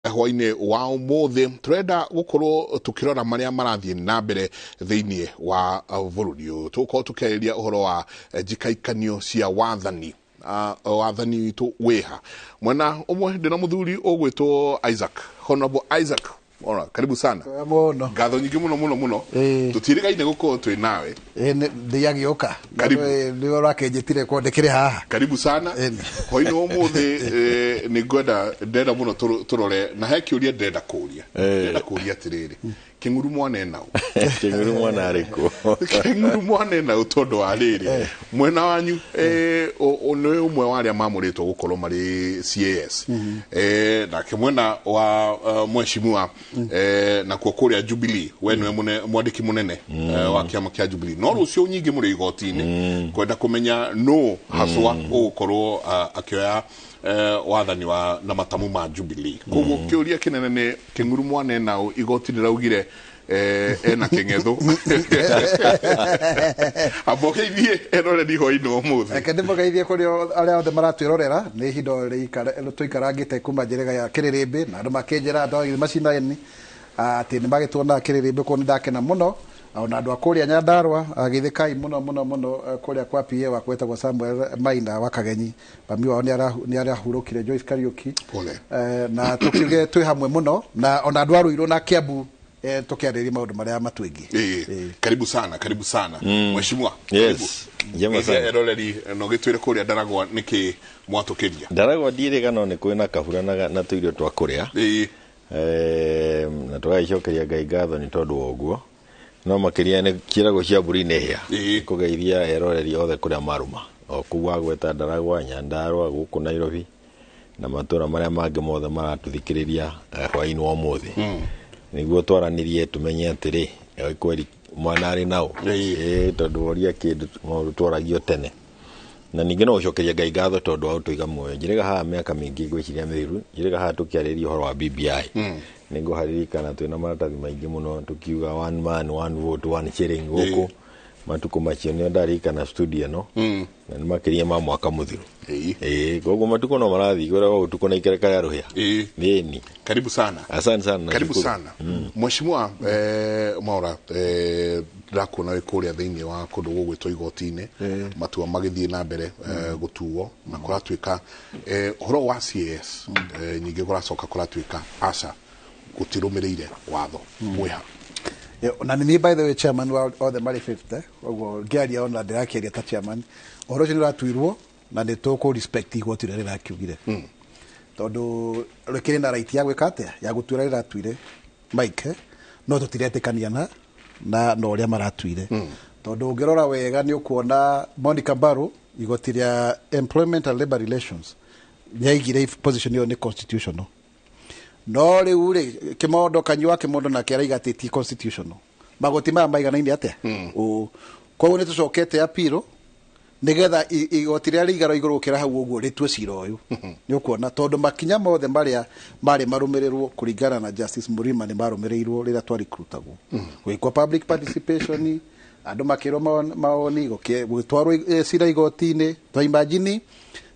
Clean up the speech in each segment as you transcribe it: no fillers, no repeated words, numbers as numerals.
Hwainĩ wa ũmũthĩ tũrenda gũkorwo tũkĩrora marĩa marathiĩ na mbere thĩinĩ wa bũrũri ũyũ. Tũgũkorwo tũkĩarĩria ũhoro wa njikaikanio cia wathani, wathani witũ wĩha. Mwena ũmwe ndĩna mũthuri ũgwĩtwo Isaac, Honorable Isaac Ora, karibu sana. Mũno. Ngatho nyingĩ mũno mũno mũno. Tũtiĩrĩgaine gũkorwo twĩ nawe. Ndĩagĩũka. Karibu. Nĩwe ũrakĩnjĩtire kwa ndĩkĩrĩ haha. Karibu sana. Hwainĩ wa ũmũthĩ, nĩ ngwenda, ndĩrenda mũno tũrore na he kĩũria ndĩrenda kũria. Ndĩrenda kũria atĩrĩrĩ, Kĩng'uru mwana enau? Kĩng'uru mwana arĩkũ? Kĩng'uru mwana enau tondũ wa rĩrĩ, mwena wanyu nĩ ũmwe wa arĩa mamũrĩtwo gũkorwo marĩ CAS, nake mwena wa mheshimiwa nakuo kũrĩa Jubilee, we nĩwe mwandĩki mũnene wa kĩama kĩa Jubilee, no rũciũ nyingĩ mũrĩ igoti-inĩ kwenda kũmenya nũ haswa ũgũkorwo akĩoya wathani wa na matamu ma Jubilee. Koguo kĩũria kĩnene nĩ Kĩng'uru mwana enau? Igoti rĩraugire ena kĩng'ethũ. Amba ũgeithie eroreri hwainĩ wa ũmũthĩ. Reke ndĩmũgeithie kũrĩ arĩa othe maratwĩrorera. Nĩ ihinda tũikarangĩte kuma njĩrĩga ya kĩrĩrĩmbĩ, na andũ makĩnjĩra andũ macinani atĩ nĩ magĩtuonaga kĩrĩrĩmbĩ kũu. Nĩ ndakena mũno ona andũ a kũrĩa Nyandarũa, geithĩkai mũno mũno mũno, kũrĩa kwa PA wakwa wĩtagwo Samuel Maina wa Kagenyi. Mami wao nĩ arahurũkire, Joyce Kariuki. Pole. Na tũkiuge twĩ hamwe mũno na ona andũ a Ruiru na Kiambu, tũkĩarĩrĩria maũndũ marĩa matwĩgiĩ. Karibu sana, karibu sana mheshimiwa. Yes, njema Geithia sana. eroreri no gĩtwĩre kũrĩa Ndaragwa nĩkĩ mwatũkĩria. Ndaragwa ndiĩrĩga no nĩ kwĩ na kahura na tũirio twa kũrĩa. Na tũgagĩcokeria Ngai ngatho nĩ tondũ wa ũguo, no makĩria nĩ kĩrago cia mbũri nĩ hĩa. Kũgeithia eroreri othe kũrĩa marũma o kũu wagweta Ndaragwa, Nyandarũa, gũkũ Nairobi na matũra marĩa mangĩ mothe maratũthikĩrĩria hwaĩ-inĩ wa ũmũthĩ, nĩguo twaranĩrie tũmenye atĩrĩ, kweri mwana arĩ naũ. Tondũ woria kĩndũ maũndũ twaragio tene. Na ningĩ no gũcokeria Ngai ngatho tondũ wa gũtũiga muoyo. Njĩrĩga haha mĩaka mĩingĩ, ngwĩciria mĩthiru, njĩrĩga haha tũkĩarĩria ũhoro wa BBI. Nĩ ngũharirikana twĩna maratathi maingĩ mũno tũkiuga one man, one vote, one shilling gũkũ. Matukũ macio nĩo ndaririkana studio ĩno, na nĩ makĩria ma mwaka mũthiru. Koguo matukũ no marathiĩ kwĩragwo ũtukũ na ikereka rĩa rũhĩa. Ĩni. Karibu sana. Asante sana. Karibu Nashukuru. sana mheshimiwa Mwaura. Ndĩrakuona wĩ kũrĩa thĩinĩ wa kũndũ gũgwĩtwo igoti-inĩ, matua magĩthiĩ na mbere gũtuo na kũratuĩka ũhoro wa CAS, nyingĩ kũracoka kũratuĩka aca gũtirũmĩrĩire watho mwĩha. Yeah, na nĩ niĩ by the way chairman wa othe marĩ 50, ũguo ngĩaria ona ndĩrakĩaria ta chairman. Ũhoro ũcio nĩ ũratuirwo na nĩ tũkũ respect igoti rĩrĩa rĩrakiugire, tondũ rĩkĩrĩ na right ya gwĩka atĩa, ya gũtuĩra rĩratuire Mike, no tũtiretĩkania na ũrĩa maratuire, tondũ ũngĩrora wega nĩ ũkuona Monica Mbaru, igoti rĩa Employment and Labor Relations nĩaigire position ĩyo nĩ constitutional, no rĩu rĩ Kimondo, Kanyua Kimondo nake araiga atĩ ti constitutional. Magoti maya maiganaine atĩa? Ũ koguo nĩ tũcokete appeal nigetha igoti rĩrĩa rĩigarwo igũrũ gũkĩra hau ũguo rĩtue cira ũyũ. Nĩ ũkuona tondũ makinya mothe marĩa marĩ marũmĩrĩrwo kũringana na Justice Murima nĩ marũmĩrĩirwo rĩrĩa twaricrutagwo, gwĩkwo public participation, andũ makĩrwo mawoni, gũgĩtwarwo cira igoti-inĩ. Twa imagine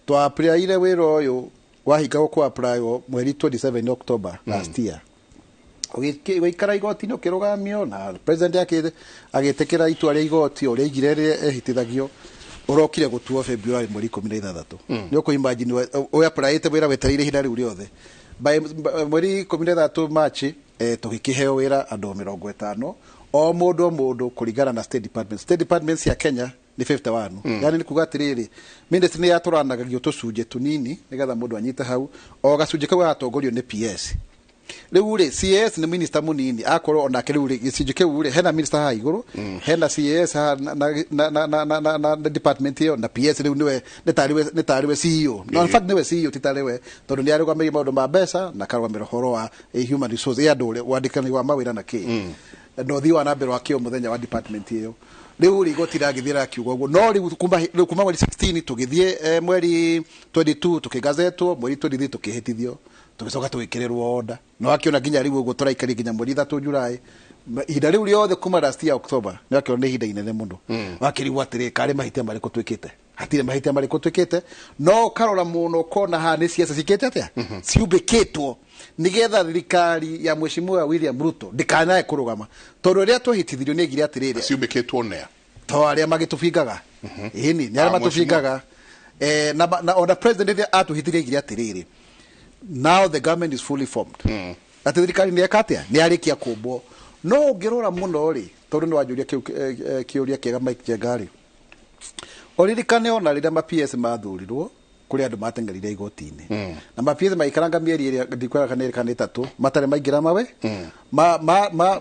twa applyire wĩra ũyũ wahingagwo kũ apply mweri 27 October last year, ũgĩikara igoti-inĩ ũkĩrũgamio na president agĩtĩkĩra itua rĩa igoti ũrĩa aigire rĩrĩa ehĩtithagio, ũrokire gũtuo February mweri 16. Nĩ ũkũ imagine we applyĩte wĩra wetereire ihinda rĩu rĩothe, by mweri 16 March tũgĩkĩheo wĩra andũ 50, o mũndũ o mũndũ kũringana na state department. State department cia Kenya nĩ 51. Yani nĩ kuga atĩrĩrĩ, ministry nĩ yatũranagagio tũcunjĩ tũnini nĩgetha mũndũ anyite hau, o gacunjĩ kau gagatongorio nĩ PS. Rĩu rĩ CAS nĩ minister mũnini akorwo onake. Rĩu rĩ gĩcunjĩ kĩu rĩ hena minister haha igũrũ, hena CAS haha na department ĩyo na PS. Rĩu nĩwe nĩ tarĩwe CEO, no in fact nĩwe CEO, ti tarĩwe, tondũ nĩ arũgamĩrĩire maũndũ ma mbeca na akarũgamĩrĩra ũhoro wa human resource ĩ andũ ũrĩa wandĩkani wa mawĩra na kĩ na ũthii wa na mbere wa kĩo mũthenya wa department ĩyo. Rĩu rĩ igoti ragĩthiĩ rakiuga ũguo, no rĩu kuma mweri 16 tũgĩthiĩ mweri 22 tũkĩgazetwo, mweri 23 tũkĩhĩtithio, tũgĩcoka tũgĩkĩrĩrwo order. No akĩona nginya rĩu ũguo tũraikaria nginya mweri 3 July. Ihinda rĩu rĩothe kuma last year October, nĩ akĩona nĩ ihinda inene mũno. Wakĩrigwo atĩrĩ, karĩ mahĩtia marĩkũ twĩkĩte? Hatirĩ mahĩtia marĩkũ twĩkĩte, no ũkarora mũno ũkona haha nĩ ciaca cikĩte atĩa, ciumbĩkĩtwo. Nigetha thirikari ya Mheshimiwa William Ruto ndikanae kũrũgama tondũ rĩrĩa twahĩtithirio nĩ aigire atĩrĩrĩ ciumbĩkĩtwo nĩa to arĩa magĩtũbingaga ĩni nĩ arĩa Ah, matũbingaga. Na ona president rĩrĩa atũhĩtithirie aigire atĩrĩrĩ, now the government is fully formed, atĩ thirikari nĩ eka atĩa, nĩ yarĩkia kũmbwo. No ũngĩrora mũno rĩ, tondũ nĩ wanjũria kĩu kĩũria kĩega, Mike Njenga rĩ, ũririkane ona rĩrĩa ma PS mathurirwo kũrĩ andũ mateng'erire igoti-inĩ na ma PS maikaranga mĩeri ĩrĩa ndikwĩra kana ĩrĩ kana ĩtatũ matarĩ maingĩra mawe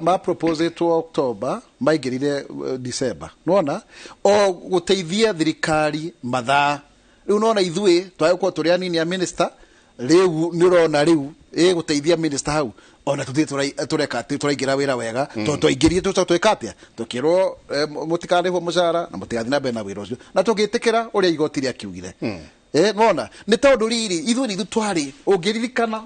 ma proposetwo October, maingĩrire December. Nĩwona o gũteithia thirikari mathaa. Rĩu nona ithuĩ twagĩkorwo tũrĩ anini a minister, rĩu nĩ ũrona rĩu ĩgũteithia minister hau ona tũthiĩ tũreka atĩ tũraingĩra wĩra wega tondũ twaingĩrire tũcoka twĩka atĩa, tũkĩrwo mũtikarĩhwo mũcara na mũtigathiĩ na mbere na wĩra ũcio, na tũgĩtĩkĩra ũrĩa igoti rĩakiugire. Nona nĩ tondũ rĩrĩ ithuĩ nĩ ithuĩ twarĩ, ũngĩririkana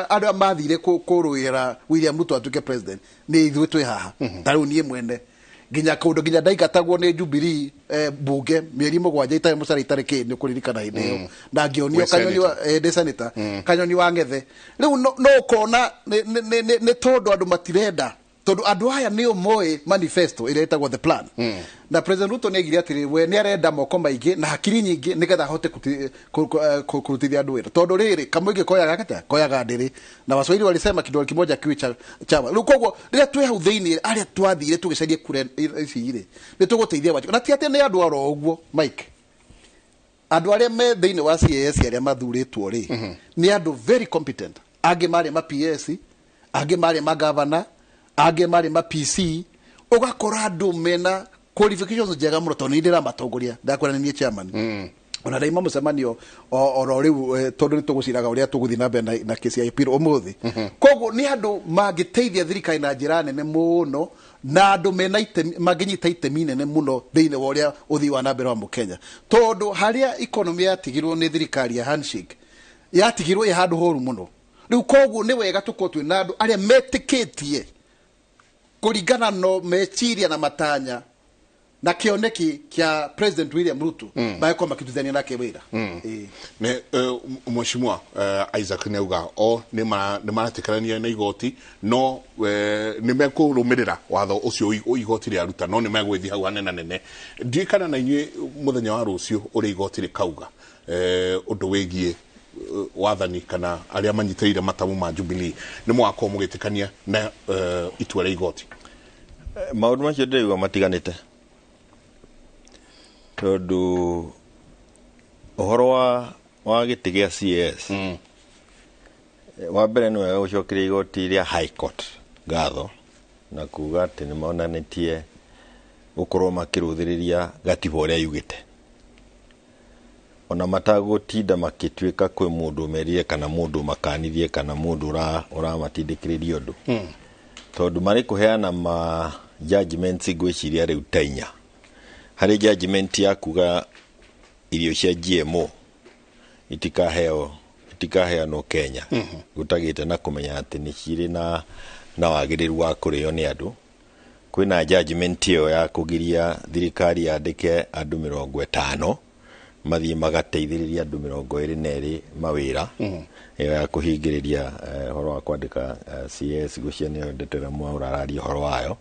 arĩa mathire kũrũĩra William Ruto atuĩke president nĩ ithuĩ twĩ haha. Ta rĩu niĩ mwene nginya kũndũ nginya ndaingatagwo nĩ Jubilee bunge mĩeri 7 itarĩ mũcara itarĩ kĩ, nĩ ũkũririkana hĩndĩ ĩyo na ngĩonio Wĩ kanyoni wa ndĩ senator kanyoni wa Ng'ethe. Rĩu no ũkona nĩ tondũ andũ matirenda, tondũ andũ aya nĩo moĩ manifesto ĩrĩa ĩtagwo the plan. Na President Ruto nĩ aigire atĩrĩ, we nĩ arenda moko maingĩ na hakiri nyingĩ nĩgetha ahote kũrutithia andũ wĩra, tondũ rĩrĩ kamũingĩ koyaga atĩa, koyaga ndĩrĩ, na Waswahili walisema kidole kimoja kiwi cha chawa. Rĩu koguo rĩrĩa twĩ hau thĩinĩ arĩa twathire tũgĩcaria kura ici rĩ, nĩ tũgũteithia Wanjikũ. Na ti atĩ nĩ andũ oro ũguo, Mike, andũ arĩa me thĩinĩ wa CAS arĩa mathurĩtwo rĩ nĩ andũ very competent. Angĩ marĩ ma PS, angĩ marĩ ma governor, angĩ marĩ ma PC, ũgakora andũ mena qualifications njega mũno, tondũ nĩ ndĩramatongoria, ndakwĩra nĩ niĩ chairman. Ona ndaima mũcemanio oro rĩu tondũ nĩ tũgũciraga ũrĩa tũgũthiĩ na mbere na kesi ya appeal ũmũthĩ. Koguo nĩ andũ mangĩteithia thirikari na njĩra nene mũno, na andũ mena itemi, mangĩnyita itemi nene mũno thĩinĩ wa ũrĩa ũthii wa na mbere wa mũkenya, tondũ harĩa economy yatigirwo nĩ thirikari ya handshake yatigirwo ĩ handũ horu mũno. Rĩu koguo nĩ wega tũkorwo twĩ na andũ arĩa metĩkĩtie kũringana no meciria na matanya na kĩoneki kĩa President William Ruto, magĩkorwo makĩrutithania nake wĩra. Ĩĩ. Nĩ Mheshimiwa Isaac nĩ auga o nĩ maretĩkĩrania na igoti, no nĩ mekũrũmĩrĩra watho ũcio igoti rĩaruta, no nĩ megwĩthiĩ hau hanene nene. Ndiũĩ kana na inyuĩ mũthenya wa rũciũ ũrĩa igoti rĩkauga ũndũ wĩgiĩ wathani kana arĩa manyitĩrĩire matamu ma Jubilee, nĩ mũgakorwo mũgĩtĩkania na itua rĩa igoti? Maũndũ macio ndĩraigua matiganĩte, tondũ ũhoro wa gĩtĩ gĩa CS, wa mbere nĩ wega gũcokeria igoti rĩa High Court ngatho na kuga atĩ nĩ monanĩtie gũkorwo makĩrũthĩrĩria gatiba ũrĩa yugĩte, ona matagũtinda makĩtuĩka kwĩ mũndũ merire kana mũndũ makanirie kana mũndũ ũramatindĩkĩrĩria ũndũ, tondũ marĩ kũheana ma judgments ngwĩciria rĩu ta inya. Harĩ judgment ya kuga irio cia GMO itikaheanwo Kenya gũtagĩte na kũmenya atĩ nĩ cirĩ na wagĩrĩru wa kũrĩo nĩ andũ. Kwĩna judgment ĩyo ya kũgiria thirikari yandĩke andũ 50 mathiĩ magateithĩrĩria andũ 22 mawĩra, ĩyo ya kũhingĩrĩria ũhoro wa kwandĩka CS, ngwĩciria nĩyo ndeto ĩrĩa mwaũrararia ũhoro wayo.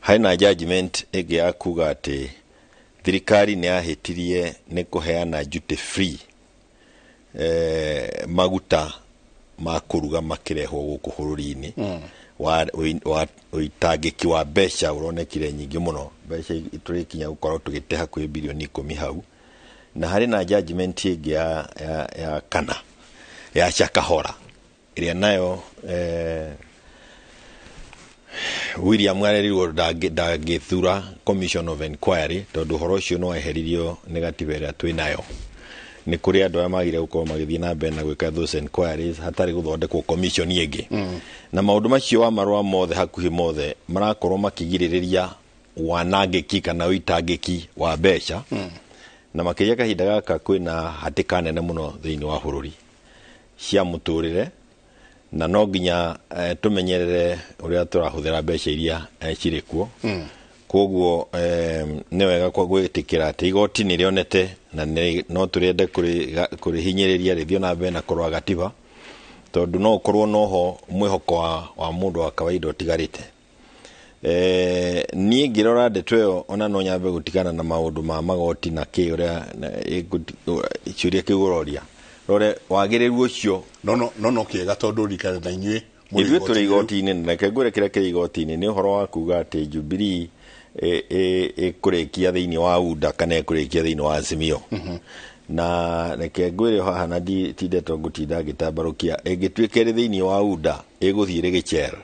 Harĩ judgment ĩngĩ ya kuga atĩ thirikari nĩ yahĩtirie nĩ kũheana duty free maguta ma kũruga makĩrehwo gũkũ bũrũri-inĩ. Wa ũitangĩki wa mbeca ũronekire nyingĩ mũno, mbeca tũrĩkinya gũkorwo tũgĩte hakuhĩ birioni 10 hau. Na harĩ na judgment ĩngĩ ya kana ya Shakahola ĩrĩa nayo William arerirwo ndangĩthura commission of inquiry, tondũ ũhoro ũcio no weheririo nĩ gatiba ĩrĩa twĩ nayo. Nĩ kũrĩ andũ arĩa magire gũkorwo magĩthiĩ na mbere na gwĩka those inquiries hatarĩ gũthondekwo commission ĩngĩ. Na maũndũ macio wa marũa mothe hakuhĩ mothe marakorwo makĩgirĩrĩria wanangĩki kana ũitangĩki wa mbeca. Na makĩria kahinda gaka kwĩna hatĩka nene mũno thĩinĩ wa bũrũri cia mũtũrĩre, na no nginya tũmenyerere ũrĩa tũrahũthĩra mbeca iria cirĩ kuo. Koguo nĩ wega kwa gwĩtĩkĩra atĩ igoti nĩ rĩonete na no tũrĩende kũrĩhinyĩrĩria rĩthiĩ na mbere na kũrũa gatiba, Tondũ no ũkorwo noho mwĩhoko wa mũndũ wa kawaida ũtigarĩte. Niĩ ngĩrora ndeto ĩyo ona no nyambe gũtigana na maũndũ ma magoti na kĩ ũrĩa ciũria kĩu ũroria. Rore wagĩrĩru ũcio. No kĩega tondũ rikare na inyuĩ ithuĩ tũrĩ igoti-inĩ, na reke ngwĩre kĩrĩa kĩrĩ igoti-inĩ nĩ ũhoro wa kuga atĩ Jubilee ĩkũrĩkia thĩinĩ wa UDA kana ĩkũrĩkia thĩinĩ wa Azimio. Na reke ngwĩre haha na ti ndeto ngũtinda ngĩtambarũkia, ĩngĩtuĩka ĩrĩ thĩinĩ wa UDA ĩgũthiĩ ĩrĩ gĩcera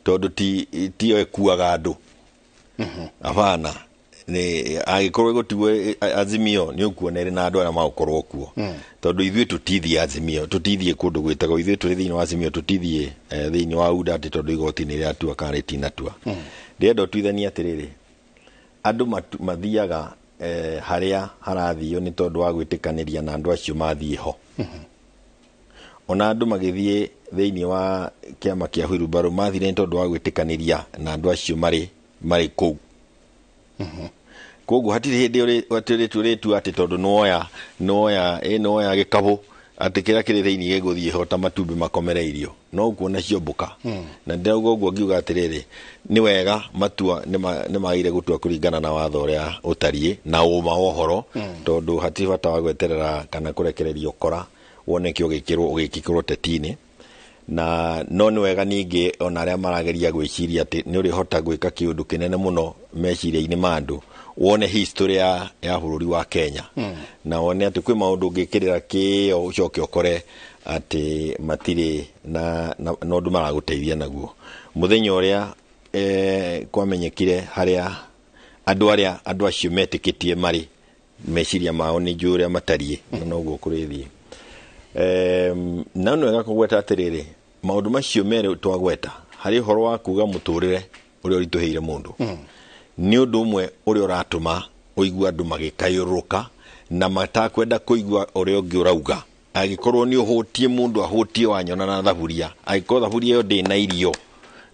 tondũ tiyo ĩkuaga andũ. Hapana, angĩkorwo ĩgũtigwo Azimio nĩ ũkuona ĩrĩ na andũ arĩa magũkorwo kuo. Tondũ ithuĩ tũtithiĩ Azimio, tũtithiĩ kũndũ gwĩtagwo, ithuĩ tũrĩ thĩinĩ wa Azimio, tũtithiĩ thĩinĩ wa UDA atĩ tondũ igoti nĩ rĩatua kana rĩtinatua. Ndĩrenda ũtuithanie atĩrĩrĩ, andũ mathiaga harĩa harathio nĩ tondũ wa gwĩtĩkanĩria na andũ acio mathiĩ ho. Ona andũ magĩthiĩ thĩinĩ wa kĩama kĩa Wheelbarrow mathire nĩ tondũ wa gwĩtĩkanĩria na andũ acio marĩ kũu. Koguo hatirĩ hĩndĩ ũrĩtua atĩ tondũ nĩwoya gĩkabũ atĩ kĩrĩa kĩrĩ thĩinĩ gĩgũthiĩ ho ta matumbĩ makomereirio, no ũkuona ciomboka. Na ndĩrauga ũguo ngiuga atĩrĩrĩ, nĩ wega matua nĩ magĩrĩire gũtua kũringana na watho ũrĩa ũtariĩ na ũma wa ũhoro, tondũ hatirĩ bata wa gweterera kana kũrekereria ũkora woneke ũgĩkĩrwo teti-inĩ. Na no nĩ wega ningĩ ona arĩa marageria gwĩciria atĩ nĩ ũrĩhota gwĩka kĩũndũ kĩnene mũno meciria-inĩ ma andũ, wone history ya bũrũri wa Kenya. Na wone atĩ kwĩ maũndũ ũngĩkĩrĩra kĩo ũcoke ũkore atĩ matirĩ na ũndũ maragũteithia naguo. Mũthenya ũrĩa kwamenyekire harĩa andũ acio metĩkĩtie marĩ meciria mao nĩ njũĩ ũrĩa matariĩ, na noguo kũrĩthiĩ. Na nĩ wega kũgweta atĩrĩrĩ, maũndũ macio merĩ twagweta harĩ ũhoro wa kuga mũtũrĩre ũrĩa ũritũhĩire mũndũ. Nĩ ũndũ ũmwe ũrĩa ũratũma ũigue andũ magĩkayũrũrũka na matakwenda kũigua ũrĩa ũngĩ ũrauga. Angĩkorwo nĩ ũhũtie mũndũ ahũtie wanyona na thaburia, angĩkorwo thaburia ĩyo ndĩ na irio,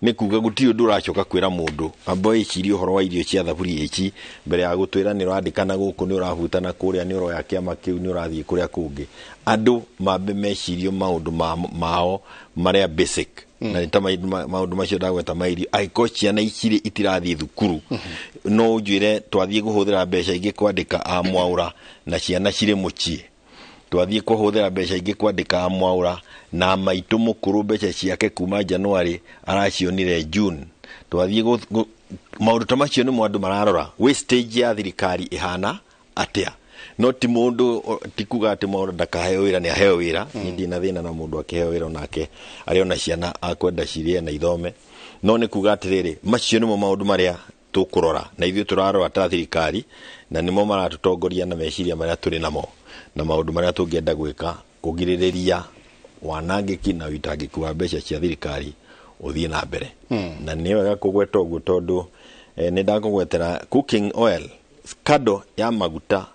nĩ kuga gũtirĩ ũndũ ũracoka kwĩra mũndũ amba wĩcirie ũhoro wa irio cia thaburia ici mbere ya gũtwĩra nĩ ũrandĩkana gũkũ, nĩ ũrahutana kũrĩa, nĩ ũroya kĩama kĩu, nĩ ũrathiĩ kũrĩa kũngĩ. Andũ mambe mecirie maũndũ mao marĩa basic. Na nĩ ta maũndũ macio ndagweta ma irio. Angĩkorwo ciana ici itirathiĩ thukuru, no ũnjĩre twathiĩ kũhũthĩra mbeca ingĩ kwandĩka a Mwaũra na ciana cirĩ mũciĩ, twathiĩ kũhũthĩra mbeca ingĩ kwandĩka a Mwaũra na maitũ mũkũrũ mbeca ciake kuma January aracionire June, twathiĩ maũndũ ta macio nĩmo andũ mararora wastage ya thirikari ĩhana atĩa. No ti mũndũ ti kuga atĩ mũndũ ndakaheo wĩra, nĩ aheo wĩra. Niĩ ndirĩ na thĩna na mũndũ akĩheo wĩra onake arĩ ona ciana akwenda cirĩe na ithome, no nĩ kuga atĩrĩrĩ, macio nĩmo maũndũ marĩa tũkũrora na ithuĩ tũrarora ta thirikari, na nĩmo maratũtongoria na meciria marĩa tũrĩ namo na maũndũ marĩa tũngĩenda gwĩka kũgirĩrĩria wanangĩki na wĩitangĩki wa mbeca cia thirikari ũthiĩ na mbere. Na nĩ wega kũgweta ũguo tondũ nĩ ndakũgwetera cooking oil kado ya maguta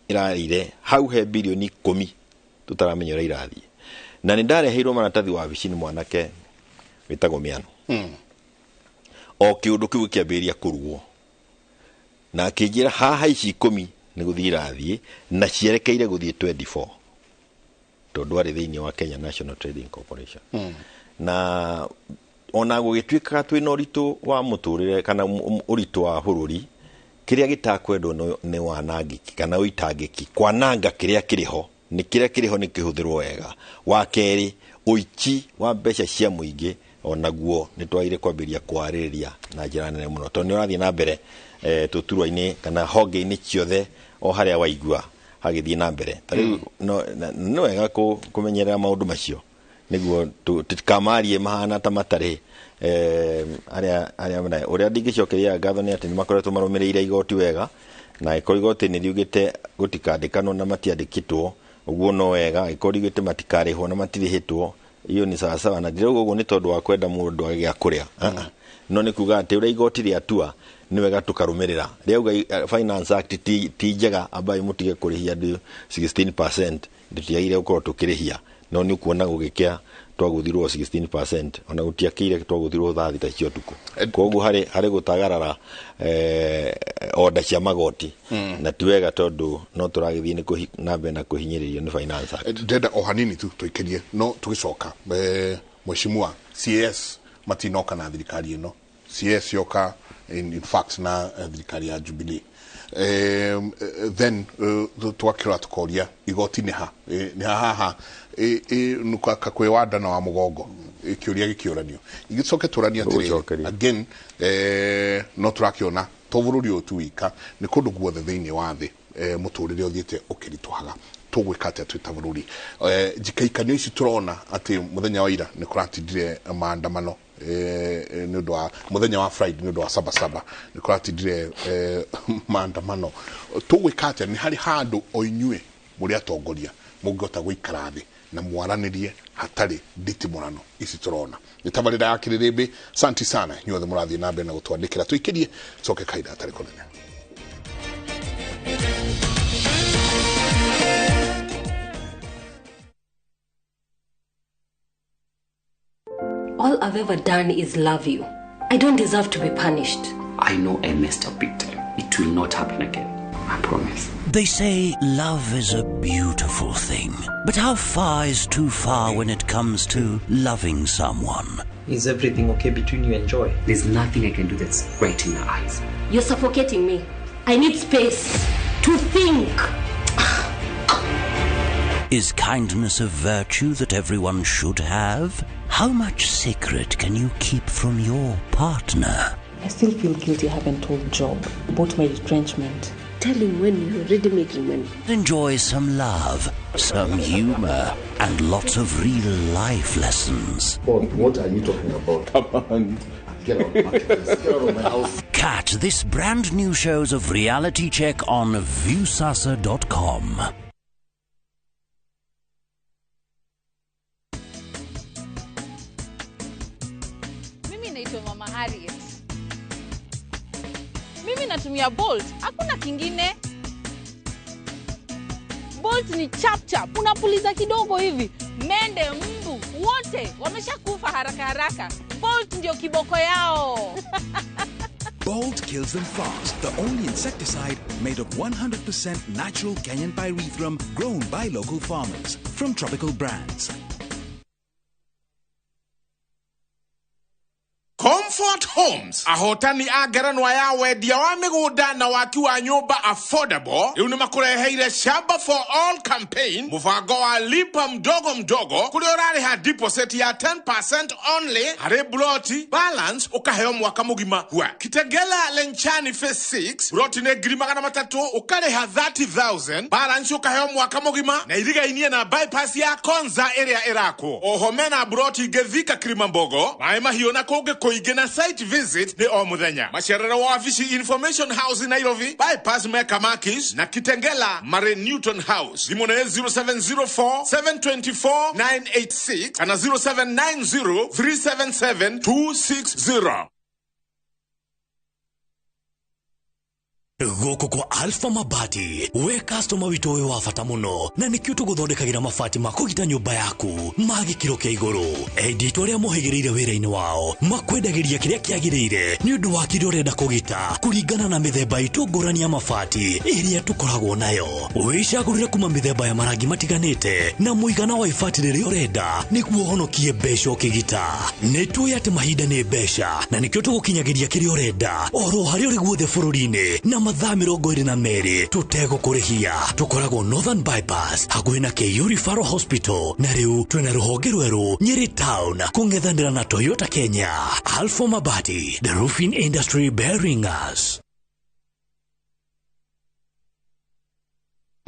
ĩrarire hau he bilioni 10 tũtaramenya ũrĩa irathiĩ. Na nĩ ndareheirwo maratathi wabici nĩ mwanake wĩtagwo Mĩano. O kĩũndũ kĩu gĩkĩambĩrĩria kũrugwo, na akĩnjĩra haha ici 10 nĩ gũthiĩ irathiĩ na cierekeire gũthiĩ 24 tondũ arĩ thĩinĩ wa Kenya National Trading Corporation. Na ona gũgĩtuĩkaga twĩna ũritũ wa mũtũrĩre kana ũritũ wa bũrũri, kĩrĩa gĩtakwendwo nĩ wanangĩki kana ũitangĩki, kwananga kĩrĩa kĩrĩ ho, nĩ kĩrĩa kĩrĩ ho nĩ kĩhũthĩrwo wega. Wa kerĩ, ũici wa mbeca cia mũingĩ onaguo nĩ twagĩrĩire kwambĩrĩria kwarĩrĩria na njĩra nene mũno, tondũ nĩ ũrathiĩ na mbere tũturwa-inĩ kana honge-inĩ ciothe o harĩa waigua hagĩthiĩ na mbere. Ta rĩu nĩ wega kũmenyerera maũndũ macio nĩguo tũtikamarie mahana ta matarĩ arĩa ũrĩa ndingĩcokeria ngatho nĩ atĩ nĩ makoretwo marũmĩrĩire igoti wega, na ĩkorwo igoti nĩ riugĩte gũtikandĩkanwo na matiandĩkĩtwo, ũguo no wega. Ĩkorwo riugĩte matikarĩhwo na matirĩhĩtwo, iyo nĩ sawasawa. Na ndirauga ũguo nĩ tondũ wa kwenda mũndũ age gĩa kũrĩa, no nĩ kuga atĩ ũrĩa igoti rĩatua nĩ wega tũkarũmĩrĩra. Rĩauga Finance Act ti njega, ambai mũtige kũrĩhia andũ 16%, tũtiagĩrĩire gũkorwo tũkĩrĩhia, no nĩ ũkuona gũgĩkĩa Twagũthirwo 16% ona gũtiakĩire, twagũthirwo thaa 3 cia ũtukũ. Koguo harĩ gũtagarara order cia magoti, na ti wega tondũ no tũragĩthiĩ nĩ na mbere na kũhinyĩrĩrio nĩ Finance Act. Ndenda o hanini tu tũikĩrie, no tũgĩcoka, mheshimiwa, CAS matinoka na thirikari ĩno. CAS yoka in fact na thirikari ya Jubilee. Then twakĩrora tũkoria igoti nĩ ha, nĩ ha haha kakwĩ wa nda na wa mũgongo, kĩũria gĩkĩũranio. Igĩcoke tũranie atĩrĩrĩ again, no tũrakĩona to bũrũri ũyũ tu wika, nĩ kũndũ guothe thĩinĩ wa thĩ mũtũrĩre ũthiĩte ũkĩritũhaga. Tũgwĩka atĩa twĩ ta bũrũri? Njikaikanio ici tũrona atĩ mũthenya wa ira nĩ kũratindire maandamano nĩ ũndũ wa mũthenya wa Friday, nĩ ũndũ wa Sabasaba nĩ kũratindire maandamano. Tũgwĩka atĩa? Nĩ harĩ handũ o inyuĩ mũrĩ atongoria mũngĩhota gũikara thĩ na mwaranĩrie hatarĩ nditimũrano ici tũrona? Nĩ tabarĩra ya Kĩrĩrĩmbĩ. Santi sana inyuothe mũrathiĩ na mbere na gũtwandĩkĩra. Tũikĩrie coke kahinda hatarĩ kũnene. All I've ever done is love you. I don't deserve to be punished. I know I messed up big time. It will not happen again. I promise. They say love is a beautiful thing. But how far is too far when it comes to loving someone? Is everything okay between you and Joy? There's nothing I can do that's right in her eyes. You're suffocating me. I need space to think. Is kindness a virtue that everyone should have? How much secret can you keep from your partner? I still feel guilty I haven't told Job about my retrenchment. Tell him when you're already making money. Enjoy some love, some humor, and lots of real life lessons. What are you talking about? Come on. Get out, get out of my house. Catch this brand new shows of Reality Check on Viusasa.com. Mimi naitwa Mama Harriet. Mimi natumia Bolt, hakuna kingine. Bolt ni chap chap, unapuliza kidogo hivi, mende, mbu, wote wameshakufa haraka haraka. Bolt ndio kiboko yao. Bolt kills them fast, the only insecticide made of 100% natural Kenyan pyrethrum grown by local farmers from Tropical Brands. Comfort Homes ahotani a ngerenwa ya wendia wa mĩgũnda na waki wa nyũmba affordable rĩu nĩ makũreheire Shamba for All campaign, mũbango wa lipa mdogo mdogo kũrĩa ũrarĩha deposit ya 10% only harĩ ploti, balance ũkaheo mwaka mũgima. Hua Kitengela Lenchani phase 6 ploti nĩ 300,000 ũkarĩha 30,000, balance ũkaheo mwaka mũgima na irigainie na bypass ya Konza ĩrĩa ĩrakwo. Oho mena ploti ingĩ Thika Kilimambogo, Maĩ Mahiũ na kũngĩ kũingĩ, na site visit nĩ o mũthenya. Macerero wa wabici Information House Nairobi, bypass Mecca Makis na Kitengela Mare Newton House. Thimũ nĩ 0704 724 986 kana 0790 377 260. Gũkũ kwa Alpha Mabati, we customer witũ wĩ wa bata mũno, na nĩkĩo tũgũthondekagĩra mabati ma kũgita nyũmba yaku ma gĩkĩro kĩa igũrũ. Endia itũ arĩa mohĩgĩrĩire wĩra-inĩ wao makwendagĩria kĩrĩa kĩagĩrĩire nĩ ũndũ wa kĩrĩa ũrenda kũgita kũringana na mĩthemba itũ ngũrani ya mabati ĩrĩa tũkoragwo nayo. Wĩcagũrĩre kuma mĩthemba ya marangi matiganĩte na mũigana wa ibati rĩrĩa ũrenda nĩguo ũhonokie mbeca ũkĩgita. Nĩ tũĩ atĩ mahinda nĩ mbeca na nĩkĩo tũgũkinyagĩria kĩrĩa ũrenda oro harĩa ũrĩ guothe bũrũri-inĩ na mathaa 22 tũtegũkũrĩhia. Tũkoragwo Northern Bypass hakuhĩ na KU Referral Hospital, na rĩu twĩna rũhonge rwerũ Nyeri Town kũng'ethanĩra na Toyota Kenya. Alpha Mabati, the roofing industry bearing us.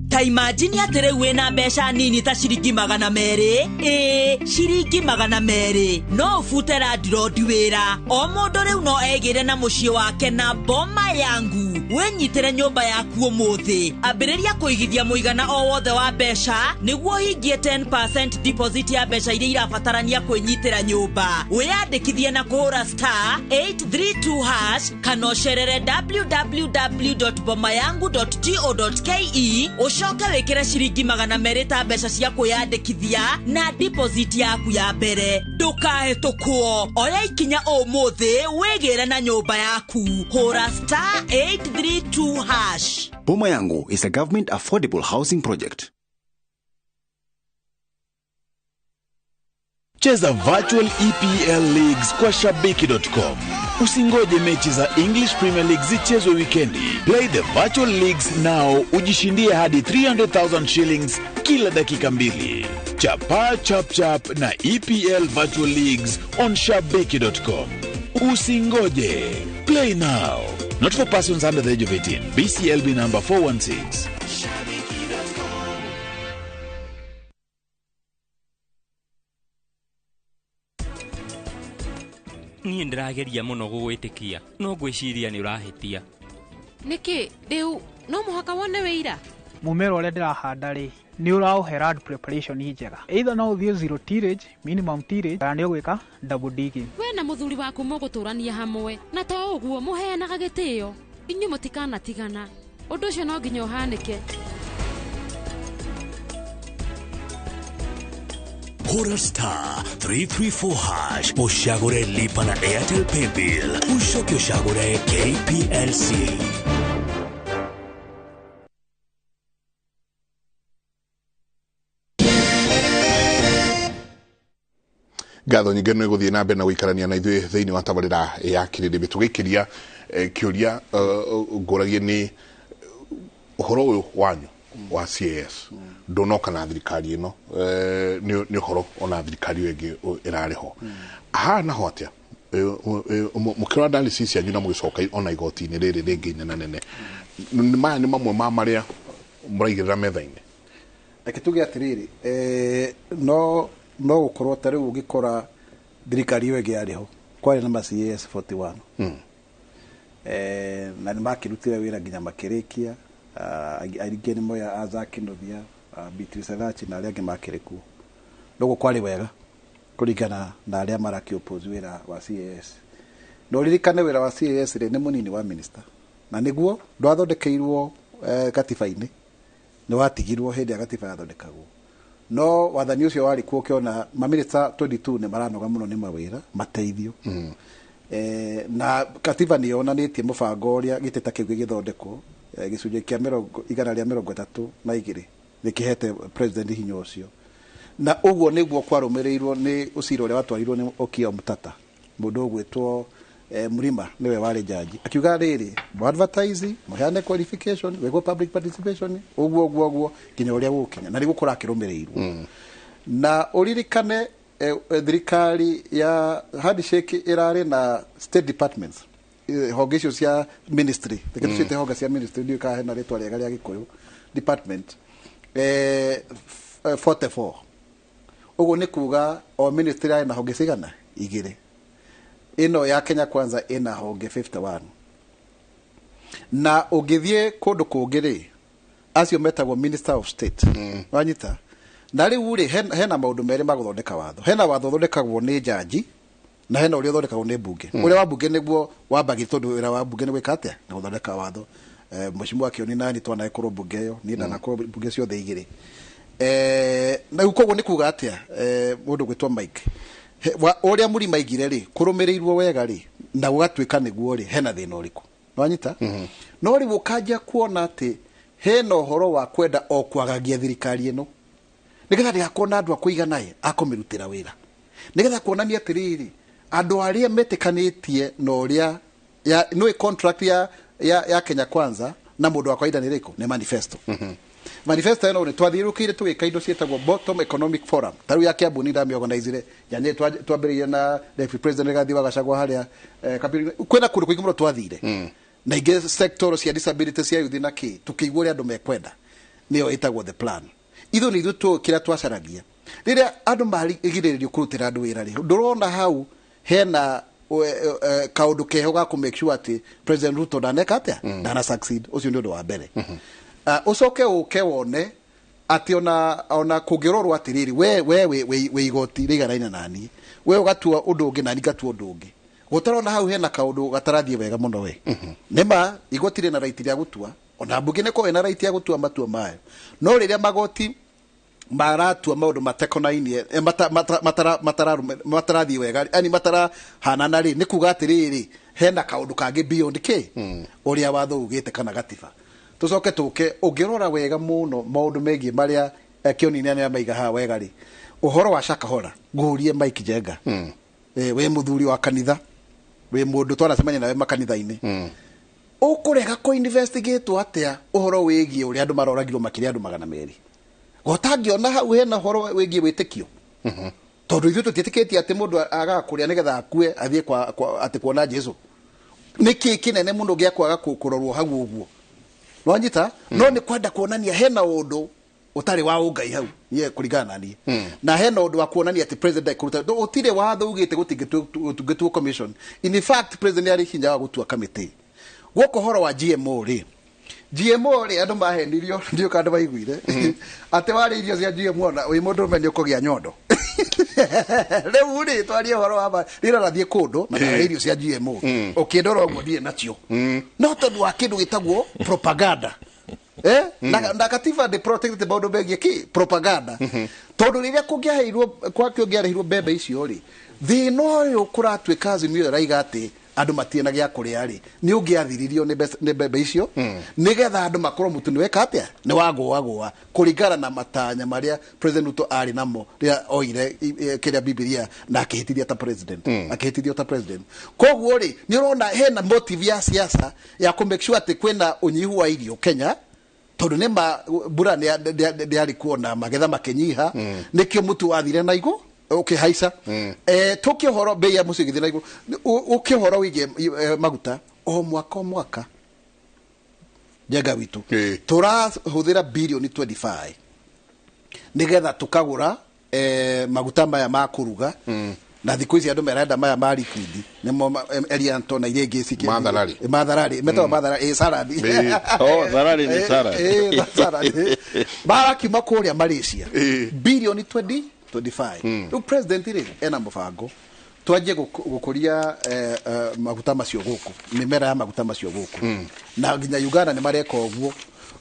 Ta imagine atĩ rĩu wĩna mbeca nini ta ciringi 200, ĩĩ ciringi 200, no ũbute landlord wĩra. O mũndũ rĩu no egĩre na mũciĩ wake na Boma Yangu. Wĩnyitĩre nyũmba yaku ũmũthĩ. Ambĩrĩria kũigithia mũigana o wothe wa mbeca nĩguo ũhingie 10% deposit ya mbeca iria irabatarania kwĩnyitĩra nyũmba. Wĩyandĩkithie na kũhũra star 832# kana ũcerere www.bomayangu.go.ke. Ũcoke wĩkĩre ciringi 200 ta mbeca cia kwĩyandĩkithia na deposit yaku ya mbere. Ndũkahĩtũkwo, oya ikinya ũmũthĩ wĩgĩre na nyũmba yaku. Hũra *832#. Boma Yangu is a government affordable housing project. Cheza virtual EPL leagues kwa shabiki.com. Usingoje mechi za English Premier League zichezwe wikendi. Play the virtual leagues now, ujishindie hadi 300,000 shillings kila dakika 2. Chapa chap chap na EPL virtual leagues on shabiki.com. Usingoje. Play now. Not for persons under the age of 18. BCLB number 416. Niĩ ndĩrageria mũno gũgwĩtĩkia no ngwĩciria nĩ ũrahĩtia. Nĩkĩ rĩu no mũhaka wone wĩira? Mũmera ũrĩa ndĩrahanda rĩ nĩ ũraũhe land preparation njega. Either no ũthiĩ zero tillage, minimum tillage, kana nĩ ũgwĩka double digging. We na mũthuri waku mũgũtũrania hamwe na to ũguo mũheanaga gĩtĩo, inyuĩ mũtikanatigana. Ũndũ ũcio no nginya ũhanĩke. Hũra *334# ũcagũre lipa na Airtel Paybill, ũcoke ũcagũre KPLC. Ngatho nyingĩ nĩ gũthiĩ na mbere na gũikarania na ithuĩ thĩinĩ wa tabarĩra ya Kĩrĩndĩ. Tũgĩikĩria kĩũria ngũragie nĩ ũhoro ũyũ wanyu wa CAS ndũnoka na thirikari ĩno, nĩ ũhoro ona thirikari ĩyo ĩngĩ ĩrarĩ ho. Haha naho atĩa mũkĩrora analysis cianyu na mũgĩcoka ona igoti-inĩ rĩrĩ rĩngĩ inenanene, maya nĩ mamwe ma marĩa mũraigĩrĩra metha-inĩ? Reke tuge atĩrĩrĩ, no gũkorwo ta rĩu ũngĩkora thirikari ĩyo ĩngĩ yarĩ ho kwarĩ na ma CAS 41 na nĩ makĩrutire wĩra nginya makĩrĩkia. Aingĩ nĩ moya Azaki Kinuthia, Beatrice Elachi na arĩa angĩ makĩrĩ kuo. Noguo kwarĩ wega kũringana na arĩa marakĩoppose wĩra wa CAS. No ririkane wĩra wa CAS rĩ nĩ mũnini wa minister, na nĩguo ndwathondekeirwo gatiba-inĩ, nĩ watigirwo hĩndĩ ya gatiba yathondekagwo. No wathani ũcio warĩ kuo ũkĩona maminista 22 nĩ maranoga mũno nĩ mawĩra mateithio. Na katiba nĩ yonanĩtie mũbango ũrĩa gĩtĩ ta kĩu gĩgĩthondekwo, gĩcunjĩ kĩa 132 nĩkĩhete president hinya ũcio. Na ũguo nĩguo kwarũmĩrĩirwo nĩ ũcira ũrĩa watwarirwo nĩ Okiya Omtatah, mũndũ ũgwĩtwo Mrima nĩwe warĩ jaji, akiuga rĩrĩ, advertise, mũheane qualification, wĩkwo public participation, ũguo ũguo ũguo nginya ũrĩa gũgũkinya, na nĩguo kũrakĩrũmĩrĩirwo. Na ũririkane thirikari ya handshake ĩrarĩ na state departments, honge icio cia ministry, reke tũciĩte honge cia ministry, ndiũĩ kana hena rĩtwa rĩega rĩa Gĩkũyũ, department 44. Ũguo nĩ kuga o ministry yarĩ na honge cigana? 2. Ĩno ya Kenya Kwanza ĩna honge 51. Na ũngĩthiĩ kũndũ kũngĩ rĩ, acio metagwo minister of state. Wanyita? Na rĩu rĩ, hena maũndũ merĩ ma gũthondeka watho. Hena watho ũthondekagwo nĩ jaji na hena ũrĩa ũthondekagwo nĩ mbunge. Ũrĩa wa mbunge nĩguo wambagia, tondũ wĩra wa mbunge nĩ gwĩka atĩa? Nĩ gũthondeka watho. Mheshimiwa Kĩoni nani twanagĩkorwo mbunge ĩyo, niĩ ndanakorwo mbunge ciothe 2. Na rĩu koguo nĩ kuga atĩa, mũndũ gwĩtwo Mike, ũrĩa Mũrima aigire rĩ, kũrũmĩrĩirwo wega rĩ, na gũgatuĩka nĩguo rĩ, hena thĩna ũrĩkũ? Nĩwanyita? No rĩu ũkanjia kuona atĩ hena ũhoro wa kwenda o kwagagia thirikari ĩno, nĩgetha ndĩgakorwo na andũ a kũigana ĩ a kũmĩrutĩra wĩra, nĩgetha kuonania atĩrĩrĩ, andũ arĩa metĩkanĩtie na ũrĩa nĩ contract ya Kenya Kwanza na mũndũ wa kawaida nĩ ĩrĩkũ? Nĩ manifesto. Manifesto ĩno nĩ twathiũrũrũkĩire tũgĩka indo ciĩtagwo Bottom Economic Forum. Ta rĩu ya Kiambu nĩ ndamĩorganizire, twambĩrĩirie na Deputy President Rigathi wa Gachagua harĩa kwĩna kũndũ kũingĩ mũno twathire, na ingĩ sector cia disability cia youth na kĩ, tũkĩigua ũrĩa andũ mekwenda, nĩyo ĩtagwo the plan. Ithuĩ nĩ ithuĩ tũĩ kĩrĩa twacaragia. Rĩrĩa andũ marigĩrĩrio kũrutĩra andũ wĩra rĩ, ndũrona hau hena kaũndũ keho ga kũ make sure atĩ President Ruto ndaneka atĩa? Ndana succeed. Ũcio nĩ ũndũ wa mbere. Ũcoke ũke wone atĩ ona kũngĩrorwo atĩrĩrĩ, we wĩ igoti rĩiganaine naniĩ, we ũgatua ũndũ ũngĩ nani ngatua ũndũ ũngĩ, gũtarona hau hena kaũndũ gatarathiĩ wega mũno we. Nĩma igoti rĩna right rĩa gũtua, Ona mbunge nĩ ĩkoragwo ĩna right ya gũtua matua mayo. No rĩrĩa magoti maratua maũndũ matekonainie, matarathiĩ wega, yani matarahanana rĩ, nĩ kuga atĩrĩrĩ, hena kaũndũ kangĩ beyond kĩ ũrĩa watho ugĩte kana gatiba. Tũcoke tũke ũngĩrora wega mũno maũndũ megiĩ marĩa Kĩoni nĩ amaiga haha wega rĩ, ũhoro wa Shakahola ngũrie Mike Njenga, wĩ mũthuri wa kanitha, wĩ mũndũ twanacemania nawe makanitha-inĩ, ũkũrega kũ investigate atĩa ũhoro wĩgiĩ ũrĩa andũ maroragirwo makĩria andũ 200? Gotangĩona hau hena ũhoro wĩgiĩ wĩtĩkio, tondũ ithuĩ tũtiĩtĩkĩtie atĩ mũndũ agaga kũrĩa nĩgetha akue athiĩ atĩ kuona Jesu. Nĩkĩ kĩnene mũno gĩa kwaga kũrorwo hau ũguo? Nwanyita? No nĩ kwenda kuonania hena ũndũ ũtarĩ wa ũngai hau niĩ kũringana na niĩ, na hena ũndũ wa kuonania atĩ president kũruta ũtirĩ watho ugĩte gũtingĩtuo commission. In fact, president arĩ hinya wa gũtua kamĩtĩ. Gũkũ ũhoro wa GMO rĩ, GMO rĩ, andũ mahenirio, ndiũ kana maiguire atĩ warĩa irio cia GMO na wĩ mũndũrũme nĩ ũkũgĩa nyondo. Rĩu rĩ, twarie ũhoro wa rĩrĩa rathiĩ kũndũ na ndarĩa irio cia GMO, ũkĩndora ũguo ndirĩ nacio, no tondũ wa kĩndũ gĩtagwo propaganda. Na katiba ndĩ protect maũndũ megiĩ kĩ propaganda, tondũ rĩrĩa kũngĩaheirwo kwakĩongĩarehirwo mbembe icio rĩ, thĩna ũyũ kũratuĩka Azimio ĩraiga atĩ andũ matirĩ na gĩa kũrĩa rĩ, nĩ ũngĩathiririo nĩ mbembe icio, nĩgetha andũ makorwo mũtu nĩ weka atĩa, nĩ wagũagũa kũringana na matanya marĩa President Ruto arĩ namo rĩrĩa oire kĩrĩa Bibilia na akĩhĩtithia ta president, akĩhĩtithio ta president. Koguo rĩ, nĩ ũrona hena motive ya siasa ya kũ make sure atĩ kwĩna ũnyihu wa irio Kenya, tondũ nĩ ma mbura ndĩarĩ kuo na magetha makĩnyiha, nĩkĩo mũtu wathire na igũ ũkĩhaica. Tũke ũhoro bei ya mũciĩ ĩgĩthiĩ na igũrũ, ũke ũhoro wĩgiĩ maguta o mwaka o mwaka Njenga witũ tũrahũthĩra birioni 25 nĩgetha tũkagũra maguta maya ma kũruga, na thikũ ici andũ marenda maya ma liquid nĩmo Elianto na iria ingĩ cikĩ Matharari metagwo Matharari salad. Oh, Tharari ni salad. Salad marakiuma kũrĩa Malaysia birioni 25. Rĩu president rĩ ena mũbango twanjie gũkũria maguta macio gũkũ, mĩmera ya maguta macio gũkũ, na nginya Uganda nĩ mareka ũguo.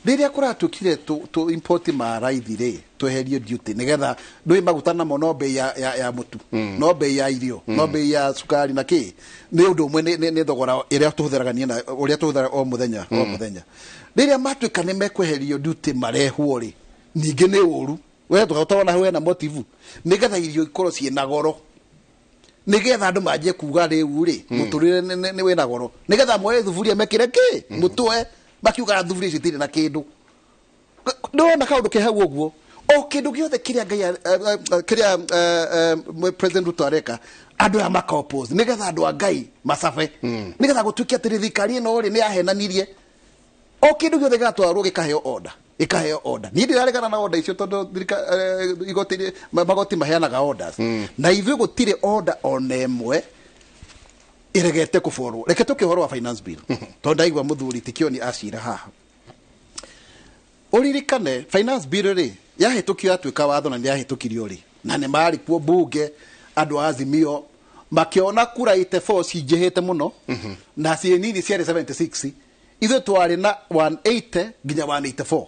Rĩrĩa kũratuĩkire tũ import maraithi rĩ, tweherie duty nĩgetha ndũĩ maguta namo no bei ya mũtu, no bei ya irio, no bei ya cukari na kĩ, nĩ ũndũ ũmwe, nĩ thogora ĩrĩa tũhũthĩraga niĩ na ũrĩa tũhũthĩraga o mũthenya o mũthenya. Rĩrĩa matuĩka nĩ mekweherio duty marehwo rĩ, ningĩ nĩ ũru we tũkahota hau hena motive nĩgetha irio ikorwo ciĩna goro, nĩgetha andũ manjie kuga rĩu rĩ mũtũrĩre nĩ wĩna goro, nĩgetha moe thuburia mekĩre kĩ mũtwe, makiuga thuburia icio itirĩ na kĩndũ. Ndĩrona kaũndũ ke hau ũguo, o kĩndũ gĩothe kĩrĩa Ngai kĩrĩa President Ruto areka andũ aya maka oppose nĩgetha andũ a Ngai macabe, nĩgetha gũtuĩke atĩ thirikari ĩno rĩ nĩ yahenanirie. O kĩndũ gĩothe gĩgatwarwo gĩkaheo order, ikaheo order. Niĩ ndĩraregana na order icio tondũ igoti magoti maheanaga orders, na ithuĩ gũtirĩ order ona ĩmwe ĩregete kũborwo. Reke tũke ũhoro wa finance bill, tondũ ndaigua mũthuri ti Kĩoni acira haha. Ũririkane finance bill rĩ yahĩtũkio yatuĩka watho na nĩ yahĩtũkirio rĩ, na nĩ marĩ kuo bunge andũ a Azimio makĩona kura 84 cinjĩhĩte mũno, na ciĩ nini ciarĩ 76, ithuĩ twarĩ na 180 nginya 184.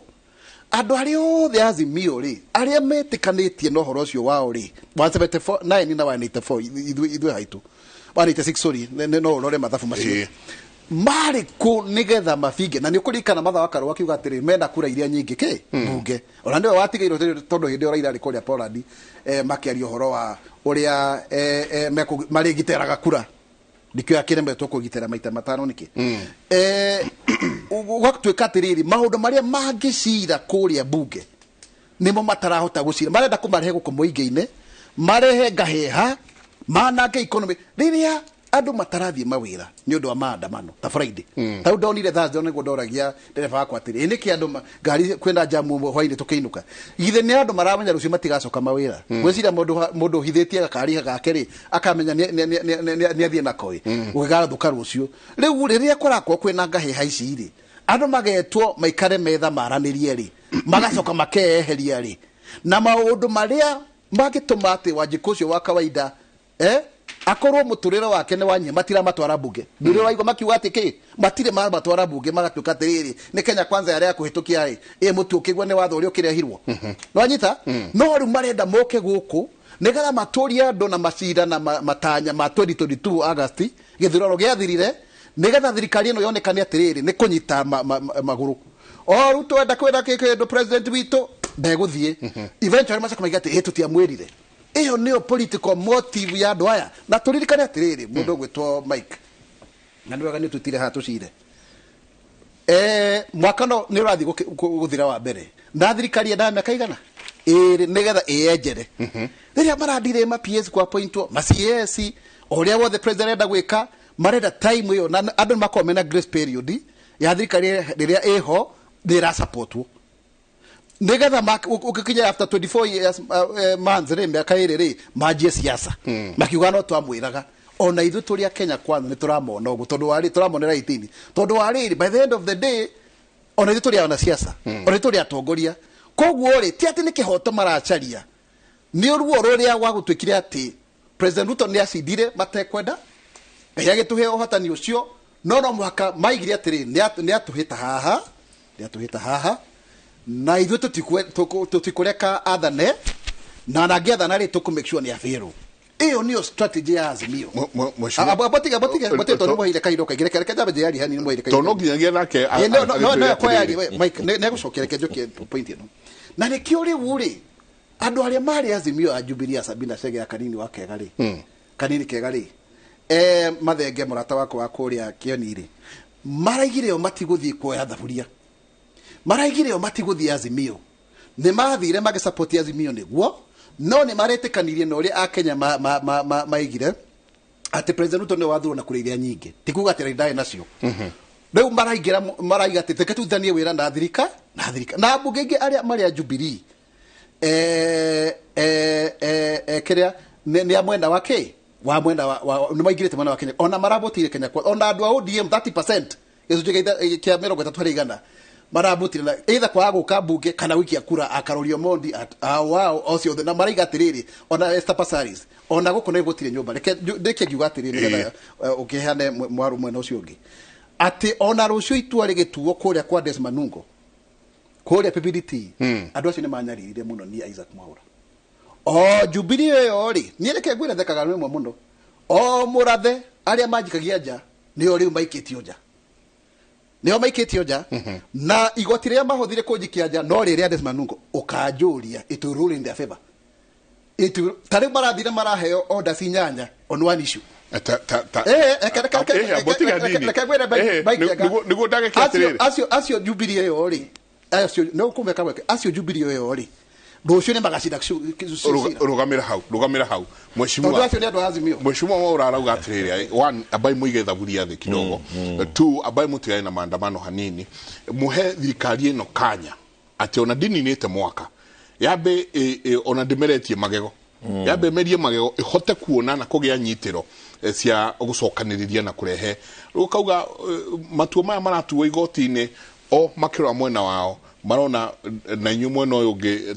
Andũ arĩa othe Azimio rĩ arĩa metĩkanĩtie na ũhoro ũcio wao rĩ 179 na 184, ithuĩ haitũ 186, sorry, no ũrore mathabu macio marĩ kũ nĩgetha mabinge. Na nĩ ũkũririkana Martha wa Karua akiuga atĩrĩ mena kura iria nyingĩ kĩ bunge, ona nĩwe watigĩirwo tondũ hĩndĩ ĩyo Raila arĩ kũrĩa Poland, makĩaria ũhoro wa ũrĩa marĩgitĩraga kura, ndikĩoya kĩremetwo kũgitĩra maita matano nĩkĩ. Ũgatuĩka atĩrĩrĩ maũndũ marĩa mangĩcira kũrĩa bunge nĩmo matarahota gũcira, marenda kũmarehe gũkũ mũingĩ-inĩ, marehe ngaheha, manange economy. Rĩrĩa andũ matarathiĩ mawĩra nĩ ũndũ wa maandamano ta Friday, ta rĩu ndonire Thursday nĩguo ndoragia ndereba wakwa atĩrĩ, nĩkĩ andũ ngari kwĩna jamu hwainĩ tũkĩinũka, githĩ nĩ andũ maramenya rũciũ matigacoka mawĩra? Gwĩciria mũndũ ũhithĩtie gakari gake rĩ akamenya nĩ athiĩ nako ĩ gũgĩgathũka rũciũ. Rĩu rĩrĩa kũrakorwo kwĩna ngahĩha ici rĩ, andũ magetwo maikare metha maranĩrie rĩ, magacoka makeyeheria rĩ, na maũndũ marĩa mangĩtũma atĩ Wanjikũ ũcio wa kawaida Akorwo muturire wake ni wanyie matiramatwara bunge. Nduri waigwa makiuga ati ki matire mamatwara bunge magatuka atiriri ni Kenya Kwanza yaria kuhitukia ri ĩ mutu ukigwa ni watho uria ukirehirwo. Nwanyita? No riu marenda moke guku nigetha maturie andu na macira na matanya ma 2022 August githurano giathirire nigetha thirikari ino yonekane atiriri ni kunyita maguru. O Ruto enda kwenda kindu president witu ndeguthie. Eventually macoka maiga ati tutiamwirire. Iyo niyo political motive ya andu aya. Na turirikane atiriri mundu gwitwo Mike na niwega ni tutire haha tucire mwaka no ni urathi guthira wa mbere na thirikari yendaga miaka igana ĩrĩ nigetha ĩyenjere. Rĩrĩa marandire ma PS kwa appointwo ma CS ũrĩa wothe president arenda gwĩka marenda time ĩyo na andũ nĩmakorwo mena grace period ya thirikari rĩrĩa ĩho nĩ ĩrasupportwo nigetha ukikinya after 24 years months rĩ mĩaka ĩrĩ rĩ manjie siasa makiuga no twamwĩraga ona ithuĩ tũrĩ a Kenya Kwanza nĩ tũramona ũguo tondũ warĩ tũramonera 18 tondũ warĩ by the end of the day ona ithuĩ tũrĩ ana siasa ona ithuĩ tũrĩ atongoria. Koguo rĩ ti atĩ nĩ kĩhoto maracaria nĩ ruo rũrĩa gwagũtuĩkire atĩ President Ruto nĩ acindire matekwenda Ngai agĩtũhe ũhotani ũcio no no mũhaka maigire atĩrĩ nĩ atũhĩta haha nĩ atũhĩta haha na ithuĩ tũtikũreka athane na nangĩathana rĩ tũkũ make sure nĩ abĩrwo. Ĩyo nĩyo strategy ya Azimio. Abotiga tondũ nĩmũheire kahinda kaingĩ reke njambe njĩyarie hanini nĩmũheire kahinda. Tondũ no nginyagia nake no kwayarie we Mike nĩegũcokia reke njokie point ĩno. Na nĩkĩo rĩu rĩ andũ arĩa marĩ Azimio a Jubilee Sabina Chege ya kanini wa kega rĩ kanini kega rĩ mathenge mũrata wakwa wa kũrĩa Kĩoni rĩ maraigire o matigũthiĩ kuoya thaburia maraigire o matigũthiĩ Azimio nĩ mathire magĩsupport Azimio nĩguo no nĩ maretĩkanirie na ũrĩa akenya maigire atĩ President Ruto nĩwe wathurwo na kura iria nyingĩ ti kuga atĩ ndarĩ nacio. Rĩu maraigĩra maraiga atĩ reke turutithanie wĩra na thirika na mbunge ingĩ arĩa marĩ a Jubilee kĩrĩa nĩ a mwena wa kĩ wa mwena wa nĩ maingĩrĩte mwena wa Kenya ona marabotire Kenya Kwanza ona andũ a ODM 30% gĩcunjĩ kĩa 30% marabutire na either kwaga gũka mbunge kana gũikia kura akarorio Mondi wao ocio na maraiga atiriri ona Esther Passaris ona gũkũ nĩ gũtirĩ nyũmba reke ndĩke ngiuga atiriri nĩgetha ũkĩheane mwaru mwena ũcio ũngĩ atĩ ona rũciũ itua rĩgĩtuo kũrĩa kwa Des Manungo kũrĩa PPDT andũ acio nĩ manyaririre mũno ni Isaac Mwaura o Jubilee ĩyo rĩ niĩ reke ngwĩre thekaga rĩmwe mũno o mũrathe arĩa manjikagia nja nĩo rĩu maikĩtio nja nĩo maikĩtio nja na igoti rĩrĩa mahũthire kũnjikia nja no rĩrĩa Des Manungo ũkanjũria it will rule in their favor it will ta rĩu marathire maraheo orders inyanya on one issue nĩguo ndagĩke atĩrĩrĩ acio Jubilee ĩyo rĩ acio no kũmeka weke acio Jubilee ĩyo rĩ rũciũ nĩ magacinda rũgamĩra hau mheshimiwa acio nĩ andũ a Azimio mheshimiwa Mwaura arauga atĩrĩrĩ one ambai mũige thaburia thĩ kidogo two ambai mũtigane na maandamano hanini mũhe thirikari ĩno kanya atĩ ona ndininĩte mwaka yambe ona ndĩmeretie magego yambe ĩmerie magego ĩhote kuona na kũgĩa nyitĩro cia gũcokanĩrĩria na kũrehe rĩu ũkauga matua maya maratuo igoti-inĩ o makĩrora mwena wao marona na inyuĩ mwena ũyũ ũngĩ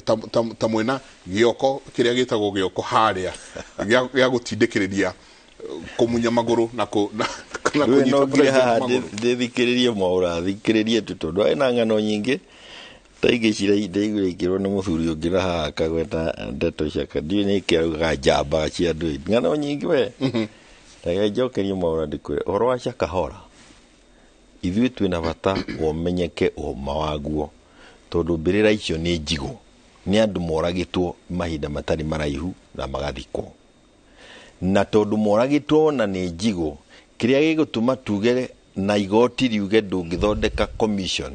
ta mwena gĩoko kĩrĩa gĩtagwo gĩoko harĩa gĩa gũtindĩkĩrĩria kũmunya magũrũ na kũnyita president magũrũ. Ndĩthikĩrĩrie Mwaura thikĩrĩrie tu tondũ arĩ na ng'ano nyingĩ ta ingĩ ndaiguire ikĩrwo nĩ mũthuri ũngĩ na haha akagweta ndeto ciake ndiũĩ nĩkĩ araugaga njamba cia andũ ng'ano nyingĩ we reke njokerie Mwaura ndĩkwĩre ũhoro wa Shakahola ithuĩ twĩna bata ũmenyeke ũma waguo tondũ mbĩrĩra icio nĩ njigũ nĩ andũ moragĩtwo mahinda matarĩ maraihu na magathikwo na tondũ moragĩtwo na nĩ njigũ kĩrĩa gĩgũtũma tuge na igoti riuge ndũngĩthondeka commission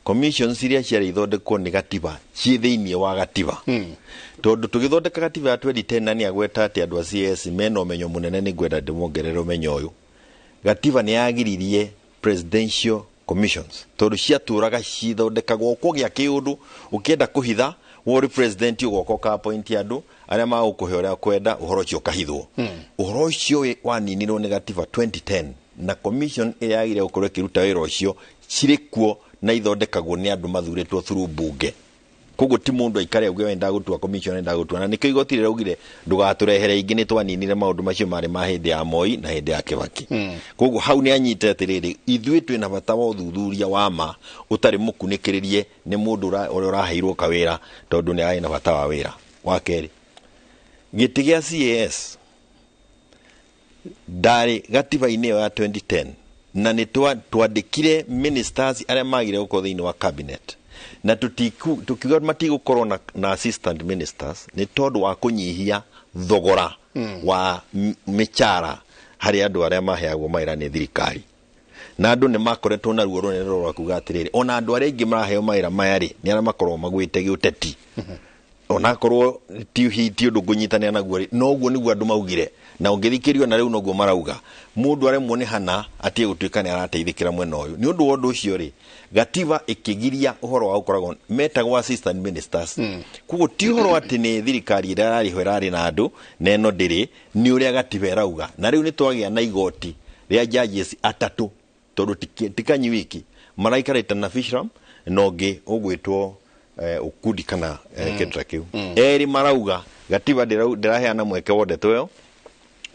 commissions iria ciarĩ ithondekwo nĩ gatiba ciĩ thĩinĩ wa gatiba tondũ tũgĩthondeka gatiba ya 2010 na nĩ agweta atĩ andũ a CS mena ũmenyo mũnene nĩ ngwenda ndĩmongerere ũmenyo ũyũ gatiba nĩ yagiririe presidential commissions tondũ ciatũraga cithondekagwo kũgĩa kĩũndũ ũkĩenda kũhitha wori president ũgoka ũka appoint andũ arĩa magũkũhe ũrĩa kwenda ũhoro ũcio ũkahithwo ũhoro ũcio waninirwo nĩ gatiba 2010 na commission ĩrĩa yagĩrĩire gũkorwo ĩkĩruta wĩra ũcio cirĩ kuo na ithondekagwo nĩ andũ mathurĩtwo through bunge Koguo ti mundu aikare auge we ndagũtua commissioner, ndagũtua, na nĩkĩo igoti rĩraugire ndũgatũrehere ingĩ, nĩ twaninire maũndũ macio marĩ ma hĩndĩ ya Moi na hĩndĩ ya Kibaki. Koguo hau nĩ anyite atĩrĩrĩ, ithuĩ twĩna bata wa ũthuthuria wa ma ũtarĩ mũkunĩkĩrĩrie nĩ mũndũ ũrĩa ũraheirwo kawĩra tondũ nĩ arĩ na bata wa wĩra. Wa kerĩ, gĩtĩ gĩa CAS ndarĩ gatiba-inĩ ĩyo ya 2010, na nĩ twandĩkire ministers arĩa magire gũkorwo thĩinĩ wa cabinet, na tukiuga matigũkorwo na assistant ministers nĩ tondũ wa kũnyihia thogora wa mĩcara harĩ andũ arĩa maheagwo mawĩra nĩ thirikari. Na andũ nĩ makoretwo na ruo rũnene rwa kuga atĩrĩrĩ, ona andũ arĩa aingĩ maraheo mawĩra maya rĩ, nĩ arĩa makoragwo magwĩte gĩũteti, onakorwo ti ũndũ ngũnyitanĩra naguo rĩ, noguo nĩguo andũ maugire, na ũngĩthikĩrio na rĩu noguo marauga. Mũndũ aremwo nĩ hana atige gũtuĩka nĩ arateithĩkĩra mwena ũyũ. Nĩ ũndũ wa ũndũ ũcio rĩ, gatiba ĩkĩgiria ũhoro wa gũkoragwo metagwo assistant ministers. Koguo ti ũhoro atĩ nĩ thirikari ĩrĩa ĩrarĩho ĩrarĩ na andũ na ĩno ndĩrĩ, nĩ ũrĩa gatiba ĩrauga. Na rĩu nĩ twagĩa na igoti rĩa judges atatũ, tondũ ti Kanyi wiki maraikarĩte na Fishram na ũngĩ ũgwĩtwo Ukundi kana kĩndũ ta kĩu. Erĩ marauga gatiba ndĩraheana mweke wa ndeto ĩyo,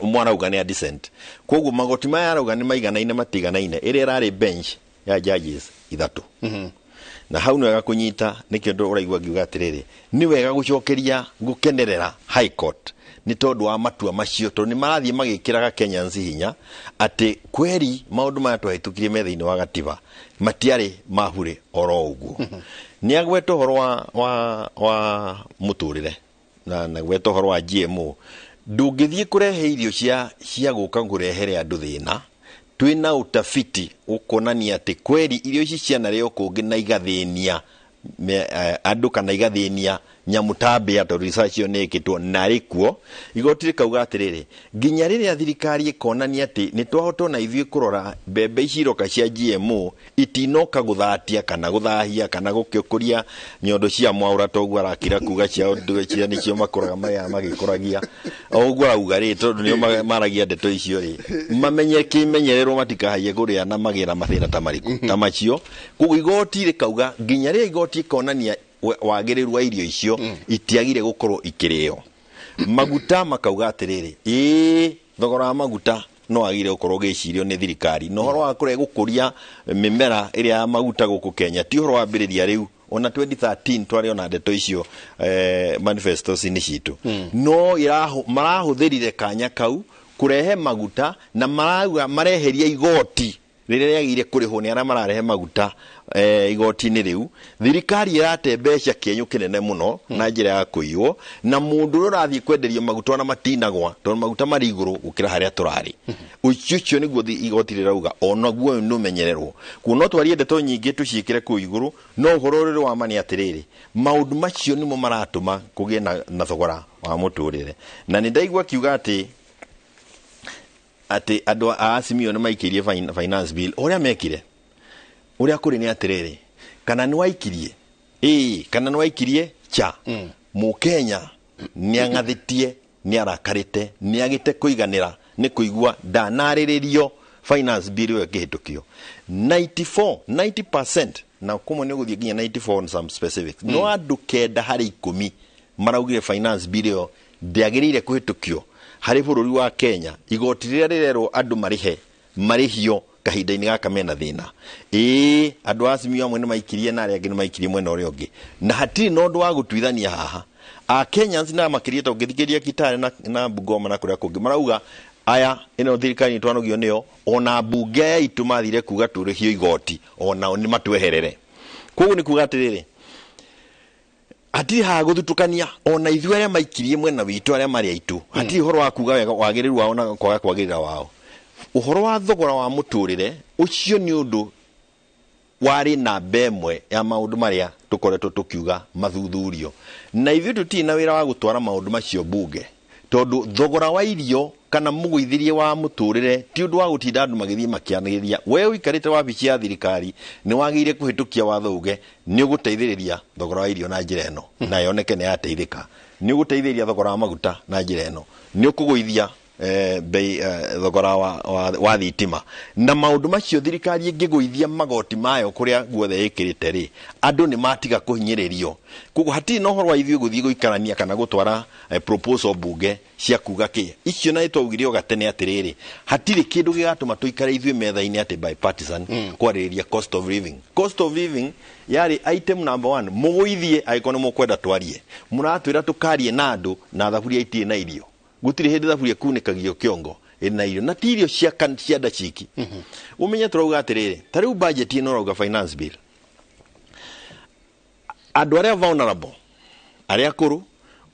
ũmwe arauga nĩ a dissent. Koguo magoti maya arauga nĩ maiganaine matiganaine, ĩrĩa ĩrarĩ bench ya judges ithatũ. Na hau nĩ wega kũnyita, nĩkĩo ũraigua ngiuga atĩrĩrĩ, nĩ wega gũcokeria gũkenerera High Court nĩ tondũ wa matua macio, tondũ nĩ marathiĩ magĩkĩraga Kenyans hinya atĩ kweri maũndũ maya twahĩtũkirie me thĩinĩ wa gatiba matiarĩ mahure oro ũguo. Nĩ agweta ũhoro wa mũtũrĩre na gweta ũhoro wa GMO. Ndũngĩthiĩ kũrehe irio cia gũka kũrehere andũ thĩna, twĩna utafiti ũkuonania atĩ kweri irio ici cianarĩo kũngĩ na igathĩnia andũ kana igathĩnia nyamũ ta mbĩa, tondũ research ĩyo nĩ ĩkĩtwo na rĩ kuo. Igoti rĩkauga atĩrĩrĩ, nginya rĩrĩa thirikari ĩkonania atĩ nĩ twahota ona ithuĩ kũrora mbembe ici iroka cia GMO itinoka gũthatia kana gũthahia kana gũkĩkũria nyondo cia mwaũra, toguo arakira kuga ciao cia nĩcio makũraga marĩa magĩkũragia o ũguo arauga rĩ, tondũ nĩo maragia ndeto icio rĩ, mamenye kĩmenyererwo matikahaiye kũrĩa na magĩra mathĩna ta marĩkũ ta macio. Koguo igoti rĩkauga nginya rĩrĩa igoti ĩkonania wagĩrĩru wa irio icio itiagire gũkorwo ikĩrĩo. Maguta makauga atĩrĩrĩ, ĩĩ thogora wa maguta no wagĩrĩire gũkorwo ũgĩcirio nĩ thirikari, na ũhoro wa kũrĩa gũkũria mĩmera ĩrĩa ya maguta gũkũ Kenya ti ũhoro wambĩrĩria rĩu, ona 2013 twarĩ ona ndeto icio manifestos-inĩ citũ. No marahũthĩrire kanya kau kũrehe maguta, na marauga mareheria igoti rĩrĩa rĩagĩrĩire kũrĩhwo nĩ arĩa mararehe maguta igoti-inĩ rĩu. Thirikari ĩrate mbeca kĩenyũ kĩnene mũno na njĩra ya kũiywo, na mũndũ ũrĩa ũrathiĩ kwenderio maguta ona matinagwa, tondũ maguta marĩ igũrũ gũkĩra harĩa tũrarĩ. Ũcio nĩguo igoti rĩrauga onaguo nĩ ũmenyererwo. Kuo no twarie ndeto nyingĩ tũciĩkĩre kũu igũrũ, no ũhoro ũrĩa wa ma nĩ atĩrĩrĩ, maũndũ macio nĩmo maratũma kũgĩe na thogora wa mũtũrĩre. Na nĩ ndaigua akiuga atĩ andũ a Azimio nĩ maikĩrie finance bill. Ũrĩa mekire, ũrĩa kũrĩ nĩ atĩrĩrĩ, kana nĩ waikirie ĩĩ kana nĩ waikirie cha, Mũkenya nĩ ang'athĩtie, nĩ arakarĩte, nĩ agĩte kũiganĩra nĩ kũigua ndanarĩrĩrio finance bill ĩyo ĩkĩhĩtũkio. 90% na kũmwe nĩ ũgũthiĩ nginya 94 on some specifics. No andũ 9 harĩ 10 maraugire finance bill ĩyo ndĩagĩrĩire kũhĩtũkio harĩ bũrũri wa Kenya. Igoti rĩrĩa rĩrerwo andũ marĩhe marĩhio kahinda-inĩ gaka mena thĩna. Ĩĩ andũ a Azimio amwe nĩ maikirie na arĩa angĩ nĩ maikirie mwena ũrĩa ũngĩ, na hatirĩ na ũndũ wa gũtuithania haha. A Kenyans na makĩria ta ũngĩthikĩrĩria Kitale na Bungoma na kũrĩa kũngĩ marauga aya ĩno thirikari nĩ twanogio nĩyo, ona mbunge aya itũ mathire kuga tũrĩhio igoti onao nĩ matweherere. Koguo nĩ kuga atĩrĩrĩ, hatirĩ haha gũthutũkania ona ithuĩ arĩa maikirie mwena witũ arĩa marĩ aitũ, hatirĩ ũhoro wa kuga wega wagĩrĩru wao na kwaga kwagĩrĩra wao. Ũhoro wa thogora wa mũtũrĩre ũcio nĩ ũndũ warĩ namba ĩmwe ya maũndũ marĩa tũkoretwo tũkiuga mathuthurio, na ithuĩ tũtirĩ na wĩra wa gũtwara maũndũ macio mbunge, tondũ thogora wa irio kana mũgũithĩrie wa mũtũrĩre ti ũndũ wa gũtinda andũ magĩthiĩ makĩanĩrĩria. We ũikarĩte wabici ya thirikari nĩ wagĩrĩire kũhĩtũkia watho uge nĩ ũgũteithĩrĩria thogora wa irio na njĩra ĩno, na yoneke nĩ yateithĩka, nĩ ũgũteithĩrĩria thogora wa maguta na njĩra ĩno, nĩ ũkũgũithia Bei thogora wa thitima na maũndũ macio thirikari ĩngĩgũithia magoti mayo kũrĩa guothe ĩkĩrĩte rĩ, andũ nĩ matiga kũhinyĩrĩrio. Koguo hatirĩ na ũhoro wa ithuĩ gũthiĩ gũikarania kana gũtwara proposal bunge cia kuga kĩ icio, na nĩtwaugire o gatene atĩrĩrĩ, hatirĩ kĩndũ gĩgatũma tũikare ithuĩ metha-inĩ atĩ bipartisan kwarĩrĩria cost of living. Cost of living yarĩ item number one. Mũgũithie angĩkorwo nĩ mũkwenda twarie, mũratwĩra tũkarie na andũ na thaburia itirĩ na irio. Gũtirĩ hĩndĩ thaburia kunĩkagio kĩongo ĩrĩ na irio, na ti irio cia nda ciki. Ũmenye tũrauga atĩrĩrĩ, ta rĩu budget ĩno ũrauga finance bill, andũ arĩa vulnerable, arĩa akũrũ,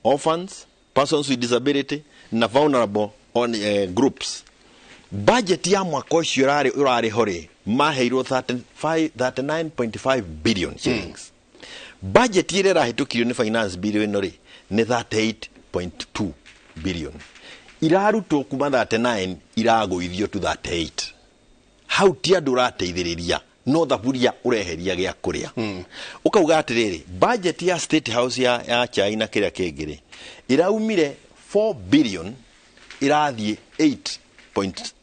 orphans, persons with disability na vulnerable on, groups, budget ya mwaka ũcio ũrarĩ ho rĩ, maheirwo 35 39.5 billion shillings. Budget ĩrĩa ĩrahĩtũkirio nĩ finance bill ĩno rĩ, nĩ 38.2 billion. Irarutwo kuma 39 iragũithio to 38. Hau ti andũ ũrateithĩrĩria, no thaburia ũreheria gĩa kũrĩa. Ũkauga atĩrĩrĩ, budget ya State House ya chai na kĩrĩa kĩngĩ rĩ, ĩraumire 4 billion ĩrathiĩ 8 point,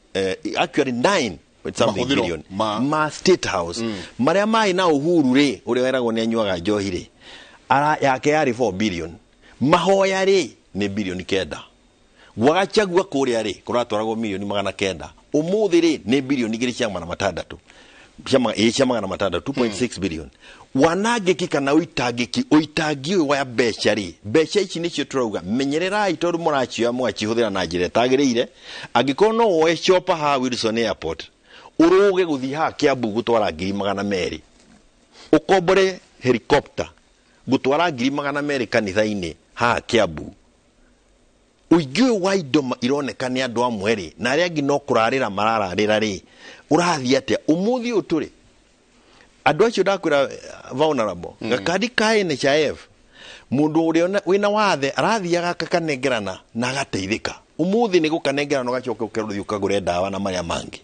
actually 9 point something Mahũthĩro billion ma State House. Marĩa marĩ na Uhuru rĩ, ũrĩa weragwo nĩ anyuaga njohi rĩ, ara yake yarĩ 4 billion. Mahoya rĩ, nĩ bilioni 9. Gwagachagua kũrĩa rĩ, kũratwaragwo milioni 900. Ũmũthĩ rĩ, nĩ bilioni 2.600 cia 600, 2.6 billion. Wanangĩki kana ũitangĩki, ũitangi ũyũ wa mbeca rĩ, mbeca ici nĩcio tũrauga menyererai, tondũ mũracioya mũgacihũthĩra na njĩra ĩtagĩrĩire. Angĩkorwo no woe chopper haha Wilson Airport ũrũge gũthiĩ haha Kiambu gũtwara 200,000, ũkombore helicopter gũtwara 200,000 kanitha-inĩ haha Kiambu, ũingĩ ũyũ wa indo ironeka nĩ andũ amwe rĩ, na arĩa angĩ no kũrarĩra marararĩra rĩ, ũrathiĩ atĩa ũmũthĩ ũyũ tũrĩ? Andũ acio ndakwĩra vulnerable, gakandi ka NHIF, mũndũ ũrĩa wĩna wathe arathiaga akakanengerana na agateithĩka. Ũmũthĩ nĩ gũkanengerana ũgacoka ũkerwo ũthiĩ ũkagũre ndawa na marĩa mangĩ.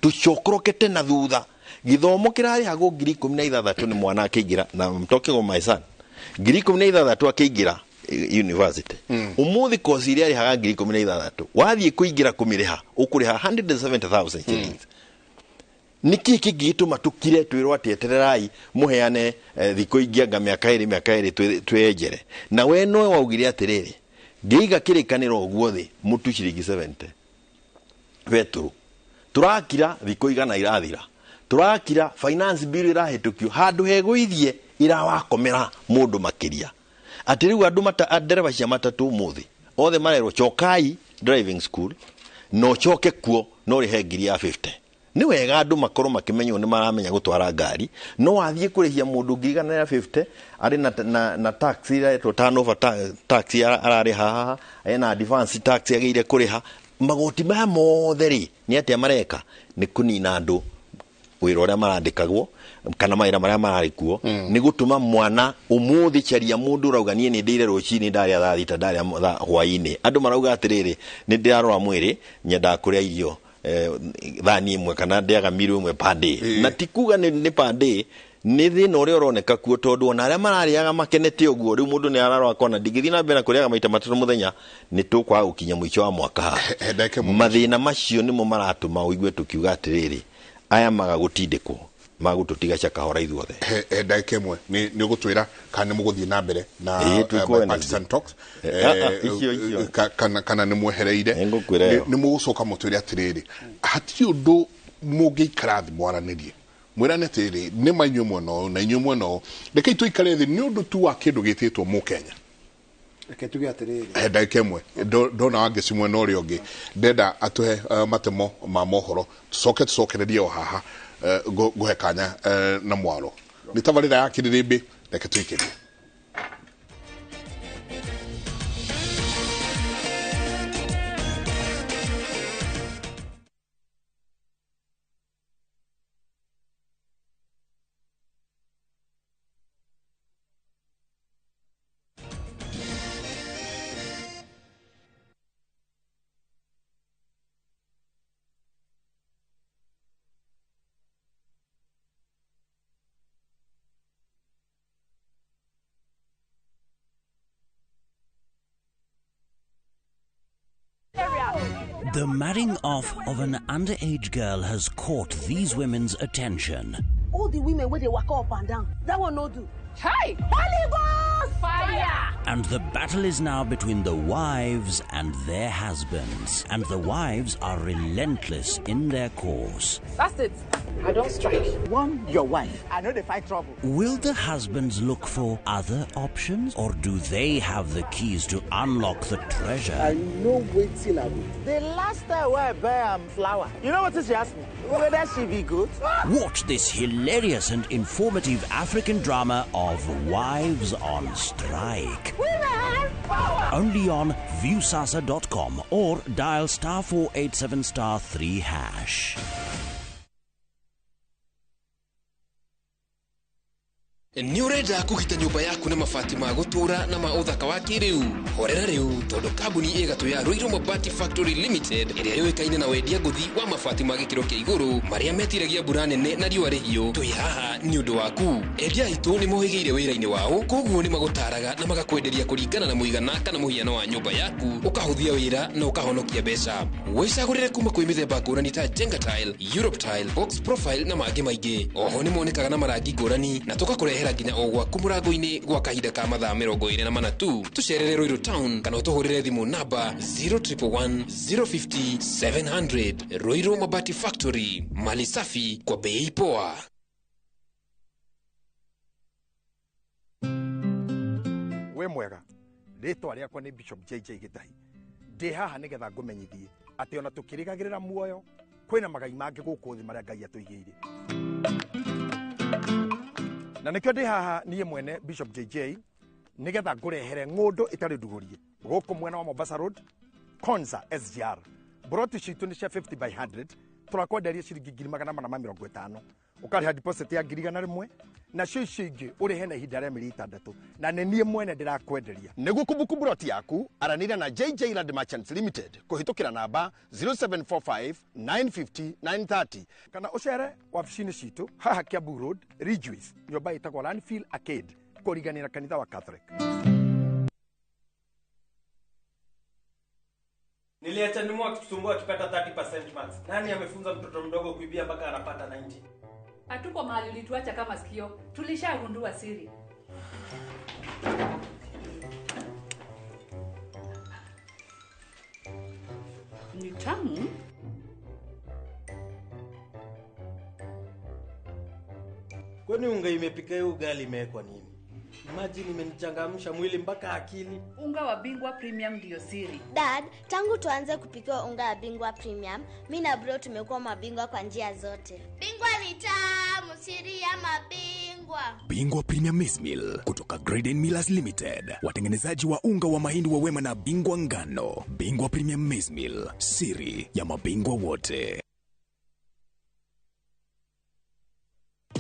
Tũcokorokete na thutha. Gĩthomo kĩrarĩhagwo 16,000 nĩ mwana akĩingĩra, na I'm talking of my son, 16,000 akĩingĩra university. Ũmũthĩ kosi iria arĩhaga 16,000, wathiĩ kũingĩra kũmĩrĩha ũkũrĩha 170,000 shillings. Nĩkĩ kĩngĩgĩtũma tũkire twĩrwo atĩ etererai mũheane thikũ ingĩ anga mĩaka 2, mĩaka 2 twĩenjere? Na we nowe waugire atĩrĩrĩ, ngĩiga kĩrĩkanĩro ũguo thĩ mũtu ciringi 70 betũrũ, tũrakira thikũ 100 irathira, tũrakira finance bill ĩrahĩtũkio handũ hegũithie irawakomera mũndũ makĩria. Atĩ rĩu andũ ndereba cia matatũ ũmũthĩ othe marerwo cokai driving school, na ũcoke kuo no ũrĩhe ngiri ya 50. Nĩ wega andũ makorwo makĩmenywo nĩ maramenya gũtwara ngari, no wathiĩ kũrĩhia mũndũ 150,000 arĩ na tax ĩrĩa ĩretwo turnover tax ararĩha haha, ena advance tax agĩrĩire kũrĩha. Magoti maya mothe rĩ, nĩ atĩa mareka? Nĩ kũnina andũ wĩra ũrĩa marandĩkagwo kana mawĩra marĩa mararĩ kuo. Nĩ gũtũma mwana ũmũthĩ caria mũndũ ũrauga niĩ nĩ ndĩire rũcinĩ, ndarĩa thaa 6, ndarĩa thaa hwaĩ-inĩ. Andũ marauga atĩrĩrĩ, nĩ ndĩrarora mwĩrĩ, nyendaga kũrĩa irio thani 1 kana ndĩaga miro 1 per day. Na ti kuga nĩ per day, nĩ thĩna ũrĩa ũroneka kuo, tondũ ona arĩa mararĩaga makenete ũguo, rĩu mũndũ nĩ ararora akona ndingĩthiĩ na mbere na kũrĩaga maita matatũ mũthenya, nĩ tũkwaga gũkinya mũico wa mwaka haha. He ndagĩka ĩmwe. Mathĩna macio nĩmo maratũma ũigue tũkiuga atĩrĩrĩ, aya maga gũtindĩkwo magũtũtiga cakahora ithuothe. He ndagĩka 1, nĩ ũgũtwĩra kana nĩ mũgũthiĩ na mbere na Ĩĩ, twĩkwo bipartisan talks icio, icio. kana nĩ mwehereire? Nĩngũkwĩra ĩyo. Nĩ mũgũcoka mũtwĩre atĩrĩrĩ, hatirĩ ũndũ mũngĩikara thĩ mwaranĩrie, mwĩrane atĩrĩrĩ, nĩ ma inyuĩ mwena ũyũ na inyuĩ mwena ũyũ, rekei tũikare thĩ nĩ ũndũ tu wa kĩndũ gĩtĩtwo mũkenya? Reke tuge atĩrĩrĩ. He ndagĩka 1, ndona wangeci mwena ũrĩa ũngĩ ndenda atũhe matemo ma mohoro, tũcoke tũcokererie o haha. Ngũhe kanya na mwaro nĩ tabarĩra ya kĩrĩrĩmbĩ, reke tũikĩrie. The marrying off of an underage girl has caught these women's attention. All the women where they walk up and down, that one no do. Hey! Holy Ghost! Fire! And the battle is now between the wives and their husbands. And the wives are relentless in their course. That's it. I don't strike. One, your wife. I know they fight trouble. Will the husbands look for other options, or do they have the keys to unlock the treasure? I know waiting I will. The last time I buy flour, you know what she asked me? Whether she be good? Watch this hilarious and informative African drama of Wives on Strike. Women power! Only on Viusasa.com or dial *487 *3#. Nĩ ũrenda kũgita nyũmba yaku na mabati ma gũtũũra na ma ũthaka wa kĩrĩu? Horera rĩu tondũ kambuni ĩgatũ ya Ruiru Mabati Factory Limited ĩrĩa yũĩkaine na wendia ngũthi wa mabati ma gĩkĩro kĩa igũrũ marĩa metiragia mbura nene na riũa rĩhiũ, twĩ haha nĩ ũndũ waku. Endia aitũ nĩ mohĩgĩire wĩra-inĩ wao, koguo nĩ magũtaraga na magakwenderia kũringana na mũigana kana mũhiano wa nyũmba yaku, ũkahũthia wĩra na ũkahonokia mbeca. Wĩcagũrĩre kuma kwĩ mĩthemba ngũrani ta Jenga Tile, Europe Tile, Box Profile na mangĩ maingĩ. Oho nĩ monekaga na marangi ngũrani na tũgakũrehera nginya o gwaku mũrango-inĩ gwa kahinda ka mathaa 24 tu. Tũcerere Ruiru Town kana ũtũhũrĩre thimũ namba 0111 050 700. Ruiru Mabati Factory, mali safi kwa bei poa. We mwega, rĩtwa rĩakwa nĩ Bishop JJ Gĩtahi. Ndĩ haha nĩgetha ngũmenyithie atĩ ona tũkĩrĩgagĩrĩra muoyo kwĩna magai mangĩ gũkũ thĩ marĩa Ngai atũigĩire. Na nĩkĩo ndĩ haha niĩ mwene Bishop JJ nĩgetha ngũrehere ng'ũndũ ĩtarĩ ndugurie gũkũ mwena wa Mombasa Road, Konza SGR. Broti citũ nĩ cia 50 by 100, tũrakwenderia ciringi 450, ũkarĩha deposit ya 100,000 nacio icio ingĩ ũrĩhe na ihinda rĩa mĩeri 6, na nĩ niĩ mwene ndĩrakwenderia. Nĩguo kũbuku broti yaku, aranĩria na JJ Land Merchants Limited kũhĩtũkĩra namba 0745 950 930 kana ũcere wabici-inĩ citũ haha Kiambu Road, Ridgeways, nyũmba ĩtagwo Landfill Arcade, kũriganĩra kanitha wa Catholic. Niliacha nimu akitusumbua akipata 30% marks. Nani amefunza mtoto mdogo kuibia mpaka anapata 90? Hatuko mahali ulituacha kama sikio. Tulishagundua siri. Ni tamu. Kwani unga imepika hiyo ugali imewekwa nini? Imagine imenichangamsha mwili mpaka akili. Unga wa Bingwa Premium ndio siri. Dad, tangu tuanze kupika unga wa Bingwa Premium, mimi na bro tumekuwa mabingwa kwa njia zote. Bingwa ni tamu, siri ya mabingwa. Bingwa Premium Maize Meal kutoka Graden Millers Limited, watengenezaji wa unga wa mahindi wa Wema na Bingwa Ngano. Bingwa Premium Maize Meal, siri ya mabingwa wote.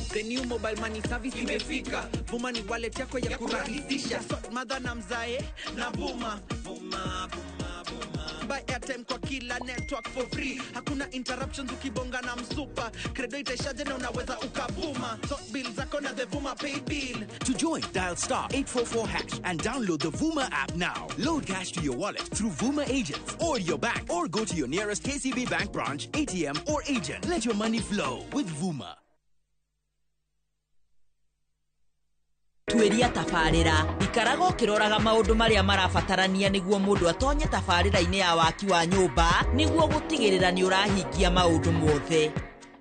The new mobile money service imefika. Vuma ni wallet yako ya kurahisisha. Sort mother na mzae na Vuma. Vuma, Vuma, Vuma. Buy airtime kwa kila network for free. Hakuna interruptions ukibonga na msupa. Credo itaishaje na unaweza ukavuma. Sort bill zako na the Vuma Pay Bill. To join, dial *844# and download the Vuma app now. Load cash to your wallet through Vuma agents or your bank, or go to your nearest KCB Bank branch, ATM or agent. Let your money flow with Vuma. Tuĩria tabarĩra ikaraga ũkĩroraga maũndũ marĩa marabatarania nĩguo mũndũ atonye tabarĩra-inĩ ya waki wa nyũmba nĩguo gũtigĩrĩra nĩ ũrahingia maũndũ mothe.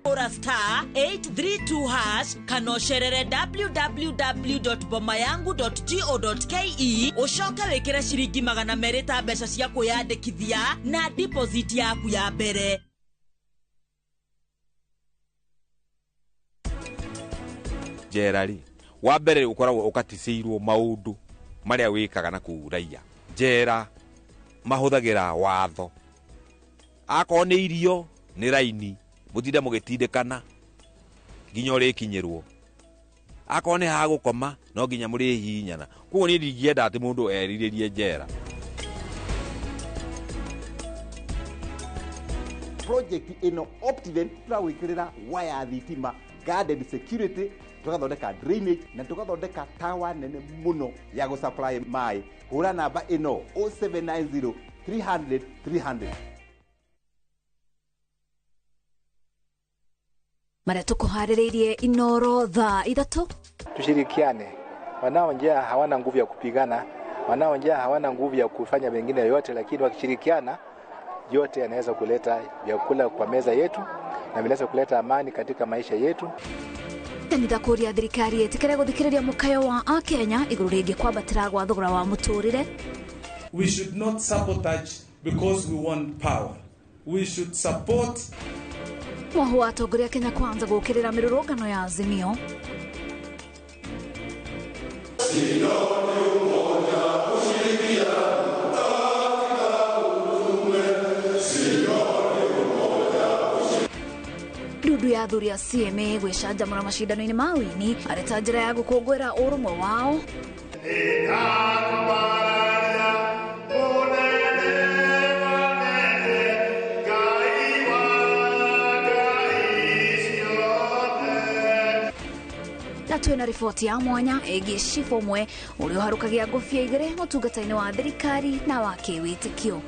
Ora *832# kana ũcerere www.bomayangu.go.ke ũcoke wĩkĩre ciringi 200 ta mbeca cia kwĩyandĩkithia na deposit yaku ya mbere. Njera rĩ, wa mbere ũkoragwo ũkaticĩirwo maũndũ marĩa wĩkaga na kũu raiya. Njera mahũthagĩra watho, akorwo nĩ irio nĩ raini, mũtinde mũgĩtindĩkana nginya ũrĩkinyĩrwo, akorwo nĩ ha gũkoma no nginya mũrĩhihinyana. Koguo niĩ ndingĩenda atĩ mũndũ erirĩrie njera. Project ĩno Optiven tũrawĩkĩrĩra waya thitima, guarded security, tugathondeka drainage na tugathondeka tower nene muno ya gũsupply maĩ. Hũra namba ĩno 0790 300 300. Maria tukuhaririirie Inoro thaa 3. Tushirikiane. Wanao njaa hawana nguvu ya kupigana, wanao njaa hawana nguvu ya kufanya mengine yoyote, lakini wakishirikiana yote yanaweza kuleta vyakula kwa meza yetu na vinaweza kuleta amani katika maisha yetu. Kanitha kuria thirikari itikire guthikiriria mukayo wa akenya iguru ringi kwambatira gwa thogora wa muturire. We should not sabotage because we want power. We should support. Mwahu wa atongoria Kenya Kwanza gukirira mirurungano ya Azimio. Ndundu ya athuri a CMA gwicanjamura macindano-inĩ ma wini arĩ ta njĩra ya gũkũngũĩra ũrũmwe wao. Na twĩna riboti ya mwanya ĩgiĩ cibũ ũmwe ũrĩa ũharũkagia ngũbia igĩrĩ ũtungata-inĩ wa thirikari na wa kĩwĩtĩkio.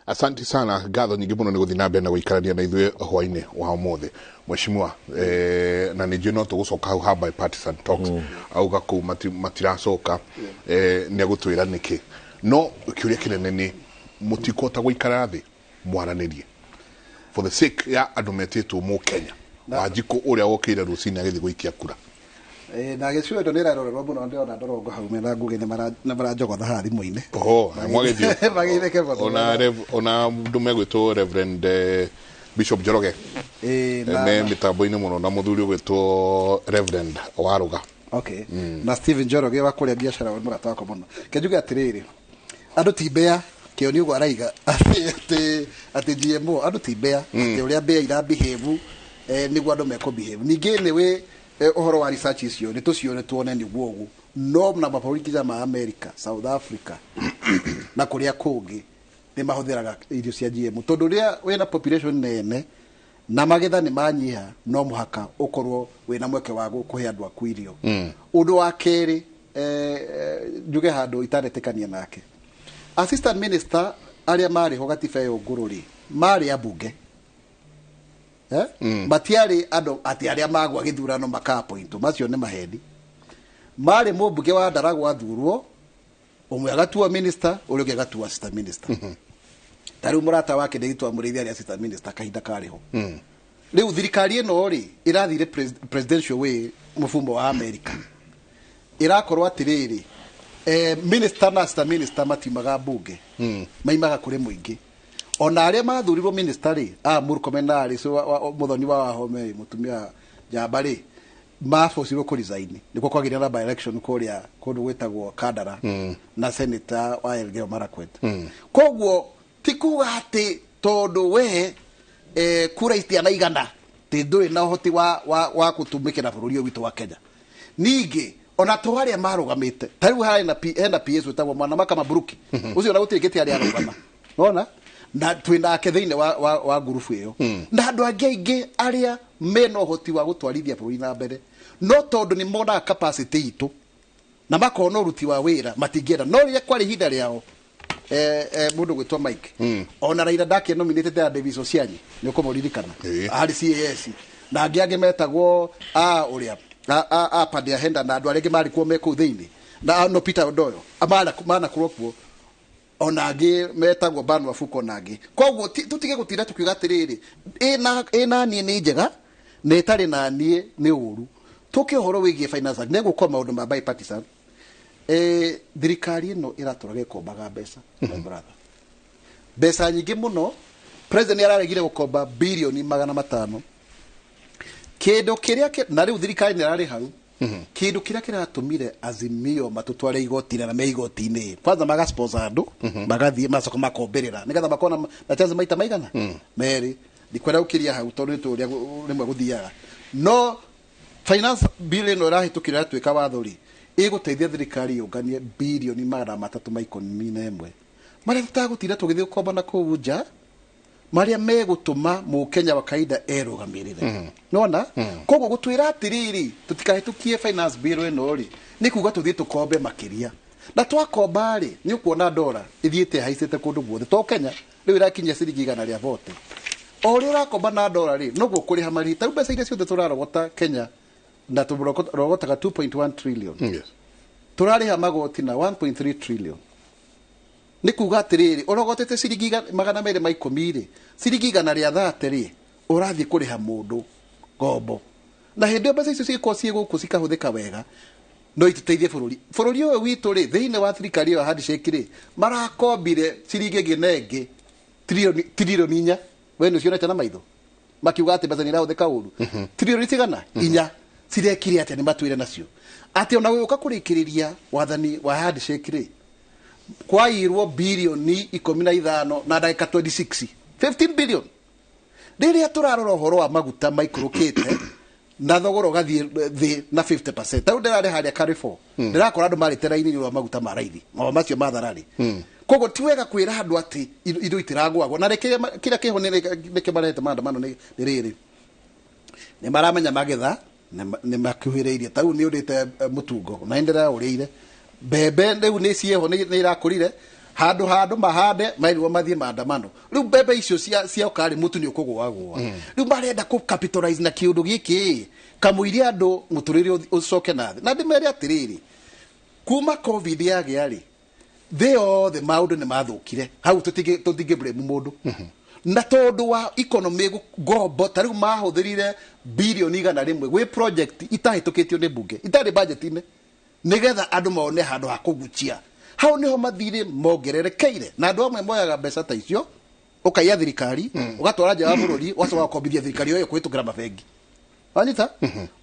Asante sana ngatho nyingĩ mũno nĩ gũthiĩ na mbere na gũikarania na ithuĩ hwainĩ wa ũmũthĩ mheshimiwa, na nĩ njũĩ no tũgũcoka hau ha bipartisan talks auga kũu matiracoka, nĩ agũtwĩra nĩkĩ, no kĩũria kĩnene nĩ mũtikũhota gũikara thĩ mwaranĩrie for the sake ya andũ metĩtwo mũkenya Wanjikũ ũrĩa wokĩire rũcinĩ agĩthiĩ gũikia kura. Na gĩcigo ĩno nĩ ĩrarorerwo mũno, ndĩrona Ndorongo hau mena Ngũgĩ nĩ maranjogotha haha thimũ-inĩ. Oho, mwagĩthiĩ ona mũndũ megwĩtwo Reverend Bishop Njoroge me mĩtambo-inĩ mũno na mũthuri ũgwĩtwo Reverend Waruga. Okay. Na Stephen Njoroge wa kũrĩa biacara wa mũrata wakwa mũno. Ke njuge atĩrĩrĩ, andũ ti mbea kĩo nĩ ũguo araiga atĩ GMO andũ ti mbea atĩ ũrĩa mbea ira behave nĩguo andũ mekũ behave. Ningĩ nĩ wĩ ũhoro wa research icio nĩ tũcione tuone nĩguo ũguo, no na mabũrũri nginya ma America, South Africa na kũrĩa kũngĩ nĩ mahũthĩraga irio cia GMO tondũ rĩrĩa wĩna population nene na magetha nĩ manyiha, no mũhaka ũkorwo wĩna mweke wa kũhe andũ aku irio. Ũndũ wa kerĩ, njuge handũ itanetĩkania nake, assistant minister arĩa marĩ ho gatiba ĩyo ngũrũ rĩ marĩ ambunge. Matiarĩ andũ atĩ arĩa magwa gĩthurano makapointwo, macio nĩ maheni. Marĩ mũmbunge wa Ndaragwa athurwo ũmwe agatua minister, ũrĩa ũngĩ agatua assistant minister. Ta rĩu mũrata wake ndĩgĩtwa Mũrĩithi arĩ assistant minister kahinda karĩ ho. Rĩu thirikari ĩno rĩ ĩrathire presidential way mũfumo wa America, ĩrakorwo atĩrĩrĩ, minister na assistant minister matiumaga mbunge, maimaga kũrĩ mũingĩ. Ona arĩa mathurirwo minister rĩ, Murkomen arĩ so Muthoni wa Wahome mũtumia njamba rĩ, mabocirwo kũ resign nĩkuo kwagĩire na by election kũrĩa kũndũ gwĩtagwo Kandara na senator wa Elgeyo Marakwet. Koguo ti kuga atĩ tondũ we kura itianaigana ti ndũrĩ na ũhoti wa gũtũmĩkĩra bũrũri ũyũ witũ wa Kenya. Ningĩ ona to arĩa marũgamĩte ta rĩu harĩ hena PS wĩtagwo Mwanamaka Maburuki, ũcio ona gũtirĩ gĩtĩ arĩa arũgama, nona na twĩ nake thĩinĩ wa ngurubu ĩyo na andũ angĩ aingĩ arĩa mena ũhoti wa gũtwarithia bũrũri na mbere, no tondũ nĩ monaga capacity itũ na makona ũruti wa wĩra matingĩenda. No rĩrĩa kwarĩ ihinda rĩao mũndũ gwĩtwo Mike, ona Raila ndakĩ nominated ya Davis Osianyi, nĩ ũkũmũririkana harĩ CAS, na angĩ angĩ metagwo ũrĩa Padea Henda na andũ arĩa angĩ marĩ kuo me kũu thĩinĩ na no Peter Odoyo manakorwo kuo, ona angĩ metagwo Ban Wafuko na angĩ. Koguo tutige gũtinda tukiuga atĩrĩrĩ ĩna niĩ nĩ njega na ĩtarĩ na niĩ nĩ ũru. Tũke ũhoro wĩgiĩ finance act, nĩgũkorwo maũndũ ma bipartisan. Thirikari ĩno ĩratũraga ĩkombaga mbeca, my brother, mbeca nyingĩ mũno. President nĩararegire gũkomba birioni 500 kĩndũ kĩrĩa na rĩu thirikari nĩrarĩ hau. Kĩndũ kĩrĩa kĩratũmire Azimio matũtware igoti-inĩ na me igoti-inĩ kwanza magasponsor andũ magathiĩ macoka makombĩrĩra nĩgetha makona na chance maita maigana merĩ. Ndikwenda gũkĩria hau tondũ nĩ tũrĩa rĩmwe gũthiaga, no finance bill ĩno ĩrahĩtũkire ĩratuĩka watho rĩ, ĩgũteithia thirikari yũnganie birioni 311 marĩa tũtagũtinda tũgĩthiĩ gũkomba na kũu nja, marĩa megũtũma mũkenya wa kawaida erũgamĩrĩre. Nona koguo gũtwĩra atĩrĩrĩ tũtikahĩtũkie finance bill ĩno rĩ, nĩ kuga tũthiĩ tũkombe makĩria. Na twakomba rĩ, nĩ ũkuona ndora ithiĩte haicĩte kũndũ guothe. To Kenya rĩu ĩrakinyia ciringi 140. O ũrĩa ũrakomba na ndora rĩ, noguo kũrĩha marĩhi. Ta rĩu mbeca iria ciothe tũrarogota Kenya na tũrogotaga 2.1 trillion. Yes. Tũrarĩha magoti na 1.3 trillion. Nĩ kuga atĩrĩrĩ, ũrogotete ciringi 210 rĩ, ciringi 130 rĩ, ũrathiĩ kũrĩha mũndũ ngombo. Na hĩndĩ ĩyo mbeca icio cigĩkorwo ciĩ gũkũ cikahũthĩka wega, no ituteithie bũrũri. Bũrũri ũyũ witũ rĩ, thĩinĩ wa thirikari ĩyo ya handshake rĩ, marakombire ciringi ĩngĩ na ĩngĩ trilioni 4. We nĩ ũcionete na maitho makiuga atĩ mbeca nĩ irahũthĩka ũru. Trilioni cigana? 4. Cirekire atĩa? Nĩ matwĩre nacio atĩ ona gũgĩũka kũrĩkĩrĩria wathani wa handshake rĩ, kwairwo bilioni 15 na ndagĩka 26, 15 billion. Rĩrĩa tũrarora ũhoro wa maguta maikũrũkĩte na thogora ũgathiĩ thĩ na 50%. Ta rĩu ndĩrarĩ harĩa Carrefour, ndĩrakora andũ marĩte raini nĩ ũndũ wa maguta ma raithi, o macio ma thararĩ. Koguo ti wega kwĩra andũ atĩ indo itiragwagwo. Na reke kĩrĩa kĩho nĩkĩo marehete maandamano nĩ rĩrĩ, nĩ maramenya magetha nĩ makuhĩrĩirie. Ta rĩu nĩ ũrĩte mũtungo na nĩ ndĩraũrĩire mbembe, rĩu nĩ ciĩho, nĩ irakũrire handũ handũ mahande mairwo mathiĩ maandamano. Rĩu mbembe icio cioka rĩ, mũtu nĩ ũkũgũagũa. Rĩu marenda kũ capitalize na kĩũndũ gĩkĩ kamũiria andũ mũtũrĩre ũcoke na thĩ. Na ndĩmere atĩrĩrĩ, kuma COVID yagĩa rĩ, thĩ yothe maũndũ nĩ mathũkire. Hau tũtingĩ blame mũndũ na tondũ wa economy ngombo. Ta rĩu mahũthĩrire bilioni 100 gwĩ project itahĩtũkĩtio nĩ mbunge, itarĩ budget-inĩ, nĩgetha andũ mone handũ ha kũguchia. Hau niho mathirĩ mongererekeire, na andũ amwe moyaga mbeca ta icio, ũkaiya thirikari, ũgatwara nja wa bũrũri, ũgacoka ũkombithia thirikari ĩyo kũhĩtũkĩra mabengi. Wanyita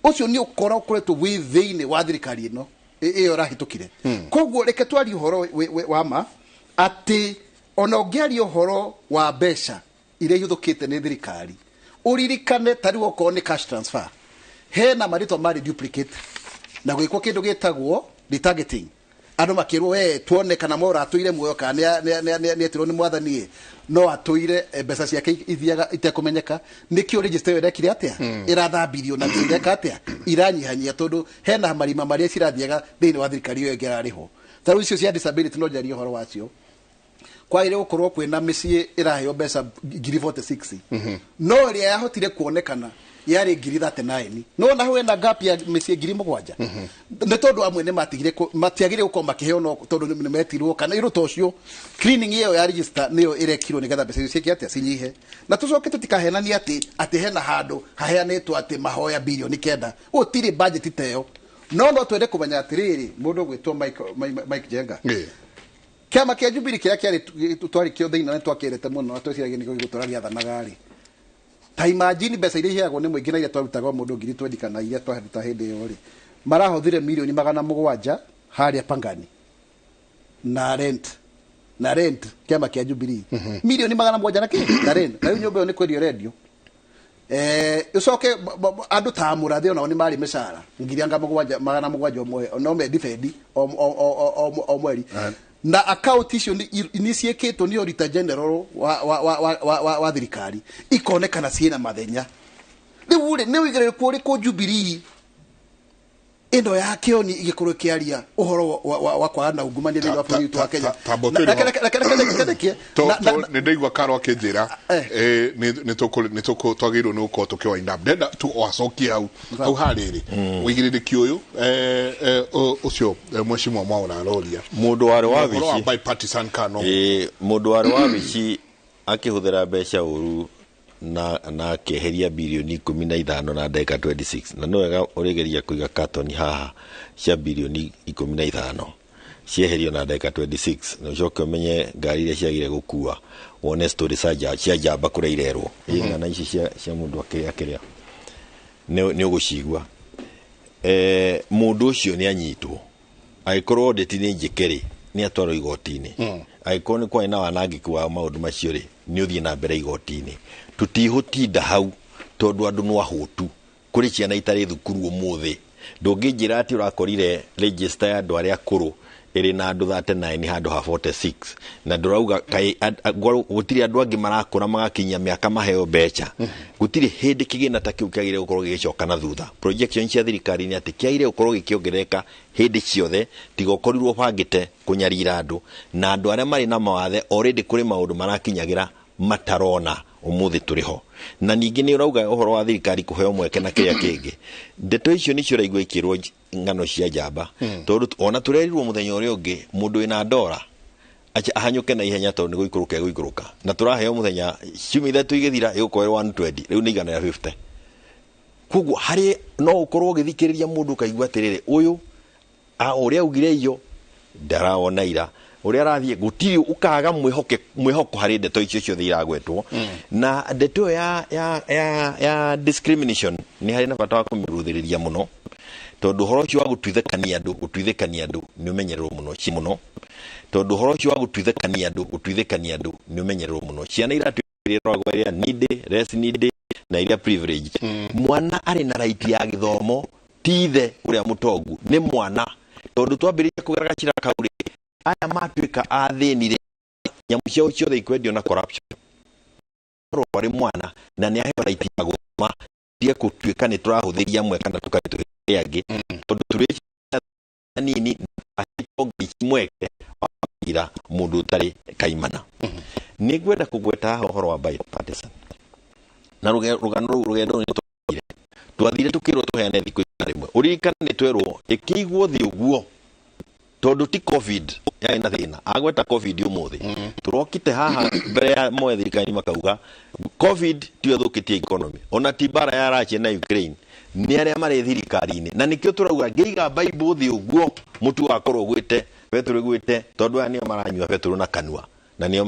ũcio nĩ ũkora ũkoretwo wĩ thĩinĩ wa thirikari ĩno ĩyo ĩrahĩtũkire. Koguo reke twarie ũhoro wa ma atĩ ona ũngĩaria ũhoro wa mbeca iria ihũthũkĩte nĩ thirikari, ũririkane ta rĩu okorwo nĩ cash transfer, hena marĩtwa marĩ duplicate na gwĩkwo kĩndũ gĩtagwo retargeting. Andũ makĩrwo we tuone kana mora atũire muoyo kana nĩ etirwo nĩ mwathani ĩ, no atũire mbeca ciake ithiaga itekũmenyeka. Nĩkĩo register ĩyo ĩrekire atĩa, ĩrathambirio na ireka atĩa, iranyihanyia, tondũ hena marima marĩa cirathiaga thĩinĩ wa thirikari ĩyo ĩngĩ ĩrarĩhwo. Ta rĩu icio cia disability, no njarie ũhoro wacio, kwagĩrĩire gũkorwo kwĩna mĩciĩ ĩraheo mbeca 46,000, no ĩrĩa yahotire kuonekana yarĩ 39,000. No na hau hena gap ya mĩciĩ 7,000, nĩ tondũ amwe nĩ matigire matiagĩrĩire gũkorwo makĩheo, no tondũ nĩ metirwo kana irũ ta ũcio. Cleaning ĩyo ya register nĩyo ĩrekirwo nĩgetha mbeca icio ciĩke atĩa, cinyihe. Na tũcoke tũtikahenanie atĩ hena handũ haheanĩtwo atĩ mahoya bilioni 9. Gũtirĩ budget ta ĩyo. No twende kũmenya atĩrĩrĩ, mũndũ ũgwĩtwo Mike Jenga, kĩama kĩa Jubilee kĩrĩa kĩarĩ twarĩ kĩo thĩinĩ na twakĩrete mũno na tweciragia nĩkĩo gĩgũtũra gĩathanaga rĩ, ta imagine mbeca iria iheagwo nĩ mũingĩ na iria twarutaga o mũndũ 20,000 kana iria twaruta hĩndĩ ĩyo rĩ, marahũthire milioni 700 harĩa Pangani na rent. Kĩama kĩa Jubilee milioni 700 na kĩ na rent, na rĩu nyũmba ĩyo nĩ kwendio rendio. Ũcoke andũ ta mũrathi onao nĩ marĩ mĩcara ngiri anga mũgwanja 700 o mwe, no mendibendi o mweri, na account icio nĩ ciĩkĩtwo nĩ auditor general wa thirikari, ikonekana ciĩna mathenya. Rĩu rĩ, nĩ ũigĩrĩrĩku ũrĩkũ Jubilee ĩno ya kĩoni igĩkorwo ĩkĩaria ũhoro wa kwaga na ungumania thĩinĩ wa bũrũri witũ wa Kenya? Reke. Nä ndaigua Karo akä njä ra nä twagä irwo nä gå korwo tå kä wind up. Ndenda tu wacokie hau harä rä wå igä rä rä ki å yå å cio mwecimwa Mwaura aroria. Mũndũ warĩ Ũhoro wa wabici bipartisan kana Ĩĩ, mũndũ warĩ wabici akĩhũthĩra mbeca ũru na akĩeheria bilioni 15 na ndagĩka 26, na nĩ wega ũrĩgeria kũiga katoni haha cia bilioni 15 cieherio na ndagĩka 26, na ũcoke ũmenye ngari iria ciagire gũkua, wone story cia njamba kũrĩa irerwo. Ĩ ng'ana ici cia mũndũ akĩrĩa nĩ ũgũcigua. Mũndũ ũcio nĩ anyitwo, angĩkorwo audit nĩ njĩke rĩ, nĩ atwarwo igoti-inĩ. Angĩkorwo nĩ kwarĩ na wanangĩki wa maũndũ macio rĩ, nĩ ũthiĩ na mbere igoti-inĩ. Tũtigũtinda hau tondũ andũ no ahũtu. Kũrĩ ciana itarĩ thukuru ũmũthĩ. Ndũngĩnjĩra atĩ ũrakorire register ya andũ arĩa akũrũ ĩrĩ na andũ 39 handũ ha 46, na ndũrauga kaĩ gũtirĩ andũ angĩ marakũra magakinyia mĩaka maheo mbeca. Gũtirĩ hĩndĩ kĩgĩna ta kĩu kĩagĩrĩire gũkorwo gĩgĩcoka na thutha. Projection cia thirikari nĩ atĩ kĩagĩrĩire gũkorwo gĩkĩongerereka hĩndĩ ciothe, tiga ũkorirwo ũbangĩte kũnyarira andũ na andũ arĩa marĩ na mawathe. Already kũrĩ maũndũ marakinyagĩra matarona ũmũthĩ tũrĩ ho. Na ningĩ nĩ ũrauga ũhoro wa thirikari kũheo mweke na kĩrĩa kĩngĩ, ndeto icio nĩcio ũraigua ikĩrwo ng'ano cia njamba, tondũ ona tũrerirwo mũthenya ũrĩa ũngĩ mũndũ wĩna ndora ahanyũke na ihenya tondũ nĩ gũikũrũka ĩgũikũrũka, na tũraheo mũthenya ciumia 3 igĩthira ĩgũkorwo ĩrĩ 120, rĩu nĩ 150. Koguo harĩ no ũkorwo ũgĩthikĩrĩria mũndũ ũkaigua atĩrĩrĩ, ũyũ ũrĩa augire iyo ndaraona ira ũrĩa arathiĩ, gũtirĩ ũkaga mwĩhoko harĩ ndeto icio ciothe iragwetwo. Na ndeto ĩyo ya discrimination nĩ harĩ na bata wa kũmĩrũthĩrĩria mũno, tondũ ũhoro ũcio wa gũtuithĩkania andũ, gũtuithĩkania andũ nĩ ũmenyererwo mũno mũno, tondũ ũhoro ũcio wa gũtuithĩkania andũ, gũtuithĩkania andũ nĩ ũmenyererwo mũno. Ciana iratuĩragwo iria needy, less needy na iria privileged. Mwana arĩ na right ya gĩthomo, ti ithe ũrĩa mũtongu, nĩ mwana. Tondũ twambĩrĩria kũgera gacĩra kau rĩ, aya matuĩka athĩni rĩ, nyamũ ciao ciothe ikwendio na corruption. Arĩ mwana na nĩ aheo right ya gũthoma, tige gũtuĩka nĩ tũrahũthĩria amwe kana tũkaritũhĩria angĩ, tondũ tũrĩ nini ici mweke wa kũira mũndũ ũtarĩ kaimana. Nĩ ngwenda kũgweta haha ũhoro wa bipartisan na rũgano rũu, rũgendo rũu nĩ twathire, twathire tũkĩrwo tũheane thikũ 100. Ũririkane nĩ twerwo ĩkĩigwo thĩ ũguo tondũ ti COVID yarĩ na thĩna. Agweta COVID ũmũthĩ tũrokite haha mbere ya moe thirikari makauga COVID tiyo ĩthũkĩtie economy, ona ti mbara ya Russia na Ukraine, nĩ arĩa marĩ thirikari-inĩ. Na nĩkĩo tũrauga ngĩiga Bible thĩ ũguo mũtu wakorwo ũgwĩte betũrũ ĩgwĩte, tondũ aya nĩo maranyua betũrũ na kanua na nĩo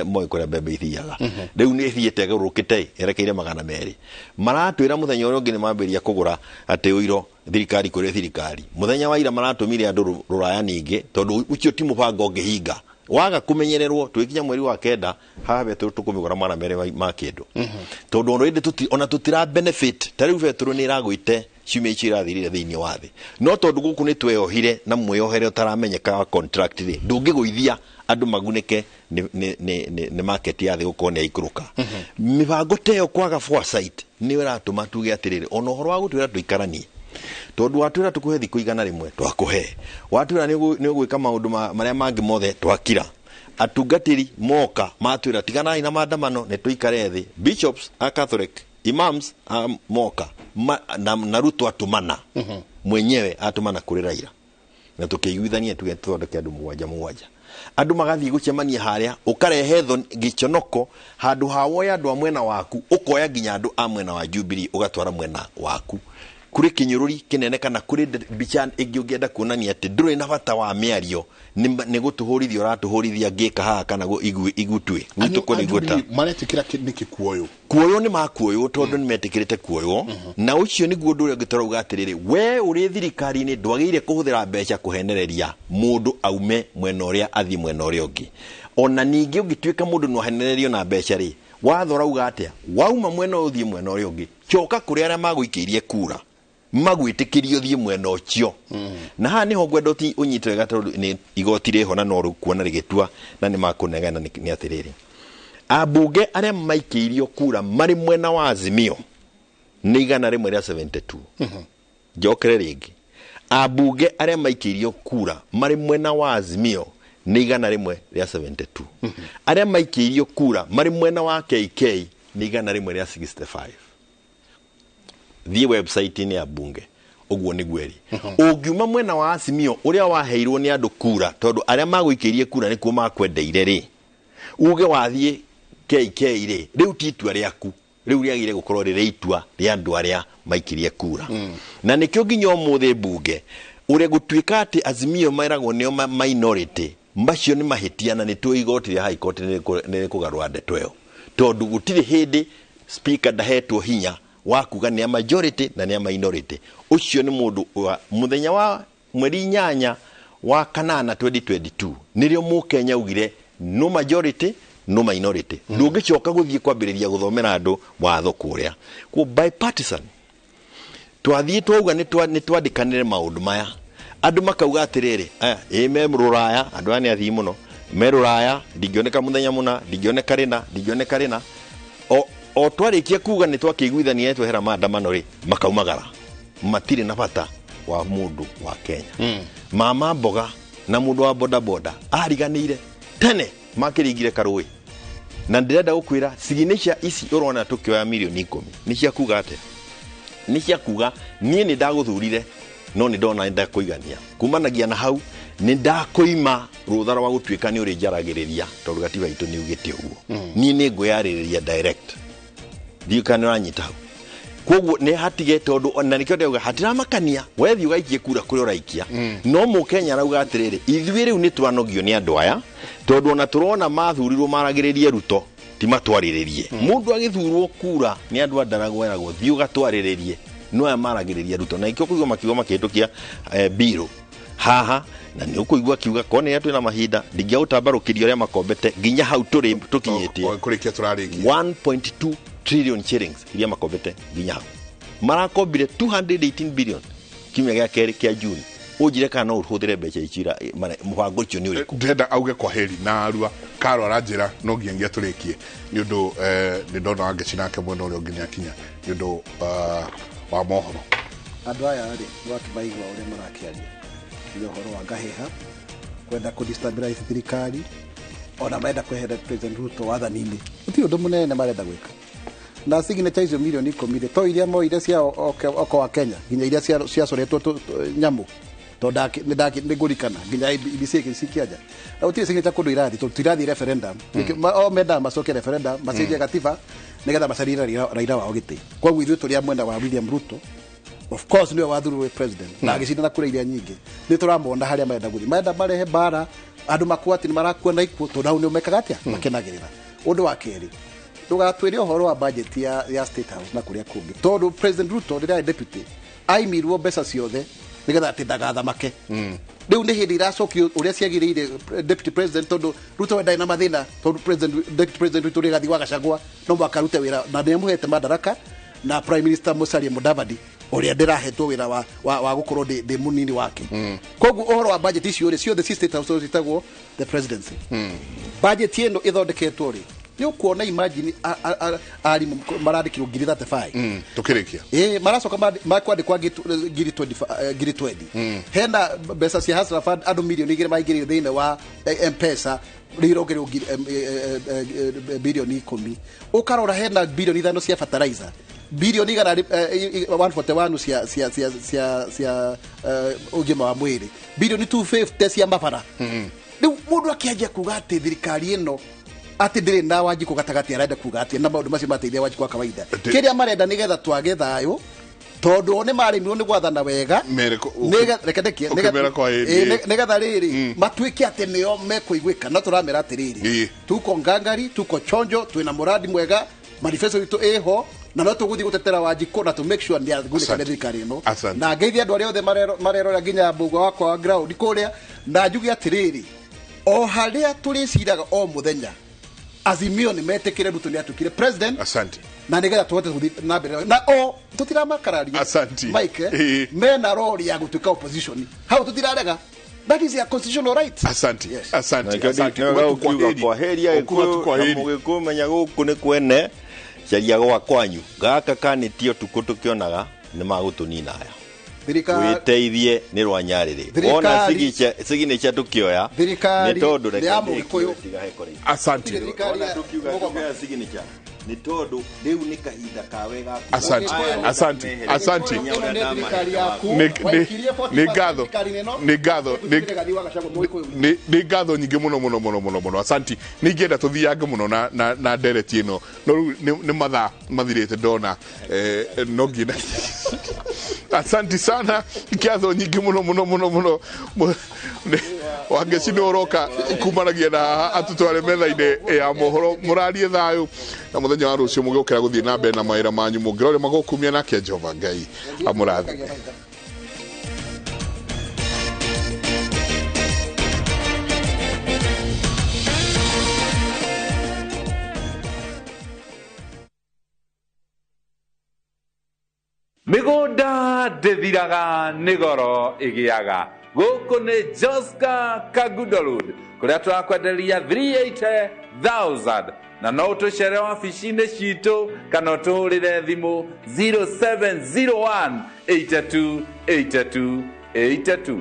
moĩ kũrĩa mbembe ithiaga. Rĩu nĩ ĩthiĩte ĩgarũrũkĩte yerekeire 200. Maratwĩra mũthenya ũrĩa ũngĩ nĩ mambĩrĩria kũgũra atĩ ũiro thirikari kũrĩ thirikari. Mũthenya wa ira maratũmire andũ rũraya ningĩ, tondũ ũcio ti mũbango ũngĩhinga waga kũmenyererwo. Twĩkinya mweri wa 9 haha betũrũ tũkũmĩgũra 200 ma kĩndũ, tondũ already ona tũtira benefit. Ta rĩu betũrũ nĩ ĩragũite ciumia icio irathirire thĩinĩ wa thĩ, no tondũ gũkũ nĩ tweyohire na mwĩyohere ũtaramenyeka wa contract rĩ, ndũngĩgũithia andũ magunĩke nĩ market ya thĩ gũkorwo nĩ yaikũrũka. Mĩbango ta ĩyo, kwaga foresight, nĩ ĩratũma tuge atĩrĩrĩ, ona ũhoro wa gũtwĩra tũikaranie, tondũ watwĩra tũkũhe thikũ 100 twakũhe, watwĩra nĩ ũgwĩka maũndũ marĩa mangĩ mothe twakira. Atungatĩri moka matwĩra tiganai na maandamano nĩ tũikare thĩ. Bishops a Catholic, imams a moka na Ruto atũmana mwenyewe, atũmana kũrĩ Raila na tũkĩiguithania tuge tũthondeke andũ 7 7, andũ magathiĩ gũcemania harĩa, ũkarehe gĩconoko handũ ha woya andũ a mwena waku, ũkoya nginya andũ a mwena wa Jubilee ũgatwara mwena waku. Kũrĩ kĩnyũrũri kĩnene kana kũrĩ mbica ĩngĩ ũngĩenda kuonania atĩ ndũrĩ na bata wa mĩario, nĩ gũtũhũrithia ũratũhũrithia ngĩka haha kana igutwe gwitũ kũrĩ igweta. Maretĩkĩra nĩkĩ kuoywo? Kuoywo nĩ makuoywo tondũ nĩ metĩkĩrĩte kuoywo, na ũcio nĩguo ũndũ ũrĩa ũngĩ tũrauga atĩrĩrĩ, we ũrĩ thirikari-inĩ ndwagĩrĩire kũhũthĩra mbeca kũhenereria mũndũ aume mwena ũrĩa athiĩ mwena ũrĩa ũngĩ. Ona ningĩ ũngĩtuĩka mũndũ no ahenererio na mbeca rĩ, watho ũrauga atĩa? Wauma mwena ũyũ ũthiĩ mwena ũrĩa ũngĩ, coka kũrĩ arĩa magũikĩirie kura magwĩtĩkĩrie ũthiĩ mwena ũcio. Na haha nĩho ngwenda ũnyite wega, tondũ nĩ igoti rĩho na no rĩkuona rĩgĩtua na nĩ makũnegena. Nĩ atĩrĩrĩ, ambunge arĩa maikĩirio kura marĩ mwena wa Azimio nĩ 172. Njokere rĩngĩ, ambunge arĩa maikĩirio kura marĩ mwena wa Azimio nĩ 172. Arĩa maikĩirio kura marĩ mwena wa KK nĩ 165. Thiĩ website-inĩ ya bunge, ũguo nĩguo ĩrĩ. Ũngiuma mwena wa Azimio ũrĩa waheirwo nĩ andũ kura, tondũ arĩa magũikĩirie kura nĩkuo makwendeire rĩ, uge wathiĩ KK rĩ, rĩu ti itua rĩaku, rĩu rĩagĩrĩire gũkorwo rĩrĩ itua rĩa andũ arĩa maikirie kura. Na nĩkĩo nginya ũmũthĩ mbunge ũrĩa gũtuĩka atĩ Azimio meragwo nĩo minority, macio nĩ mahĩtia, na nĩ tũĩ igoti rĩa High Court nĩ rĩkũgarũra ndeto ĩyo, tondũ gũtirĩ hĩndĩ speaker ndahetwo hinya wa kuga nĩ a majority na nĩ a minority. Ũcio nĩ mũndũ wa mũthenya wa mweri 8 wa kanana 2022 nĩrĩo mũkenya augire no majority no minority. Ndũngĩcoka gũthiĩ kwambĩrĩria gũthomera andũ watho kũrĩa. Kwa bipartisan Twathiĩ twauga nĩ twandĩkanĩre maũndũ maya. Andũ makauga atĩrĩrĩ, aya ĩ me rũraya, andũ aya nĩ athii mũno, me rũraya, ndingĩoneka mũthenya mũna, ndingĩoneka rĩna, ndingĩoneka rĩna. O twarĩkia kuga nĩ twakĩiguithania twehera maandamano rĩ, makaumagara. Matirĩ na bata wa mũndũ wa Kenya. Mama mboga na mũndũ wa boda boda ariganĩire tene makĩringire karũĩ. Na ndĩrenda gũkwĩra signature ici ũrona tũkĩoya milioni 10 nĩ cia kuga atĩa? Nĩ cia kuga niĩ nĩ ndagũthurire no nĩ ndona ndakũigania. Kumanagia na hau nĩ ndakũima rũtha rwa gũtuĩka nĩ ũrĩnjaragĩrĩria tondũ gatiba itũ nĩ ugĩte ũguo. Niĩ nĩ ngwĩyarĩrĩria direct. Ndiũĩ kana nĩ ũranyita hau. Koguo nĩ hatige tondũ na nĩkĩo ndauga hatiramakania wethi ũgaikie kura kũrĩa ũraikia. No mũkenya arauga atĩrĩrĩ, ithuĩ rĩu nĩ twanogio nĩ andũ aya tondũ ona tũrona mathurirwo maragĩrĩrie Ruto ti matwarĩrĩrie. Mũndũ agĩthurwo kura nĩ andũ a Ndaragwa eragwo thiĩ ũgatwarĩrĩrie, no aya maragĩrĩria Ruto. Na ikĩo kũigua makiuga makĩhĩtũkia mbirũ haha, na nĩ ũkũigua akiuga korwo nĩ twĩna mahinda ndingĩagũtambarũkĩria ũrĩa makombete nginya hau tũrĩ tũkinyĩtie kũrĩkia tũrarĩkia 1.2 trillion shillings iria makombete nginya hau. Marakombire 218 billion kiumia gĩa kerĩ kĩa June. Ũnjire kana no ũhũthĩre mbeca ici mũbango ũcio nĩ ũrĩkũ? Ndĩrenda auge kwa heri na arua Karo aranjĩra no nginya tũrĩkie nĩ ũndũ nĩ ndona Wangeci nake mwena ũrĩa ũngĩ nĩakinya nĩ ũndũ wa mohoro. Andũ aya rĩ wakĩmaigua ũrĩa marakĩaria nĩ ũhoro wa ngahĩha kwenda kũ destabilize thirikari ona marenda kweheria President Ruto wathani-inĩ. Gũtirĩ ũndũ mũnene marenda gwĩka. Na signature icio milioni 10 to iria moire cia oko wa Kenya nginya iria ciacoretwo nyamũ tondũ nĩ ngũrikana nginya IEBC ĩgĩcikia. Na gũtirĩ signature kũndũ irathi tondũ tirathi referendum. O mendaga macoke referendum macenjie gatiba nĩgetha macarie Raila wao gĩtĩ. Koguo ithuĩ tũrĩ a mwena wa William Ruto, of course nĩwe wathurirwo president na agĩcindana kura iria nyingĩ. Nĩ tũramona harĩa marenda gũthiĩ, marenda marehe mbara andũ makua atĩ nĩ marakua na ikuũ tondũ hau nĩ mekaga atĩa makenagĩrĩra. Ũndũ wa kerĩ, ndũgatwĩre ũhoro wa budget ya State House na kũrĩa kũngĩ tondũ President Ruto rĩrĩa arĩ deputy aimirwo mbeca ciothe nĩgetha atĩ ndagathamake. Rĩu nĩ hĩndĩ iracokio ũrĩa ciagĩrĩire deputy president tondũ Ruto we ndarĩ na mathĩna tondũ deputy president witũ Rigathi wa Gachagua no mũhaka arute wĩra na nĩamũhete madaraka na Prime Minister Musalia Mudavadi ũrĩa ndĩrahetwo wĩra wa gũkorwo ndĩ mũnini wake. Koguo ũhoro wa budget icio rĩ ciothe ci State House citagwo the presidency. Budget ĩno ĩthondeketwo rĩ nĩ ũkuona imagine arimũ marandĩkirwo 35,000 tũkĩrĩkia maracoka makwandĩkwa 20,000. Hena mbeca cia Hustler Fund andũ milioni 2 maingĩrire thĩinĩ wa M-Pesa rĩu irongererwo bilioni 10. Ũkarora hena bilioni 5 cia fertilizer, bilioni 141 cia ũgima wa mwĩrĩ, bilioni 250 cia mabara. Rĩu mũndũ akĩanjia kuga atĩ thirikari ĩno atĩ ndĩrĩ na Wanjikũ gatagatĩ arenda kuga atĩ na maũndũ macio mateithia Wanjikũ wa kawaida. Kĩrĩa marenda nĩgetha twage thayũ tondũ o nĩ maremirwo nĩ gwathana wega nĩgetha rĩrĩ matuĩke atĩ nĩo mekũiguĩka. No tũramera atĩrĩrĩ, tuko ngangari, tuko chonjo, twĩna mũradi mwega, manifesto itũ ĩho na no tũgũthiĩ gũtetera Wanjikũ na to make sure nĩ agunĩka nĩ thirikari ĩno. Na ngeithie andũ arĩa othe marerora nginya mbũgua wakwa wa ground kũrĩa, na njuge atĩrĩrĩ, o harĩa tũrĩciraga o mũthenya Azimio nĩ metĩkĩre Ruto nĩ atuĩkire president. Asante. Na nĩgetha tũhote gũthiĩ na mbere na o tũtiramakararia. Asante. Mike mena role ya gũtuĩka opposition hau tũtirarega. That is their constitutional right. Asante. Yes. Asante. Asante. Kwa heri Agĩkũyũ menya gũkũ nĩ kwene caria gwa kwanyu gaka kanĩtio tukũ tũkĩonaga nĩ magũtũnina aya. Wĩteithie nĩ rwa nyarĩrĩ wona signature tũkĩoya nĩ tondũ reke. Asante. Signature nĩ tondũ rĩu nĩ kahinda kawe gaku. Asante. Asante. Asante. Nĩ ngatho. Nĩ ngatho. Nĩ ngatho nyingĩ mũno mũno mũno mũno mũno. Asante. Nĩ ingĩenda tũthiange mũno na ndereti ĩno no rĩu nĩ mathaa mathirĩte ndona no nginya. Asante sana. Ngatho nyingĩ mũno mũno mũno mũno. Wangeci nĩ ũroka kumanagia na atũtware metha-inĩ ya mohoro mũrarie thayũ na mũthenya wa rũciũ mũgĩũkĩra gũthiĩ na mbere na mawĩra manyu mũngĩrore magũkumia nake Jehova Ngai amũrathime. Mĩgũnda Mĩgũnda ndĩthiraga nĩ goro ĩgĩaga. Gũkũ nĩ Joska Kangundo Road kũrĩa tũrakwenderia 380,000 na no ũtũcere wabici-inĩ citũ kana ũtũhũrĩre thimũ 0701 82 82 82.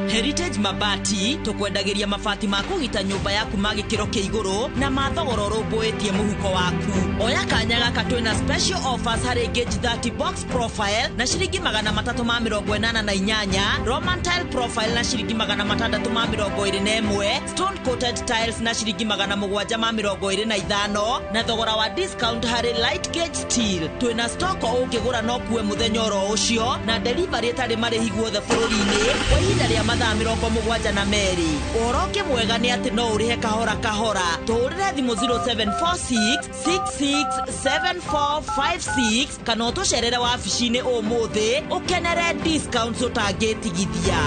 Heritage Mabati tukwendagĩria mabati ma kũgita nyũmba yaku ma gĩkĩro kĩa igũrũ na ma thogora ũrũmbũĩtie mũhuko waku. Oya kanya gaka twĩna special offers harĩ gauge 30 box profile na ciringi 388, Roman tile profile na ciringi 621, stone coated tiles na ciringi 725 na thogora wa discount harĩ light gauge steel. Twĩna stock ũngĩgũra no kuwe mũthenya oro ũcio na delivery ĩtarĩ marĩhi guothe bũrũri-inĩ kwa ihinda rĩa mathaa 72. Ũhoro ũngĩ mwega nĩ atĩ no ũrĩhe kahora kahora. Tũhũrĩre thimũ 0746 667456 kana ũtũcerere wabici-inĩ ũmũthĩ ũkenere discounts ũtangĩtigithia.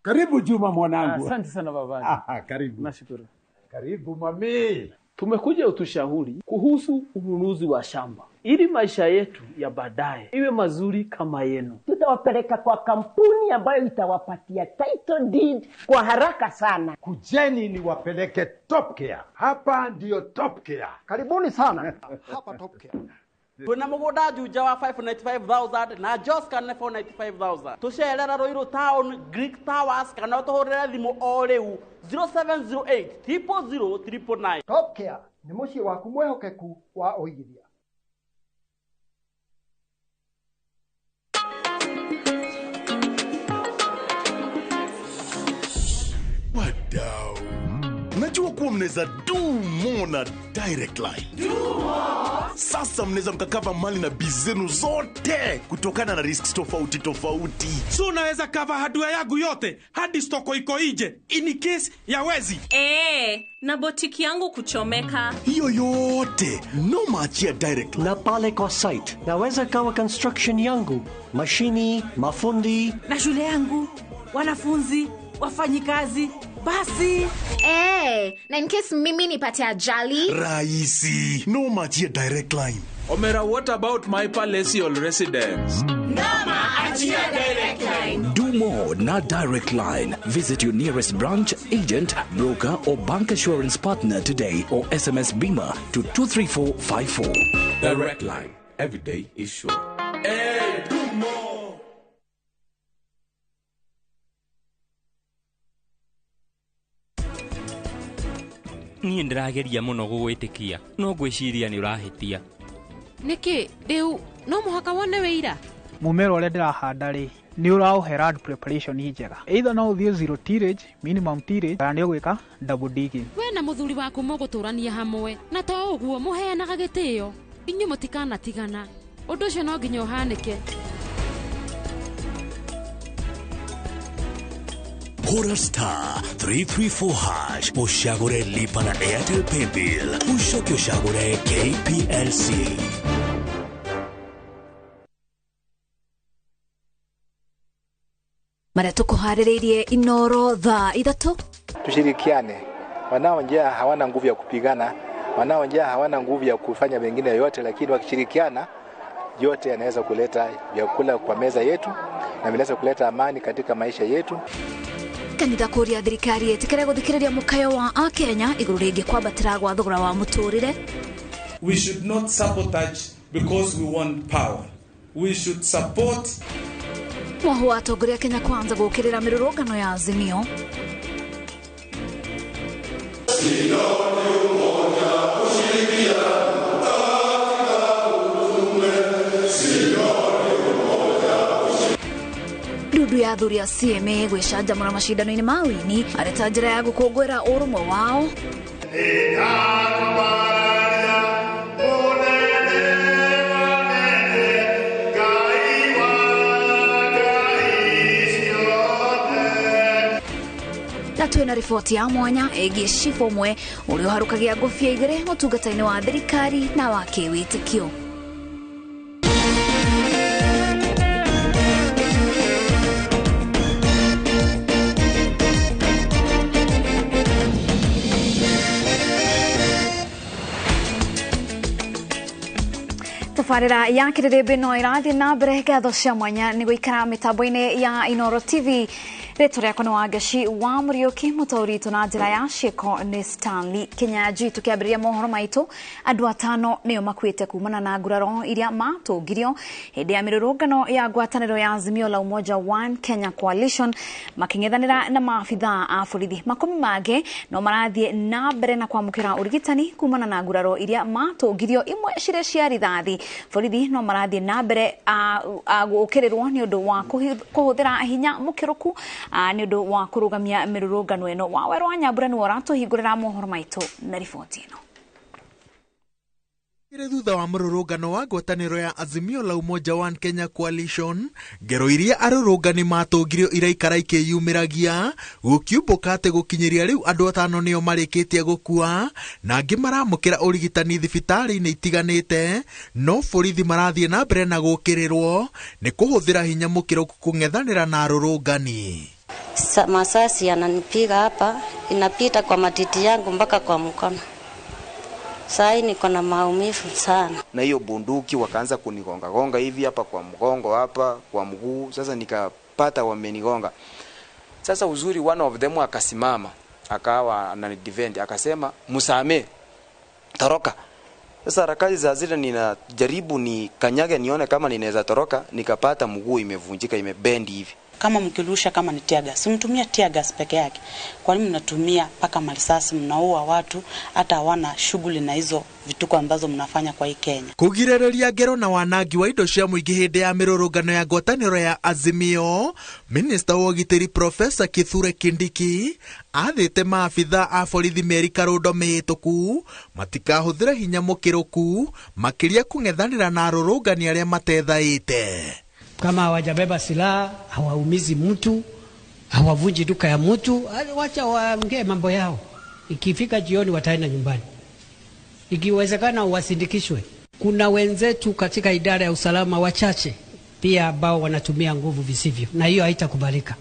Karibu Juma mwanangu. Asante sana baba. Karibu. Nashukuru. Karibu mami. Tumekuja utushauri kuhusu ununuzi wa shamba ili maisha yetu ya baadaye iwe mazuri kama yenu. Tutawapeleka kwa kampuni ambayo itawapatia title deed kwa haraka sana. Kujeni niwapeleke Top Care. Hapa ndiyo Top Care. Karibuni sana. Hapa Top Care. Twina mugunda Juja wa 595,000 na Joska nĩ 495,000. Tucerera Ruiru Town Greek Towers kana utuhurire thimu o riu 0708 000 999. Top Care nĩ mũciĩ waku mwehokeku wa ũigithia. Wadau, najua kuwa mnaweza do more na Direct Line. Do more. Sasa mnaweza mkakava mali na biz zenu zote kutokana na risks tofauti tofauti. So unaweza cover hardware yangu yote hadi stoko iko ije in case ya wezi. Na botiki yangu kuchomeka. Hiyo yote no maachia Direct Line. Na pale kwa site naweza kawa construction yangu, mashini, mafundi na shule yangu, wanafunzi, wafanyikazi. Basi. Na in case mimi nipate ajali. Rahisi. No maachia Direct Line. Omera, what about my palatial residence? Noma achia Direct Line. Do more na Direct Line. Visit your nearest branch, agent, broker or bank assurance partner today or SMS BIMA to 23454. Direct Line. Every day is sure. Hey, do more. Niĩ ndĩrageria mũno gũgwĩtĩkia no ngwĩciria nĩ ũrahĩtia. Nĩkĩ rĩu no mũhaka wone wĩira? Mũmera ũrĩa ndĩrahanda rĩ nĩ ũraũhe land preparation njega. Either no ũthiĩ zero tillage, minimum tillage, kana nĩ ũgwĩka double digging. We na mũthuri waku mũgũtũrania hamwe na to ũguo mũheanaga gĩtĩo, inyuĩ mũtikanatigana. Ũndũ ũcio no nginya ũhanĩke. Hora star 334 hash ushagure lipa na Airtel Paybill ushoke ushagure KPLC. Maria tukuharĩrĩirie Inoro thaa 3. Tushirikiane. Wanao njaa hawana nguvu ya kupigana, wanao njaa hawana nguvu ya kufanya mengine yoyote, lakini wakishirikiana yote yanaweza kuleta vyakula kwa meza yetu na vinaweza kuleta amani katika maisha yetu. Kanitha kũria thirikari ĩtĩkĩre gũthikĩrĩria mũkayo wa akenya igũrũ rĩngĩ kwambatĩra gwa thogora wa mũtũrĩre. We should not sabotage because we want power. We should support. Mwahu wa atongoria Kenya Kwanza gũkĩrĩra mĩrũrũngano ya Azimio. Ndundu ya athuri a CMA gwĩcanjamũra macindano-inĩ ma ũini arĩ ta njĩra ya gũkũngũĩra ũrũmwe wao. Na twĩna riboti ya mwanya ĩgiĩ cibũ ũmwe ũrĩa ũharũkagia ngũbia igĩrĩ ũtungata-inĩ wa thirikari na wa kĩwĩtĩkio. Tabarĩra ya kĩrĩrĩmbĩ no ĩrathiĩ na mbere. Ngatho cia mwanya nĩ gũikara mĩtambo-inĩ ya Inoro TV. Rĩtwa rĩakwa nĩ Wangeci wa Mũriũki, mũtaũri witũ na njĩra ya ciĩko nĩ Stanley Kinyanjui. Tũkĩambĩrĩria mohoro maitũ, andũ 5 nĩo makuĩte kumana na nguraro iria matũngirio hĩndĩ ya mĩrũrũngano ya ngwatanĩro ya Azimio la Umoja One Kenya Coalition makĩng'ethanĩra na maabithaa a borithi. 10 mangĩ no marathiĩ na mbere na kwamũkĩra ũrigitani kumana na nguraro iria matũngirio, imwe cirĩ cia rithathi. Borithi no marathiĩ na mbere gũũkĩrĩrwo nĩ ũndũ wa kũhũthĩra hinya mũkĩrũku nĩ ũndũ wa kũrũgamia mĩrũrũngano ĩno. Wawerũ wa Nyambura nĩwe ũratũhingũrĩra mohoro maitũ na riboti ĩno. Thutha wa mũrũrũngano wa ngwatanĩro ya Azimio la Umoja One Kenya Coalition, ngero iria arũrũngani matũngirio iraikara ikĩyumĩragia, gũkiumbũka atĩ gũkinyĩria rĩu andũ 5 nĩo marĩkĩtie gũkua na angĩ maramũkĩra ũrigitani thibitarĩ-inĩ itiganĩte, no borithi marathiĩ na mbere na gũũkĩrĩrwo nĩ kũhũthĩra hinya mũkĩrũku kũng'ethanĩra na arũrũngani. Masasi yananipiga hapa, inapita kwa matiti yangu mpaka kwa mkono. Sai niko na maumivu sana. Na hiyo bunduki wakaanza kunigonga gonga hivi hapa kwa mgongo, hapa kwa mguu. Sasa nikapata wamenigonga. Sasa uzuri one of them akasimama, akawa ananidefend, akasema msame, toroka. Sasa harakati za zile ninajaribu nikanyage nione kama ninaweza toroka, nikapata mguu imevunjika, imebendi hivi. Kama mkirusha kama ni tear gas, mtumia tear gas peke yake. Kwa nini mnatumia paka marisasi, mnaua watu hata hawana shughuli na hizo vituko ambazo mnafanya kwa hii Kenya? Kũgirĩrĩria ngero na wanangi wa indo cia mũingĩ hĩndĩ ya mĩrũrũngano ya ngwatanĩro ya Azimio, Minista wa ũgitĩri Profesa Kithure Kindiki athĩte maabithaa a borithi mĩeri karũndo mĩhĩtũku matikahũthĩre hinya mũkĩrũku makĩria kũng'ethanĩra na arũrũngani arĩa matethaĩte. Kama hawajabeba silaha, hawaumizi mtu, hawavunji duka ya mtu, wacha waongee mambo yao. Ikifika jioni wataenda nyumbani. Ikiwezekana wasindikishwe. Kuna wenzetu katika idara ya usalama wachache pia ambao wanatumia nguvu visivyo, na hiyo haitakubalika.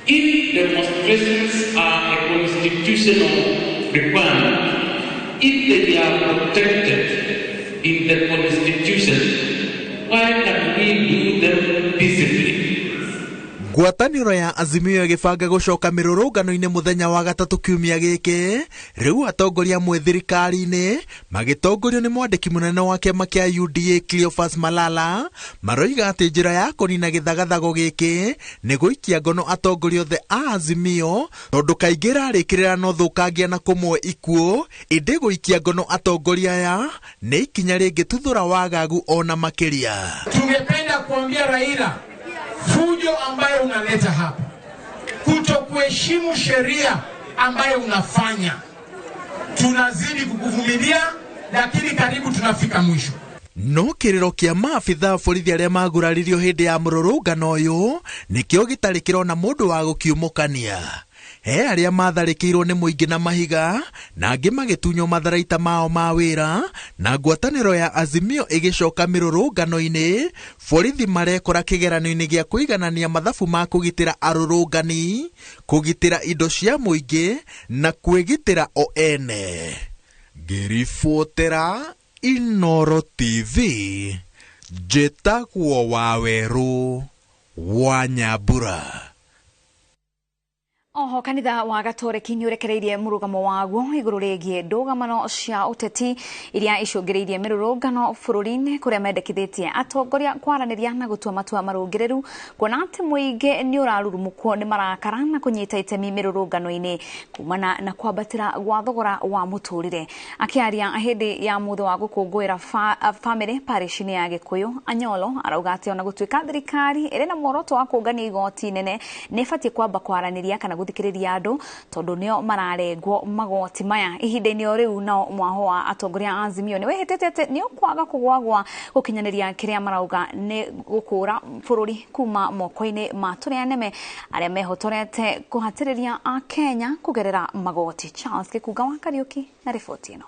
If demonstrations are a constitutional requirement, if they are protected in the constitution, why can't we do them peacefully? Ngwatanĩro ya Azimio ĩgĩbanga gũcoka mĩrũrũngano-inĩ mũthenya wa gatatũ kiumia gĩkĩ, rĩu atongoria amwe thirikari-inĩ magĩtongorio nĩ mwandĩki mũnene wa kĩama kĩa UDA Cleophas Malala maroiga atĩ njĩra ya kũnina gĩthagathago gĩkĩ nĩ gũikia ngono atongoria othe a Azimio, tondũ kaingĩ ĩrarĩkĩrĩra na ũthũkangia na kũmwe ikuũ, ĩndĩ gũikia ngono atongoria aya nĩ ikinya rĩngĩtuthũra wagagu ona makĩria. Tungependa kuambia Raila, fujo ambayo unaleta hapa, kutokuheshimu sheria ambayo unafanya, tunazidi kukuvumilia, lakini karibu tunafika mwisho. No kĩrĩro kĩa maabithaa borithi arĩa maguraririo hĩndĩ ya mũrũrũngano ũyũ nĩkĩo gĩtarĩ kĩrona mũndũ wa gũkiumũkania. He arĩa matharĩkĩirwo nĩ mũingĩ na mahiga na angĩ magĩtunywo matharaita mao ma wĩra, na ngwatanĩro ya Azimio ĩgĩcoka mĩrũrũngano-inĩ, borithi marekora kĩgeranio-inĩ gĩa kũiganania mathabu ma kũgitĩra arũrũngani, kũgitĩra indo cia mũingĩ na kwĩgitĩra o ene. Ngĩribotera Inoro TV, njĩtagwo Wawerũ wa Nyambura. Oho kanitha wa Gatoreki nĩ ũrekereirie mũrũgamo waguo igũrũ rĩgiĩ ndũgamano cia ũteti iria icũngĩrĩirie mĩrũrũngano bũrũri-inĩ, kũrĩa mendekithĩtie atongoria kwaranĩria na gũtua matua marũngĩrĩru, kuona atĩ mũingĩ nĩ ũrarurumũkwo nĩ marakara na kũnyita itemi mĩrũrũngano-inĩ kumana na kwambatĩra gwa thogora wa mũtũrĩre. Akĩaria hĩndĩ ya mũthĩ wa gũkũngũĩra bamĩrĩ parish-inĩ ya Gĩkũyũ, Anyolo arauga atĩ ona gũtuĩka thirikari ĩrĩ na muoroto wa kũngania igoti nene, nĩ ĩbatiĩ kwamba kwaranĩria kana gũthikĩrĩria andũ tondũ nĩo mararengwo magoti maya. Ihinda-inĩ o rĩu nao mwaho wa atongoria a Azimio nĩ wĩhĩtĩte atĩ nĩ ũkwaga kũgwagwa gũkinyanĩria kĩrĩa marauga nĩ gũkũra bũrũri kuma moko-inĩ ma tũrĩa neme arĩa mehotorete kũhatĩrĩria Akenya kũgerera magoti. Charles Gĩkunga wa Kariũki na riboti ĩno.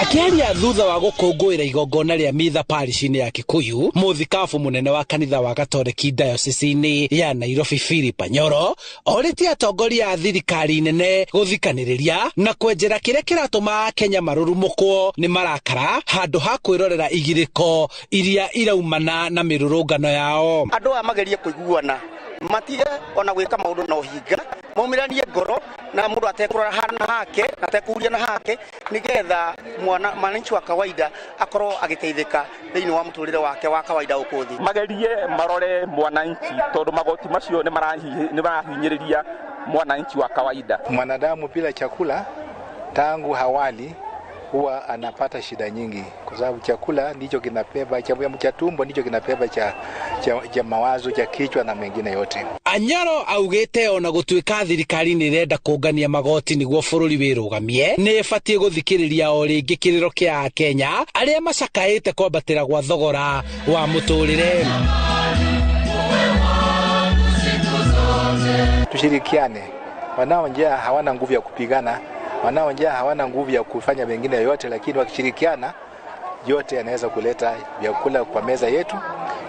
Akĩaria thutha wa gũkũngũĩra igongona rĩa mitha parish-inĩ ya Kikuyu, mũthikabu mũnene wa kanitha wa Gatoreki diocese-inĩ ya Nairobi Philip Anyoro orĩtie atongoria a thirikari nene gũthikanĩrĩria na kwenjera kĩrĩa kĩratũma Akenya marurumũkwo nĩ marakara handũ ha kwĩrorera igirĩko iria iraumana na mĩrũrũngano yao. Andũ aya magerie kũiguana, matige ona gwĩka maũndũ na ũhinga, maumiranie ngoro na mũndũ atekũrora hana hake na atekũhuria na hake, nĩgetha mwananchi wa kawaida akorwo agĩteithĩka thĩinĩ wa mũtũrĩre wake wa kawaida gũkũ thĩ. Magerie marore mwananchi tondũ magoti macio nĩ marahinyĩrĩria mwananchi wa kawaida. Mwanadamu bila chakula tangu hawali huwa anapata shida nyingi, kwa sababu chakula ndicho kinabeba cha tumbo, ndicho kinabeba cha mawazo, cha kichwa na mengine yote. Anyoro augite ona gũtuĩka thirikari nĩ ĩrenda kũngania magoti nĩguo bũrũri wĩrũgamie, nĩ ĩbatiĩ gũthikĩrĩria o rĩngĩ kĩrĩro kĩa Akenya arĩa macakaĩte kwambatĩra gwa thogora wa mũtũrĩre. Tushirikiane, wanao njaa hawana nguvu ya kupigana, wanao njaa hawana nguvu ya kufanya mengine yote, lakini wakishirikiana yote yanaweza kuleta vyakula kwa meza yetu,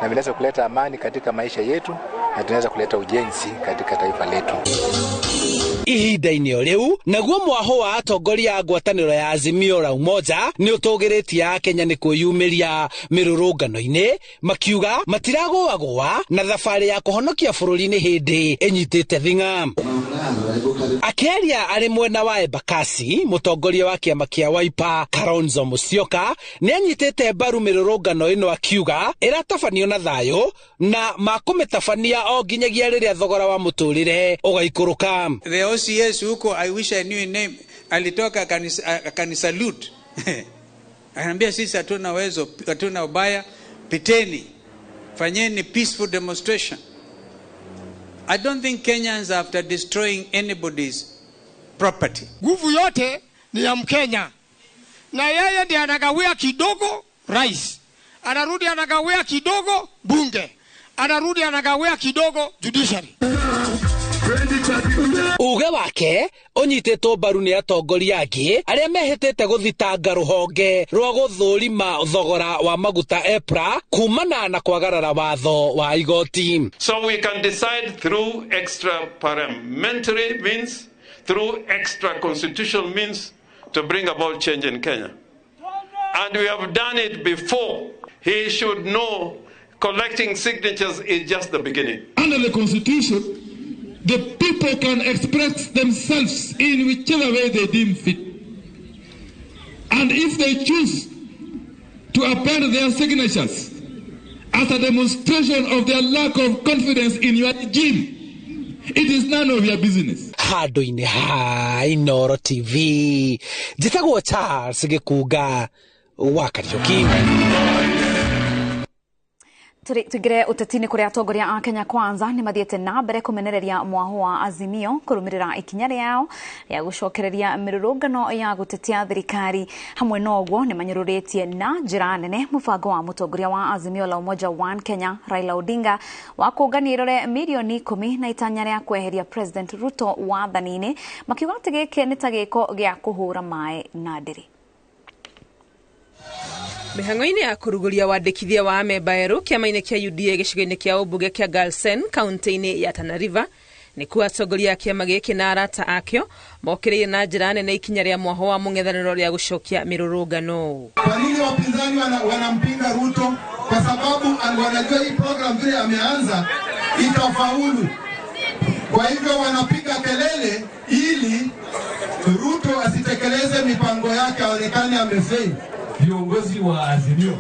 na vinaweza kuleta amani katika maisha yetu, na tunaweza kuleta ujenzi katika taifa letu. Ihinda-inĩ o rĩu naguo mwaho wa atongoria a ngwatanĩro ya Azimio la Umoja nĩ ũtũgĩrĩtie Akenya nĩ kwĩyumĩria mĩrũrũngano-inĩ, makiuga matiragũagũa na thabarĩ ya kũhonokia bũrũri nĩ hĩndĩ ĩnyitĩte thing'a. Akĩaria arĩ mwena wa Embakasi, mũtongoria wa kĩama kĩa Wiper Kalonzo Musyoka nĩ anyitĩte mbaru mĩrũrũngano ĩno, akiuga ĩratabanio na thayũ na makũmĩtabania o nginyagia rĩrĩa thogora wa mũtũrĩre ũgaikũrũka. The OCS huko, I wish I knew his name, alitoka akanisalute. Ananiambia sisi hatuna uwezo, hatuna ubaya, piteni, fanyeni peaceful demonstration. I don't think Kenyans after destroying anybody's property. Nguvu yote ni ya Mkenya. Na yeye ndiye anagawia kidogo rais, anarudi anagawia kidogo bunge, anarudi anagawia kidogo judiciary. Uge wake ũnyitĩtwo mbaru nĩ atongoria angĩ arĩa mehĩtĩte gũthitanga rũhonge rwa gũthũrima thogora wa maguta EPRA kumana na kwagarara watho wa igoti. So we can decide through extra parliamentary means, through extra constitutional means to bring about change in Kenya. And we have done it before. He should know collecting signatures is just the beginning. Under the constitution, the people can express themselves in whichever way they deem fit. And if they choose to append their signatures as a demonstration of their lack of confidence in your regime, it is none of your business. Handũ-inĩ ha Inooro TV, njĩtagwo Charles Gĩkunga wa Kariũki. Tuingire uteti-inĩ kũrĩa atongoria a Kenya Kwanza nĩ mathiĩte na mbere kũmenereria mwaho wa Azimio kũrũmĩrĩra ikinya rĩao rĩa gũcokereria mĩrũrũngano ya gũtetia thirikari. Hamwe na ũguo nĩ manyũrũrĩtie na njĩra nene mũbango wa mũtongoria wa Azimio la Umoja One Kenya Raila Odinga wa kũngania irore mirioni 10 na itanya rĩa kweheria President Ruto wathani-inĩ, makiuga atĩ gĩkĩ nĩ ta gĩko gĩa kũhũra maĩ na ndĩrĩ. Mĩhang'o-inĩ ya kũrugũria wandĩkithia wa amemba erũ kĩama-inĩ kĩa UDA gĩcigo-inĩ kĩa ũmbunge kĩa Garsen kaunti-inĩ ya Tana River nĩkuo atongoria a kĩama gĩkĩ na arata akĩo mokĩrĩire na njĩra nene ikinya rĩa mwaho wa mũng'ethanĩro rĩa gũcokia mĩrũrũngano. Kwa nini wapinzani wanampinga Ruto? Kwa sababu wanajua hii program vile ameanza itafaulu. Kwa hivyo wanapiga kelele ili Ruto asitekeleze mipango yake, aonekane amefeli. Viongozi wa Azimio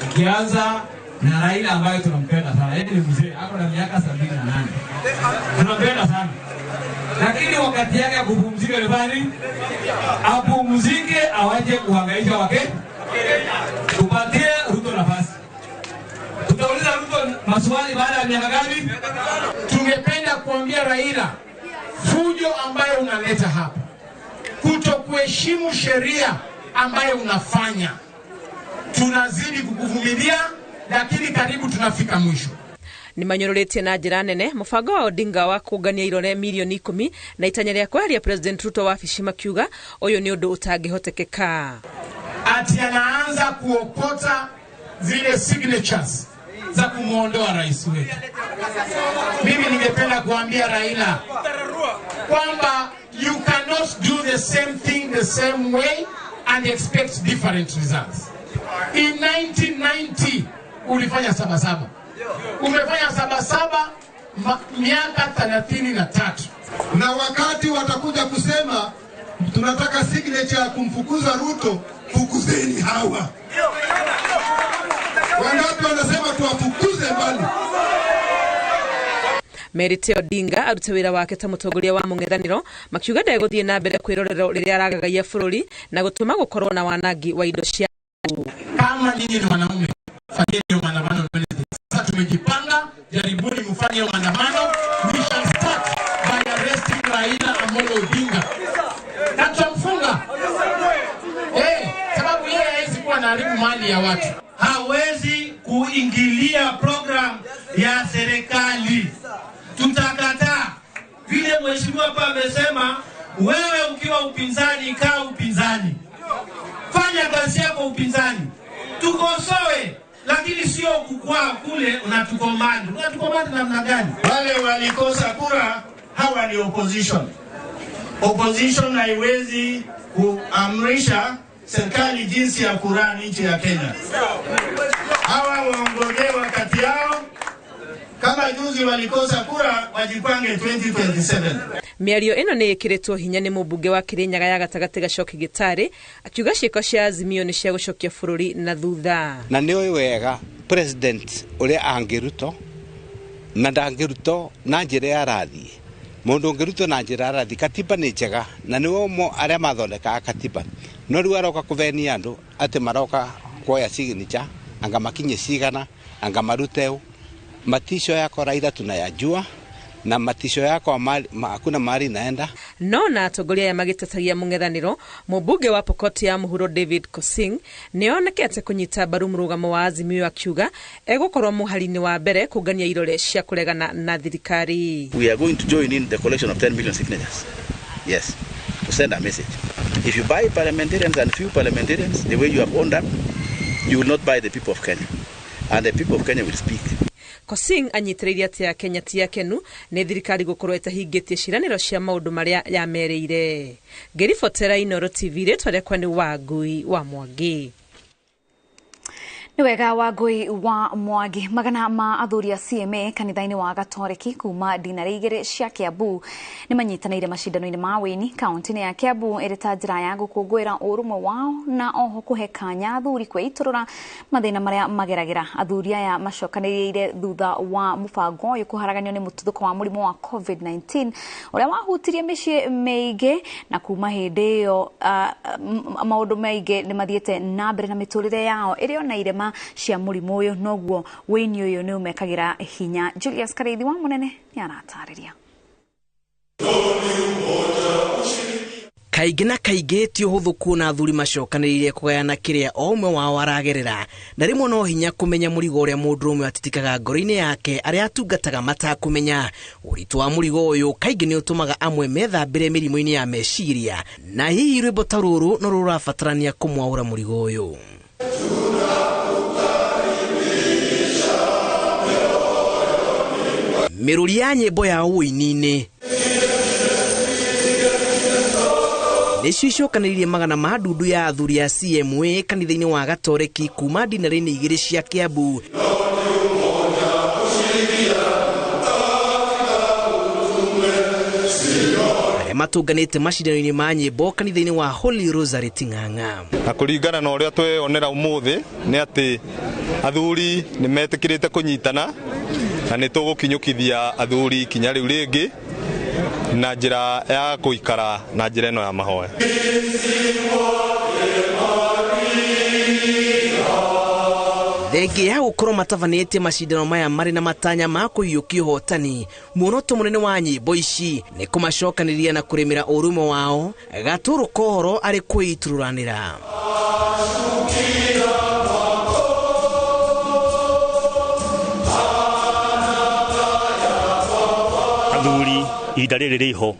ukianza na Raila ambaye tunampenda sana, yeye ni mzee, ako na miaka 78, tunampenda sana, lakini wakati yake kupumzika ni bali apumzike, awaje kuhangaisha wake. Tupatie Ruto nafasi, tutauliza Ruto maswali baada ya miaka gani? Tungependa kuambia Raila, fujo ambayo unaleta hapa, kutokuheshimu sheria ambayo unafanya, tunazidi kukuvumilia, lakini karibu tunafika mwisho. Nĩ manyũrũrĩtie na njĩra nene mũbango wa Odinga wa kũngania irore mirioni 10 na itanya rĩa kweheria President Ruto wabici, makiuga ũyũ nĩ ũndũ ũtangĩhotekeka. Ati anaanza kuokota zile signatures za kumwondoa rais wetu. Mimi ningependa kuambia Raila kwamba you cannot do the same thing the same way and expect different results. In 1990 ulifanya sabasaba, umefanya sabasaba miaka 33. Na wakati watakuja kusema tunataka signature ya kumfukuza Ruto, fukuzeni hawa. Wangapi wanasema tuwafukuze mbali? Merite Odinga arute wira wake ta mutongoria wa mung'ethaniro makiuga ndegũthiĩ na mbere kwĩrorerwo rĩrĩa aragagaia bũrũri na gũtũma gũkorwo na wanangi wa indo cia. Kama nyinyi ni wanaume, fanyeni maandamano. Sasa tumejipanga, jaribuni mfanye maandamano. We shall start by arresting Raila Amolo Odinga. Na tutamfunga. Sababu yeye hawezi kuwa anaharibu mali ya watu. Hawezi kuingilia program ya serikali. Tutakataa. Vile mheshimiwa hapa amesema, wewe ukiwa upinzani, kaa upinzani. Fanya kazi yako upinzani. Tukosoe, lakini sio kukwaa kule unatukomandi. Unatukomandi namna gani? Wale walikosa kura hawa ni opposition. Opposition haiwezi kuamrisha serikali jinsi ya kurani nchi ya Kenya. Hawa waongozee wakati yao. Kama juzi walikosa kura, wajipange 2027. Mĩario ĩno nĩ ĩkĩrĩtwo hinya nĩ mũmbunge wa Kirinyaga ya gatagatĩ Gachoki Gĩtarĩ akiuga ciĩko cia Azimio nĩ cia gũcokia bũrũri na thutha. Na nĩ ũĩ wega president ũrĩa angĩrutwo na ndangĩrutwo na njĩra ya rathiĩ. Mũndũ ũngĩrutwo na njĩra ya rathiĩ, katiba nĩ njega na nĩo arĩa mathondekaga katiba. No rĩu aroka kũvenia andũ atĩ maroka kuoya signature, anga makinye cigana, anga marute ũ. Matisho yako Raila tunayajua na matisho yako hakuna mahali naenda. No na atongoria aya magĩtetagia mũng'ethanĩro, mũmbunge wa Pokot ya mũhuro David Kosing nĩonekete kũnyita mbaru mũrũgamo wa Azimio akiuga egũkorwo mũhari-inĩ wa mbere kũngania irore cia kũregana na thirikari. We are going to join in the collection of 10 million signatures. Yes, to send a message. If you buy parliamentarians and few parliamentarians the way you have owned up, you will not buy the people of Kenya. And the people of Kenya will speak. Kosing anyitĩrĩire atĩ Kenya ti akenu nĩ thirikari gũkorwo ĩtahingĩtie ciĩranĩro cia maũndũ marĩa yamerĩire. Ngĩribotera Inooro TV, rĩtwa rĩakwa nĩ Wangui wa Mwangi. Nĩ wega Wangui wa Mwangi. Magana ma athuri a CMA kanitha-inĩ wa Gatoreki kuma dinarĩ igĩrĩ cia Kiambu nĩ manyitanĩire macindano-inĩ ma wĩini kaunti-inĩ ya Kiambu ĩrĩ ta njĩra ya gũkũngũĩra ũrũmwe wao na oho kũhe kanya athuri kwĩitũrũra mathĩna marĩa mageragĩra. Athuri aya macokanĩrĩire thutha wa mũbango ũyũ kũharaganio nĩ mũtuthũko wa mũrimũ wa COVID-19 ũrĩa wahutirie mĩciĩ mĩingĩ, na kuma hĩndĩ ĩyo maũndũ maingĩ nĩ mathiĩte na mbere na mĩtũrĩre yao ĩrĩ ona irema cia mũrimũ ũyũ, noguo wĩini ũyũ nĩ ũmekagĩra hinya. Julius Kareithi wa Mũnene nĩ aratarĩria. Kaingĩ na kaingĩ ti ũhũthũ kuona athuri macokanĩrĩire kũgayana kĩrĩa o ũmwe wao aragerera, na rĩmwe no hinya kũmenya mũrigo ũrĩa mũndũrũme atitikaga ngoro-inĩ yake arĩa atungataga matakũmenya. Ũritũ wa mũrigo ũyũ kaingĩ nĩ ũtũmaga amwe methambĩre mĩrimũ-inĩ ya meciria, na hihi rwĩmbo ta rũrũ no rũrabatarania kũmwaũra mũrigo ũyũ. Mĩrũri ya nyĩmbo ya ũini-inĩ nĩcio icokanĩrĩirie magana ma ndundu ya athuri a CMA kanitha-inĩ wa Gatoreki kuma dinarĩ-inĩ igĩrĩ cia Kiambu. Arĩa matũnganĩte macindano-inĩ ma nyĩmbo kanitha-inĩ wa Holy Rosary Ting'ang'a. Na kũringana na ũrĩa tweyonera ũmũthĩ nĩ atĩ athuri nĩ metĩkĩrĩte kũnyitana na nĩ tũgũkinyũkithia athuri kinya rĩu rĩngĩ na njĩra ya gũikara na njĩra ĩno ya mahoya. Thengia ya gũkorwo matabanĩtie macindano maya marĩ na matanya ma kũiyũkia ũhotani, muoroto mũnene wa nyĩmbo ici nĩ kũmacokanĩrĩria na kũrĩmĩra ũrũmwe wao gatũrũ kohoro arĩ kwĩitũrũranĩra. Athuri ihinda rĩrĩ rĩho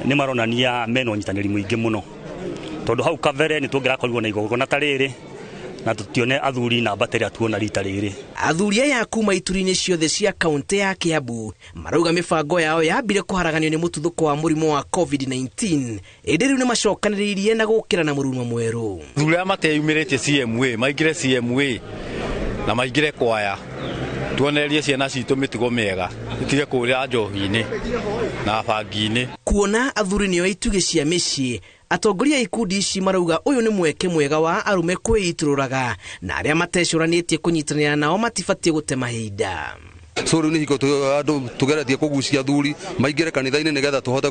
nĩ maronania mena ũnyitanĩri mũingĩ mũno, Tondu hau kabere ni tungirakorirwo na igongona ta riri na tutione athuri namba ta ĩrĩa tuona rita rĩrĩ. Athuri aya kuma ituri-inĩ ciothe cia kaunti ya Kiambu marauga mĩbango yao yambire kũharaganio nĩ mũtuthũko wa mũrimũ wa COVID-19 ĩndĩ rĩu nĩ macokanĩrĩirie na gũkĩra na mũrurumo mwerũ. Athuri aya mateyumĩrĩtie CMA maingĩre CMA na maingĩre kwaya tuonererie ciana citũ mĩtugo mĩega itige kũrĩra njohi-inĩ na bangi-inĩ. Kuona athuri nĩo itugĩ cia mĩciĩ, atongoria a ikundi ici marauga ũyũ nĩ mweke mwega wa arũme kwĩitũrũraga na arĩa matecũranĩtie kũnyitanĩra nao matibatiĩ gũte mahinda. So rĩu nĩ hingo andũ tũgeretie kũgucia athuri maingĩre kanitha-inĩ nĩgetha tũhote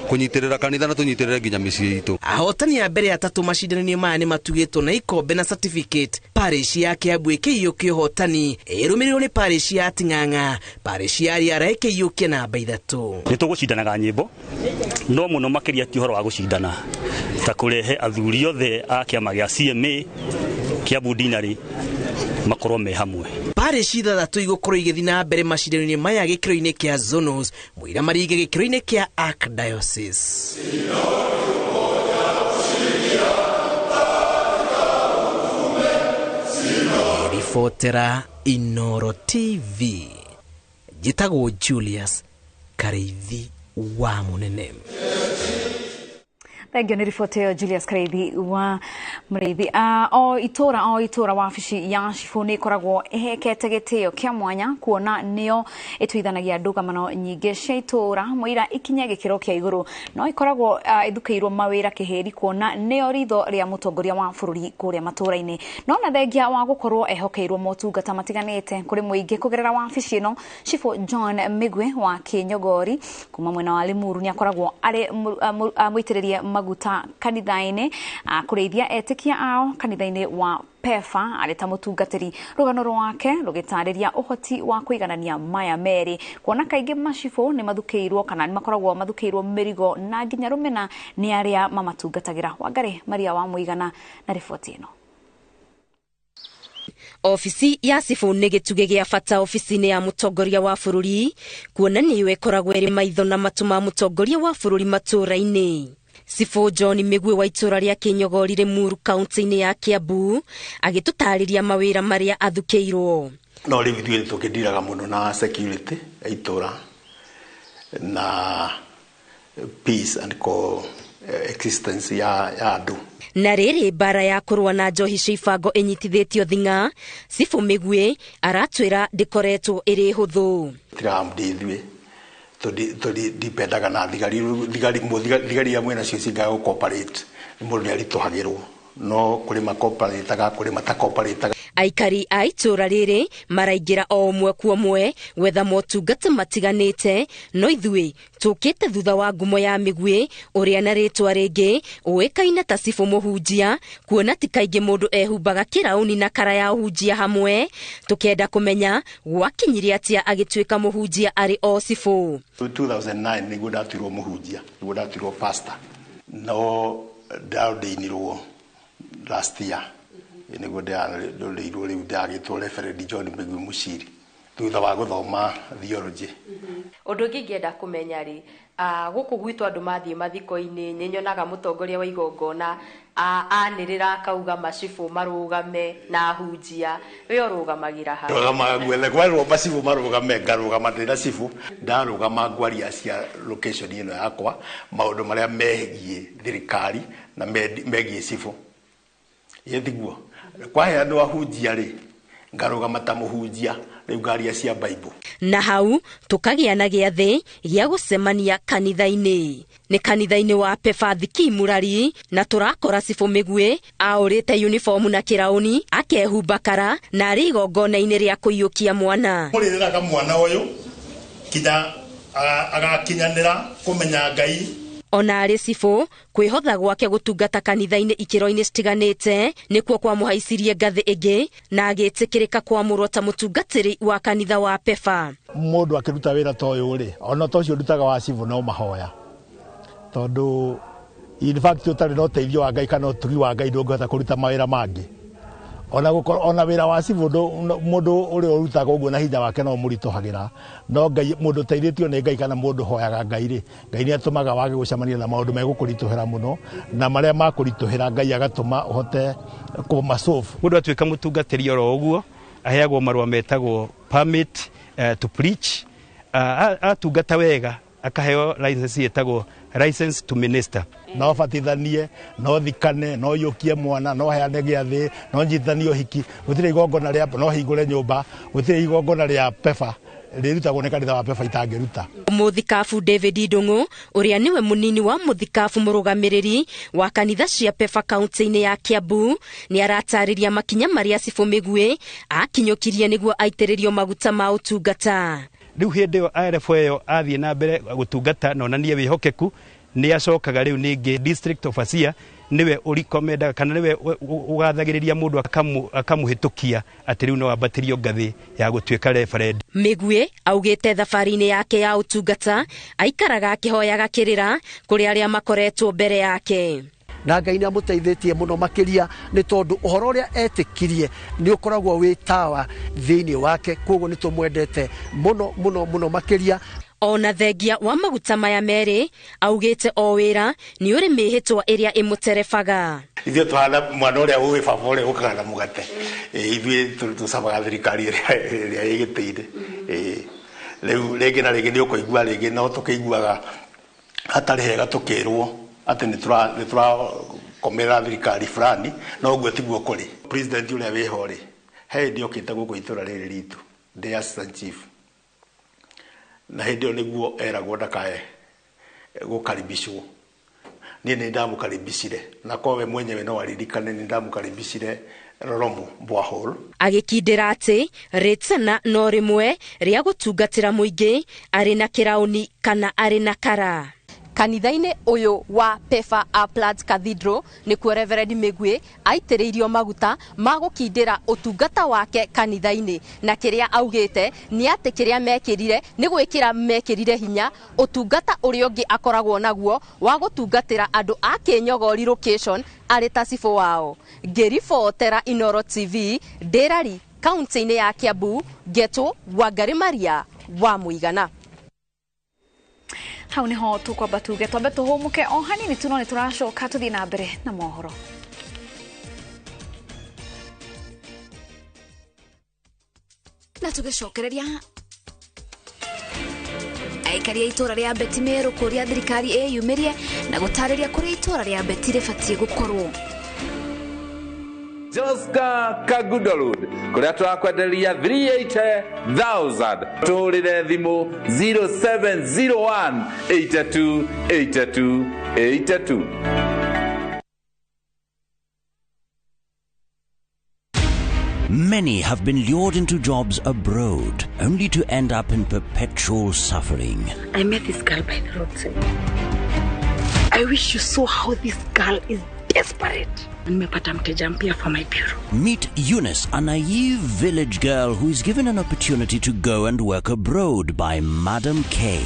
kũnyitĩrĩra kanitha na tũnyitĩrĩre nginya mĩciĩ itũ. Ahotani a mbere atatũ macindano-inĩ maya nĩ matugĩtwo na ikombe na certificate. Parish ya Kiambu ĩkĩiyũkia ũhotani ĩrũmĩrĩirwo nĩ parish ya Ting'ang'a, parish ya Riara ĩkĩiyũkia namba 3. Nĩ tũgũcindanaga nyĩmbo no mũno makĩria ti ũhoro wa gũcindana ta kũrehe athuri othe a kĩama gĩa CMA Kiambu Dinari makorwo me hamwe. Parish 6 igũkorwo igĩthiĩ na mbere macindano-inĩ maya gĩkĩro-inĩ kĩa zonals, mũira maringe gĩkĩro-inĩ kĩa Archdiocese. Ribotera Inoro TV, njĩtagwo Julius Kareithi wa Munene. Thengiũ nĩ riboti ĩyo Julius Kareithi wa Mũrĩithi. O itũra wabici ya cibũ nĩ ĩkoragwo ĩhekete gĩtĩo kĩa mwanya kuona nĩyo ĩtuithanagia ndũgamano nyingĩ cia itũra mũira ikinye gĩkĩro kĩa igũrũ, no ĩkoragwo ĩthukĩirwo mawĩra kĩhĩri kuona nĩyo ritho rĩa mũtongoria wa bũrũri kũrĩa matũra-inĩ. No na thengia wa gũkorwo ehokeirwo motungata matiganĩte kũrĩ mũingĩ kũgerera wabici ĩno, cibũ John Migwe wa Kĩnyogori kuma mwena wa Limuru nĩ akoragwo arĩ mũitĩrĩrie maguta kanitha-inĩ kũrĩithia etĩkia ao kanitha-inĩ wa Pefa arĩ ta mũtungatĩri. Rũgano rwake rũgĩtarĩria ũhoti wa kũiganania maya merĩ kuona kaingĩ macibũ nĩ mathukĩirwo kana nĩ makoragwo mathukĩirwo mĩrigo na nginya rũmena nĩ arĩa mamatungatagĩra. Wangari Maria wa Mũigana na riboti ĩno. Obici ya cibũ nĩ gĩtugĩ gĩa bata obici-inĩ ya mũtongoria wa bũrũri kuona nĩyo ĩkoragwo ĩrĩ maitho na matũ ma mũtongoria wa bũrũri matũũra-inĩ. Cibũ John Migwe wa itũra rĩa Kĩnyogori Limuru kaunti-inĩ ya Kiambu agĩtũtarĩria mawĩra marĩa athukĩirwo. No rĩu ithuĩ tũkĩndiraga mũno na security ya itũra na peace and coexistence ya andũ. Na rĩrĩ mbara ya kũrũa na njohi cia ibango ĩnyitithĩtio thing'a, Cibũ Migwe aratwĩra ndĩkoretwo ĩrĩ hũthũ. Tirahamdi ithuĩ tũdipendaga na thigari thigari amwe nacio cingaga gũ cooperate mũndũ nĩ aritũhagĩrwo no kũrĩ makoparĩtaga kũrĩ matakoparĩtaga. Aikari a itũra rĩrĩ maraingĩra o ũmwe kwa ũmwe gwetha motungata matiganĩte, no ithuĩ tũkĩte thutha wa ngumo ya Migwe ũrĩa na rĩtwa rĩngĩ ũĩkaine ta Cibũ Mũhunjia, kuona ti kaingĩ mũndũ ehumbaga kĩraũni na kara ya ũhunjia hamwe. Tũkenda kũmenya gwakinyire atĩa agĩtuĩka mũhunjia arĩ o cibũ. 2009 nĩguo ndatuirwo mũhunjia, nĩguo ndatuirwo pastor, no ndaordainirwo last year nĩguo ndĩrĩirwo rĩu ndagĩtwo Reverend John Migwi Muchiri thutha wa gũthoma theology. Ũndũ ũngĩ ingĩenda kũmenya rĩ, gũkũ gwitũ andũ mathiĩ mathiko-inĩ nĩ nyonaga mũtongoria wa igongona anĩrĩra akauga macibũ marũgame na ahunjia, we ũrũgamagĩra ha? Rũgamaga guothe, kwerwo macibũ marũgame ngarũgama ndĩ na cibũ, ndarũgama ngwaria cia location ĩno yakwa maũndũ marĩa megiĩ thirikari na megiĩ cibũ. Ĩtiguo kwahe andũ ahunjia rĩ ngarũgama ta mũhunjia rĩu ngaria cia Bible. Na hau tũkagĩa na gĩathĩ gĩa gũcemania kanitha-inĩ. Nĩ kanitha-inĩ wa Pefa Thiki Murari na tũrakora Cibũ Migwe aũrĩte uniform na kĩraũni akehumba kara na arĩ igongona-inĩ rĩa kũiyũkia mwana. Mũrĩrĩraga mwana ũyũ kinya agakinyanĩra kũmenya Ngai. Ona arĩ cibũ kwĩhotha gwake gũtungata kanitha-inĩ ikĩro-inĩ citiganĩte nĩkuo kwamũhaicirie ngathĩ ĩngĩ na agĩtĩkĩrĩka kwamũrwo ta mũtungatĩri wa kanitha wa Pefa. Mũndũ akĩruta wĩra ta ũyũ rĩ, ona ta ũcio ndutaga wa cibũ no mahoya, tondũ in fact ũtarĩ na ũteithio wa Ngai kana ũtugi wa Ngai ndũngĩhota kũruta mawĩra mangĩ. Ona gukorwo ona wira wa civil mundu uria urutaga uguo na hinya wake no murituhagira, no Ngai mundu teithitio ni Ngai kana mundu hoyaga Ngai ri, Ngai ni atumaga wage gucemania na maundu megukurituhira muno, na maria makurituhira Ngai agatuma uhote kumasolve. Mundu atuika mutungatiri oro uguo aheagwo marua metagwo permit to preach, atungata wega akaheo license yetagwo license to minister. No batithanie, no thikane, no yukie mwana, no heane giathi, no nyitithanie uhiki, gutire igongona ria, no hingure nyumba, gutire igongona ria PEFA rirutagwo ni kanitha wa PEFA itangiruta. Muthikabu David Ndung'u uria niwe munini wa muthikabu murugamiriri wa kanitha cia PEFA kaunti-ini ya Kiambu ni aratariria makinya maria Cibũ Mĩgwi akinyũkirie niguo aitĩrĩrio maguta ma ũtungata. Riu hindi ĩyo RFO ĩyo athiĩ na mbere gũtungata na onanie wĩhokeku, nĩ acokaga rĩu ningĩ district overseer niwe ũrikomendaga kana niwe ũgathagĩrĩria mũndũ akamũhĩtũkia atĩ rĩu no ambatĩrio ngathĩ ya gũtuĩka referend. Mĩgwi augĩte thabarĩ-inĩ yake ya ũtungata aikaraga akĩhoyaga kĩrĩra kũrĩ arĩa makoretwo mbere yake. Na Ngai nĩ amũteithĩtie mũno makĩria nĩ tondũ ũhoro ũrĩa etĩkirie nĩ ũkoragwo wĩ tawa thĩinĩ wake, koguo nĩ tũmwendete mũno mũno mũno makĩria. Ona thengia wa maguta maya merĩ augĩte o wĩra nĩ ũrĩ mĩhĩtwa ĩrĩa ĩmũterebaga. Ithuĩ tũhana mwana ũrĩa ũĩ baba ũrĩa ũkaga na mũgate, ithuĩ tũcamaga thirikari ĩrĩa ĩgĩtĩire. Rĩu rĩngĩ na rĩngĩ nĩ ũkũigua rĩngĩ no tũkĩiguaga hatarĩ hega tũkĩrwo atĩ nĩ tũrakomerera thirikari fulani, no ũguo tiguo kũrĩ. President ũrĩa wĩho rĩ, he hĩndĩ okĩte gũkũ itũra rĩrĩ ritũ ndĩ assistant chief, na hĩndĩ ĩyo nĩguo eragwo ndakae gũkaribicwo. Niĩ nĩ ndamũkaribicire, na korwo we mwenyewe no aririkane nĩ ndamũkaribicire Roromo borehole. Agĩkindĩra atĩ rĩtana no rĩmwe rĩa gũtungatĩra mũingĩ arĩ na kĩraũni kana arĩ na kara. Kanitha-inĩ ũyũ wa PEFA Uplands Cathedral nĩkuo Reverend Mĩgwi aitĩrĩirio maguta ma gũkindĩra ũtungata wake kanitha-inĩ, na kĩrĩa augĩte nĩ atĩ kĩrĩa mekĩrire nĩ gwĩkĩra mekĩrire hinya ũtungata ũrĩa ũngĩ akoragwo naguo wa gũtungatĩra andũ a Kĩnyogori location arĩ ta cibũ wao. Ngĩribotera Inooro TV Ndĩrari kaunti-inĩ ya Kiambu, ngetwo Wangari Maria wa Mũigana. Hau niho tukwamba tuge twambe tuhumuke o hanini tu, no nĩ tũracoka tũthiĩ na mbere na mohoro. Na tũgĩcokereria aikari a itũra rĩa Beti Meru kũria thirikari ĩyumĩrie na gũtarĩria kũrĩa itũra rĩa Beti rĩbatiĩ gũkorwo. Joska Kangundo Road kuria turakwenderia 380,000 turire thimu 0701 82 82 82. Many have been lured into jobs abroad, only to end up in perpetual suffering. I met this girl by the roadside. I wish you saw how this girl is desperate. Nimepata mteja mpya for my bureau. Meet Eunice, a naive village girl who is given an opportunity to go and work abroad by Madam K.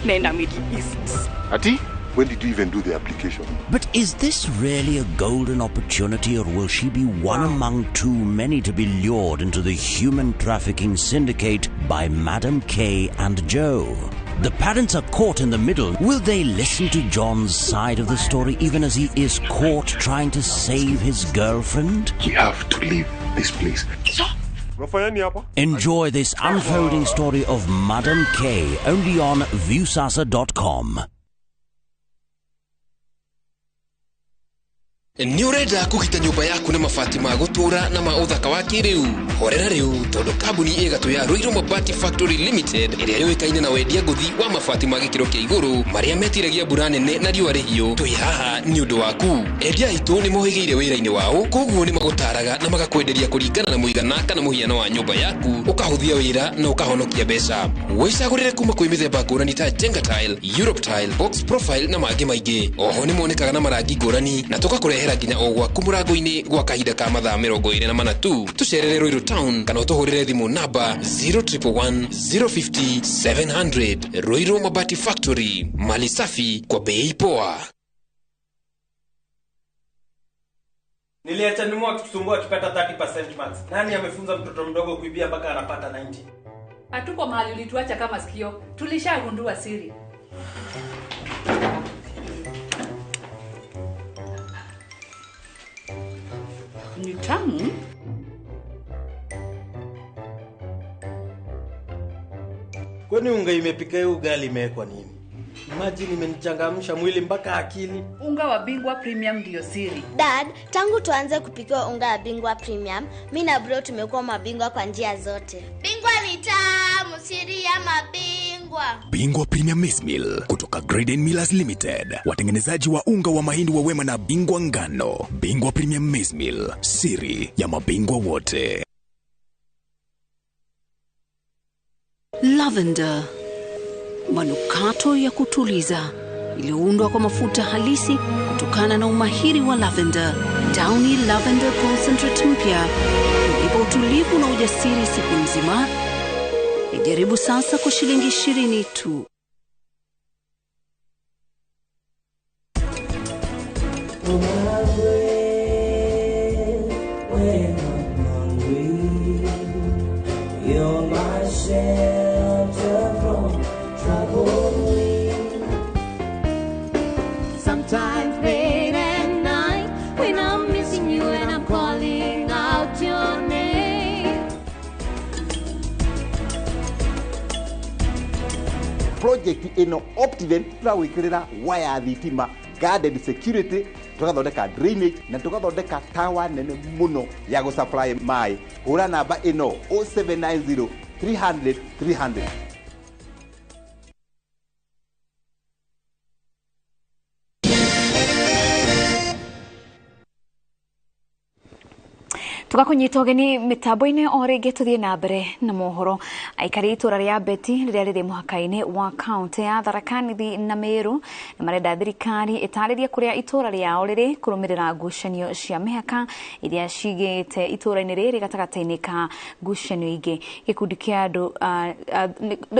Nenda Middle East. Ati, when did you even do the application? But is this really a golden opportunity, or will she be one among too many to be lured into the human trafficking syndicate by Madam K and Joe? The parents are caught in the middle. Will they listen to John's side of the story even as he is caught trying to save his girlfriend? We have to leave this place. Enjoy this unfolding story of Madam K only on Viusasa.com. Nĩ ũrenda kũgita nyũmba yaku na mabati ma gũtũũra na ma ũthaka wa kĩrĩu? Horera rĩu tondũ kambuni ĩgatũ ya Ruiru Mabati Factory Limited ĩrĩa yũĩkaine na wendia ngũthi wa mabati ma gĩkĩro kĩa igũrũ marĩa metiragia mbura nene na riũa rĩhiũ, twĩ haha nĩ ũndũ waku. Endia aitũ nĩ mohĩgĩire wĩra-inĩ wao, koguo nĩ magũtaraga na magakwenderia kũringana na mũigana kana mũhiano wa nyũmba yaku, ũkahũthia wĩra na ũkahonokia mbeca. Wĩcagũrĩre kuma kwĩ mĩthemba ngũrani ta Jenga Tile, Europe Tile, Box Profile na mangĩ maingĩ. Oho nĩ monekaga na marangi ngũrani na tũgakũrehera nginya o gwaku mũrango-inĩ gwa kahinda ka mathaa 24 tu. Tũcerere Ruiru Town kana ũtũhũrĩre thimũ namba 0111 050 700. Ruiru Mabati Factory, mali safi kwa bei poa. Niliacha nimu akitusumbua akipata 30% marks. Nani amefunza mtoto mdogo kuibia mpaka anapata 90? Hatuko mahali ulituacha kama sikio. Tulishagundua siri. Ni tamu. Kwani unga imepika hiyo ugali imewekwa nini? Imagine imenichangamsha mwili mpaka akili. Unga wa Bingwa Premium ndio siri. Dad, tangu tuanze kupikiwa unga wa Bingwa Premium, mimi na bro tumekuwa mabingwa kwa njia zote. Bingwa ni tamu, siri ya mabingwa. Bingwa Premium Maize Meal kutoka Graden Millers Limited, watengenezaji wa unga wa mahindi wa Wema na Bingwa Ngano. Bingwa Premium Maize Meal, siri ya mabingwa wote. Lavender, manukato ya kutuliza iliyoundwa kwa mafuta halisi kutokana na umahiri wa lavender. Downy Lavender Concentrate mpya huipa utulivu na ujasiri siku nzima. Ijaribu sasa kwa shilingi 20 tu. You're my shelter from troubled winds. Sometimes late at night when I'm missing you and I'm calling out your name. Project ino Optiven turawikirira waya thitima, guarded security, tugathondeka drainage na tugathondeka tower nene muno ya go supply mai. Hura namba ino 0790 300 300. Tugakunyita ũgeni mĩtambo-inĩ o rĩngĩ tũthiĩ na mbere na mohoro. Aikari itũra rĩa Beti rĩrĩa rĩrĩ mũhaka-inĩ wa kaũntĩ ya Tharaka Nithi na Meru nĩ marenda thirikari ĩtarĩrie kũrĩa itũra rĩao rĩrĩ kũrũmĩrĩra ngucanio cia mĩhaka iria cigĩte itũra-inĩ rĩrĩ gatagatĩ-inĩ ka ngucanio ingĩ. Gĩkundi kĩa andũ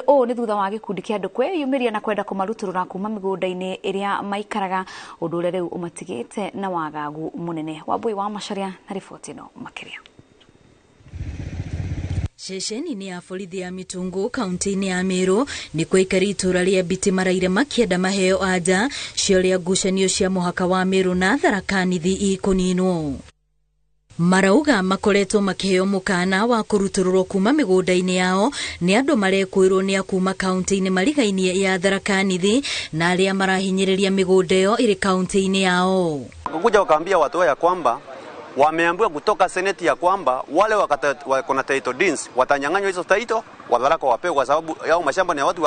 ũũ nĩ thutha wa gĩkundi kĩa andũ kwĩyumĩria na kwenda kũmarutũrũra kuma mĩgũnda-inĩ ĩrĩa maikaraga, ũndũ ũrĩa rĩu ũmatigĩte na wagagu mũnene. Wambui wa Macharia na riboti ĩno makĩria. Ceceni-inĩ ya borithi ya Mitungu kaunti-inĩ ya Meru nĩ kwaikari itũra rĩa Mbiti maraire makĩenda maheo anja cia ũrĩa ngucanio cia mũhaka wa Meru na Tharaka Nithi ikũninwo. Marauga makoretwo makĩheo mũkana wa kũrutũrũrwo kuma mĩgũnda-inĩ yao nĩ andũ marekwĩrwo nĩ a kuma kaunti-inĩ marigainie ya Tharaka Nithi na arĩa marahinyĩrĩria mĩgũnda ĩyo ĩrĩ kaunti-inĩ yao. Kuja wakaambia watu ya kwamba wameambiwa kutoka seneti ya kwamba wale wako na title deeds watanyang'anywa hizo title, Wadharaka wapewe kwa sababu yao mashamba ni ya watu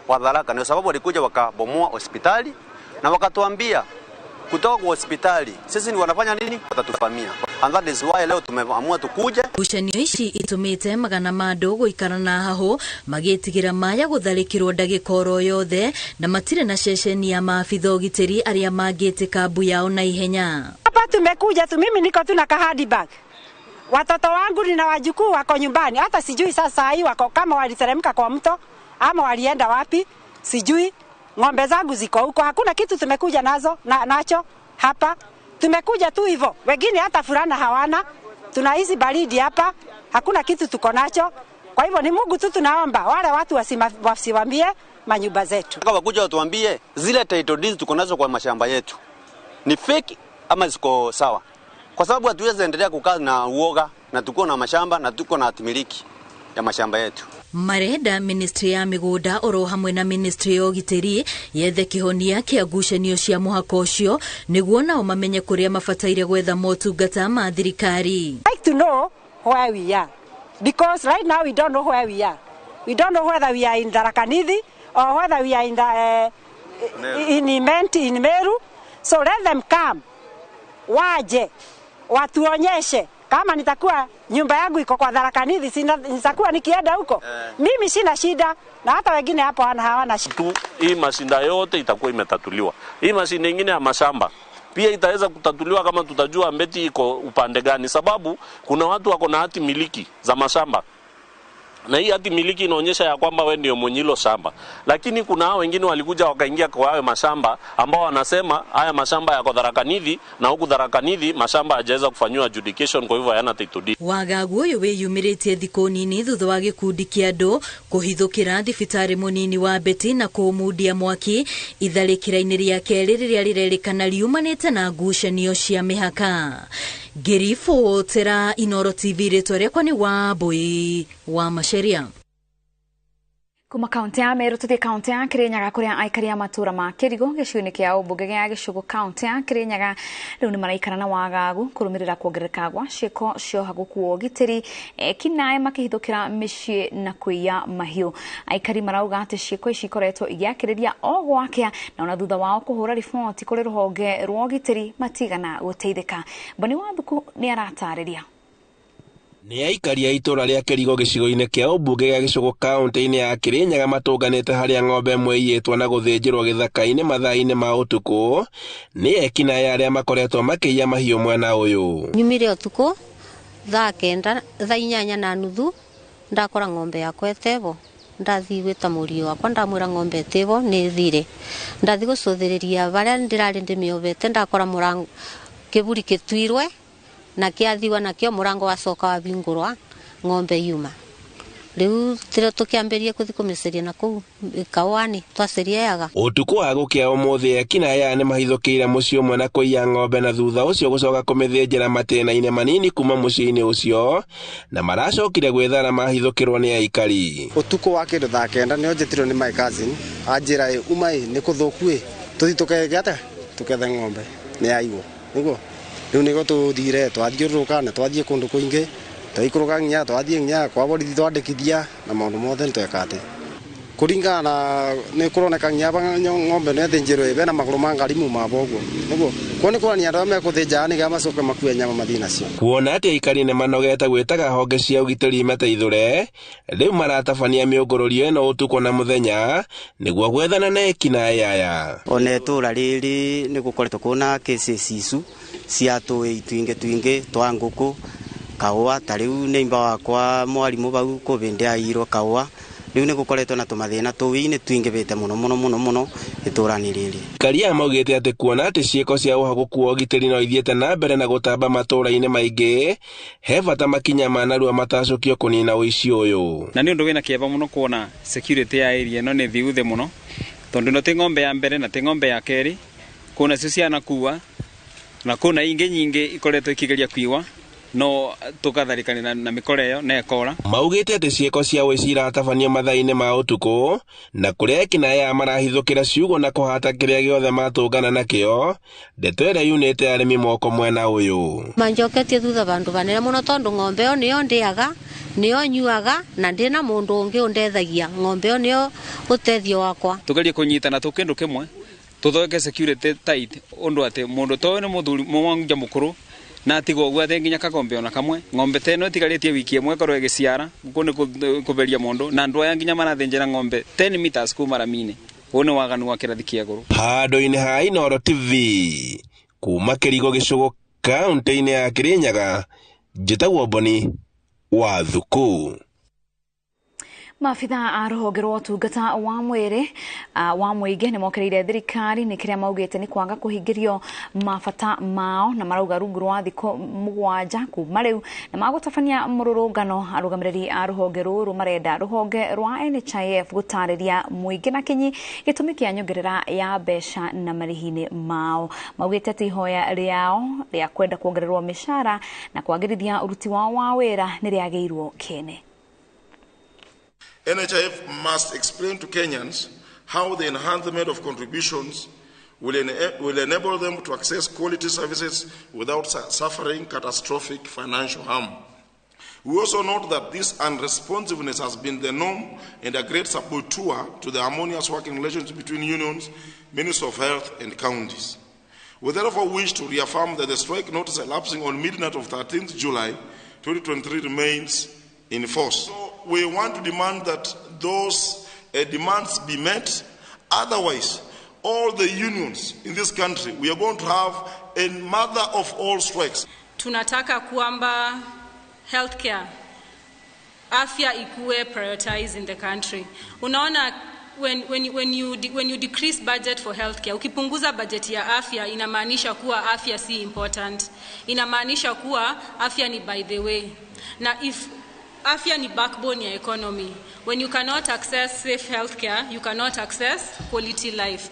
Wadharaka. Ndio sababu walikuja wakabomoa hospitali na wakatuambia kutoka kwa hospitali sisi ni wanafanya nini, watatufamia. And that is why leo tumeamua tukuje. Ngucanio ici itumite magana ma andũ gũikara na hahũ magĩtigĩra maya gũtharĩkĩrwo ndagĩka oro yothe na matirĩ na ceceni ya maabitha ũgitĩri arĩa mangĩtĩka mbu yao na ihenya. Hapa tumekuja tu, mimi niko tu na kahadi bag. Watoto wangu nina wajukuu wako nyumbani, hata sijui sasa hii wako kama waliteremka kwa mto ama walienda wapi, sijui. Ng'ombe zangu ziko huko, hakuna kitu tumekuja nazo nacho hapa. Tumekuja tu hivyo, wengine hata furana hawana. Tunahisi baridi hapa, hakuna kitu tuko nacho. Kwa hivyo ni Mungu tu tunaomba wale watu wasiwambie manyumba zetu. Wakuja watuambie zile title deeds tuko nazo kwa mashamba yetu ni fake ama ziko sawa, kwa sababu hatuwezi endelea kukaa na uoga na tuko na mashamba na tuko na hatimiliki ya mashamba yetu. Marenda ministry ya migunda oro hamwe na ministry ya ũgitĩri yethe kĩhonia kĩa ngucanio cia mũhaka ũcio nĩguo nao mamenye kũrĩa mabataire gwetha motungata ma thirikari. Like to know where we are, because right now we don't know where we are. We don't know whether we are in Tharaka Nithi or whether we are in the in Imenti, in Meru. So let them come, waje watuonyeshe. Kama nitakuwa nyumba yangu iko kwa Tharaka Nithi, nitakuwa nikienda huko. Mimi sina shida na hata wengine hapo hawana shida. Tu hii mashinda yote itakuwa imetatuliwa. Hii mashinda nyingine ya mashamba pia itaweza kutatuliwa kama tutajua Mbeti iko upande gani, sababu kuna watu wako na hati miliki za mashamba Na hii hati miliki inaonyesha ya kwamba we ndio mwenye hilo shamba. Lakini kuna hao wengine walikuja wakaingia kwa hayo mashamba ambao wanasema haya mashamba yako Tharaka Nithi, na huku Tharaka Nithi mashamba hayajaweza kufanyiwa adjudication, kwa hivyo hayana title deed. Wagagu ũyũ wĩyumĩrĩtie thikũ nini thutha wa gĩkundi kĩa andũ kũhithũkĩra thibitarĩ mũnini wa Beti na kũũmundia mwaki itharĩkĩra-inĩ rĩa kerĩ rĩrĩa rĩrerĩkana riumanĩte na ngucanio cia mĩhaka. Ngĩribotera Inooro TV, rĩtwa rĩakwa nĩ Wambui wa Macharia. Kuma kaunti ya Meru tuthie kaunti ya Kirinyaga kuria aikari a matura ma Kirigo gĩcigo-inĩ kĩa ũmbunge gĩa Gĩcũgũ kaunti ya Kirinyaga rĩu nĩ maraikara na wagagu kũrũmĩrĩra kuongerereka gwa ciĩko cia ũhagũku wa ũgitĩri ekinaĩ makĩhithũkĩra mĩciĩ na kũiya mahiũ. Aikari marauga atĩ ciĩko ici ikoretwo igĩakĩrĩria o gwakĩa na ona thutha wao kũhũra riboti kũrĩ rũhonge rwa ũgitĩri matigana gũteithĩka. Boni Wathuku nĩ aratarĩria. Nĩ aikari a itũra rĩa Kĩrigo gĩcigo-inĩ kĩa ũmbunge gĩa Gĩcũgũ kaunti-inĩ ya Kirinyaga matũnganĩte harĩa ng'ombe ĩmwe ĩiyĩtwo na gũthĩnjĩrwo gĩthaka-inĩ mathaa-inĩ ma ũtukũ nĩ ekinaĩ arĩa makoretwo makĩiya mahiũ mwena ũyũ. Nyumire ũtukũ thaa 9 thaa 8:30 ndakora ng'ombe yakwa ĩtevo. Ndathiĩ gwĩta mũriũ wakwa ndamwĩra ng'ombe ĩtevo nĩ ĩthire. Ndathiĩ gũcũthĩrĩria barĩa ndĩrarĩ ndĩmĩobete ndakora mũrango kĩburi kĩtuirwe na kĩathiwa nakĩo mũrango wacoka wabingũrwa ng'ombe yuma. Rĩu tĩrĩo tũkĩambĩrĩria kũthiĩ kũmĩceria na kũu kawani twaceria yaga. Ũtukũ wa gũkĩa ũmũthĩ ekinaĩ aya nĩmahithũkĩire mũciĩ ũmwe na kũiya ng'ombe na thutha ũcio gũcoka kũmĩthĩnjĩra matĩna-inĩ manini kuma mũciĩ-inĩ ũcio na maracokire gwĩthara mahithũkĩrwo nĩ aikari. Ũtukũ wa kĩndũ thaa 9 nĩo njĩtirwo nĩ my cousin anjĩra ĩ uma ĩ nĩ kũthũku ĩ tũthiĩ tũkege atĩa tũkethe ng'ombe nĩ yaiywo nĩguo. Rĩu nĩguo tũthire twathiũrũrũka na twathiĩ kũndũ kũingĩ twaikũrũka nginya twathiĩ nginya kwa borithi twandĩkithia na maũndũ mothe nĩtweka atĩ kũringana na nĩ kũroneka nginya ng'ombe nĩ ĩthĩnjĩrwo ĩ bena magũrũ ma ngari muma bo ũguo nĩguo kuo nĩ kuonania andũ arĩa mekũthĩnja nĩgetha macoke makue nyama mathiĩ nacio. Kuona atĩ aikari nĩ manogete gwĩtaga honge cia ũgitĩri mateithũre rĩu maratabania mĩũngũrũrio ĩno ũtukũ na mũthenya nĩguo gwethana na ekinaĩ aya. Ona itũra rĩrĩ nĩ gũkoretwo kwĩna cases icu cia tũĩ twingĩ twingĩ twa ngũkũ kaũa ta rĩu nĩimba wakwa mwarimũ bau kũbĩndĩ airwo kaũa rĩu nĩ gũkoretwo na tũmathĩna tũĩ-inĩ twingĩbĩte mũno mũno mũno mũno itũra-inĩ rĩrĩ. Karia maugĩte atĩ kuona atĩ ciĩko cia ũhagũku wa ũgitĩri no ithiĩte na mbere na gũtamba matũra-inĩ maingĩ he bata makinya ma narua matacũkio kũnina ũici ũyũ. Na nĩ ũndũ wĩna kĩeva mũno kuona security ya area ĩno nĩ thiu thĩ mũno tondũ no ti ng'ombe ya mbere na ti ng'ombe ya kerĩ kuna cio cianakua na kuna ingĩ nyingĩ ikoretwo ikigeria kuiwa no tukatharikana na mikore ĩyo na ĩkora. Maugĩte atĩ ciĩko cia ũici iratabanio mathaa-inĩ ma ũtukũ na kũrĩa ekinaĩ aya marahithũkĩra ciugũ na kũhata kĩrĩa gĩothe matũngana nakĩo ndeto ĩrĩa yunĩte arĩmi moko mwena ũyũ. Manjoketie thutha bandũ banene mũno tondũ ng'ombe ĩyo nĩyo ndĩaga nĩyo nyuaga na ndĩna mũndũ ũngĩ ũndethagia ng'ombe ĩyo nĩyo ũtethio wakwa. Tugerie kũnyitana tũ kĩndũ kĩmwe tũthondeke security tight ũndũ atĩ mũndũ toyũ nĩ mũthuri mũmwanja mũkũrũ na atigwo ũguo atĩ nginya kagombe ona kamwe ng'ombe ta ĩno ĩtigarĩtie wiki ĩmwe ĩkorwo ĩgĩciara gũkũ nĩ kũberia mũndũ na andũ aya nginya marathĩnjĩra ng'ombe 10 meters kuma rami-inĩ. Ũũ nĩ waganu wa kĩrathi kĩa igũrũ. Handũ-inĩ ha Inooro TV kuma Kĩrigo Gĩcũgũ kaunti-inĩ ya Kirinyaga njĩtagwo Boni wa Thuku. Maabitha a rũhonge rwa ũtungata wa mwĩrĩ wa mũingĩ nĩ mokereire thirikari nĩ kĩrĩa maugĩte nĩ kwaga kũhingĩrio mabata mao na marauga rungu rwa thikũ 7 kuma rĩu na magũtabania mũrũrũngano. Arũgamĩrĩri a rũhonge rũrũ marenda rũhonge rwa NHIF gũtarĩria mũingĩ na kinyi gĩtũmi kĩa nyongerera ya mbeca na marĩhi-inĩ mao. Maugĩte atĩ ihoya rĩao rĩa kwenda kuongererwo mĩcara na kwagĩrithia ũruti wao wa wĩra nĩ rĩagĩirwo kĩene. NHIF must explain to Kenyans how the enhancement of contributions will enable them to access quality services without suffering catastrophic financial harm. We also note that this unresponsiveness has been the norm and a great saboteur to the harmonious working relations between unions, Ministry of Health and counties. We therefore wish to reaffirm that the strike notice elapsing on midnight of 13th July 2023 remains in force. So we want to demand that those demands be met. Otherwise, all the unions in this country, we are going to have a mother of all strikes. Tunataka kwamba healthcare Afya ikuwe prioritized in the country. Unaona, when you decrease budget for healthcare, ukipunguza budget ya afya, inamaanisha kuwa afya si important. Inamaanisha kuwa afya ni by the way. Na if afya ni backbone ya economy, when you cannot access safe healthcare, you cannot access quality life.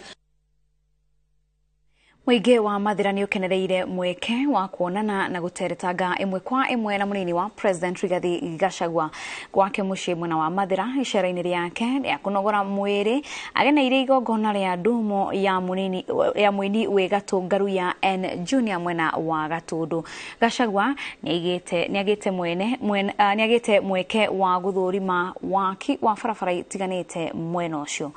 Mũingĩ wa Mathĩra nĩ ũkenereire mweke wa kuonana na gũteretanga ĩmwe kwa ĩmwe na mũnini wa President Rigathi Gachagua gwake mũciĩ mwena wa Mathĩra icera-inĩ rĩake rĩa kũnogora mwĩrĩ. Ageneire igongona rĩa ndumo ya mũnini ya mũini wĩ gatũ Ngaruiya N Junior mwena wa Gatũndũ. Gachagua nĩaigĩte mwene nĩagĩte mweke wa gũthũrima waki wa barabara itiganĩte mwena ũcio.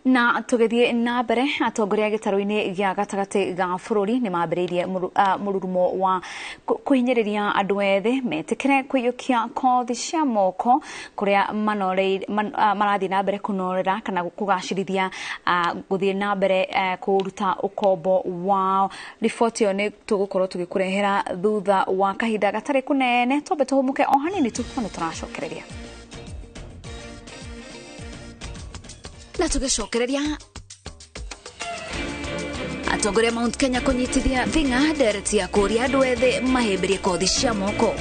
Na tũgĩthiĩ na mbere, atongoria gĩtarũ-inĩ gĩa gatagatĩ ga bũrũri nĩ mambĩrĩirie mũrurumo wa kũhinyĩrĩria andũ ethĩ metĩkĩre kũiyũkia kothi cia moko kũrĩa marathiĩ na mbere kũnorera kana kũgacĩrithia gũthiĩ na mbere kũruta ũkombo wao. Riboti ĩyo nĩ tũgũkorwo tũgĩkũrehera thutha wa kahinda gatarĩ kũnene. Twambe tũhũmũke o hanini tu, no nĩ tũracokereria. Na tũgĩcokereria, atongoria Mount Kenya kũnyitithia thing'a ndereti ya kũria andũ ethĩ mahĩmbĩrie kothi cia moko.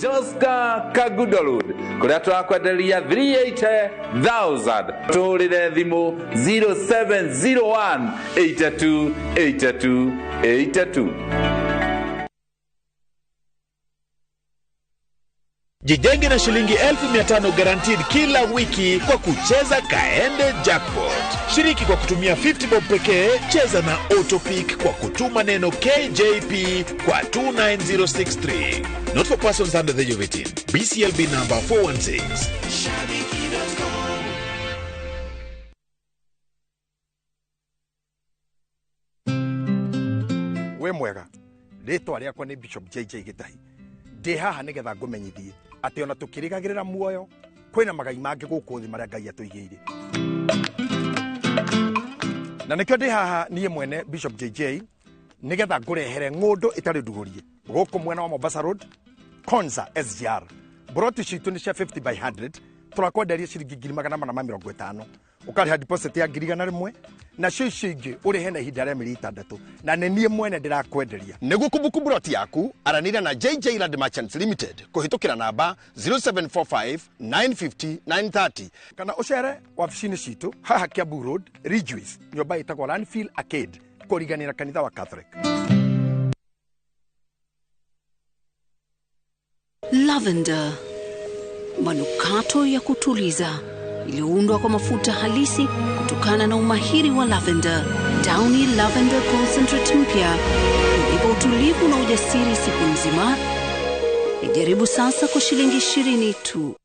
Joska Kagudo Road kũrĩa tũrakwenderia 380,000. Tũhũrĩre thimũ 0701 82 82 82. Jijenge na shilingi 500,000 guaranteed kila wiki kwa kucheza Kaende Jackpot. Shiriki kwa kutumia 50 bob pekee, cheza na Autopick kwa kutuma neno KJP kwa 29063. Not for persons under the age of 18. BCLB number 416. Shabiki.com. Wĩ mwega, rĩtwa rĩakwa nĩ Bishop JJ Gĩtahi. Ndĩ haha nĩgetha ngũmenyithie atĩ ona tũkĩrĩgagĩrĩra muoyo kwĩna magai mangĩ gũkũ thĩ marĩa Ngai atũigĩire, na nĩkĩo ndĩ haha niĩ mwene Bishop JJ nĩgetha ngũrehere ng'ũndũ ĩtarĩ ndugũrie gũkũ mwena wa Mombasa Road, Konza SGR. Broti citũ nĩ cia 50 by 100. Tũrakwenderia ciringi 450,000. Ũkarĩha deposit ya 100,000, nacio icio ingĩ ũrĩhe na ihinda rĩa mĩeri 6, na nĩ niĩ mwene ndĩrakwenderia. Nĩguo kũbuku broti yaku, aranĩria na JJ Land Merchants Limited kũhĩtũkĩra namba 0745 950 930 kana ũcere wabici-inĩ citũ haha Kiambu Road, Ridgeways, nyũmba ĩtagwo Landfill Arcade, kũriganĩra kanitha wa Catholic. Lavender, manukato ya kutuliza iliyoundwa kwa mafuta halisi kutokana na umahiri wa lavender. Downy Lavender Concentrate mpya unipa utulivu na ujasiri siku nzima. Ijaribu sasa kwa shilingi 20 tu.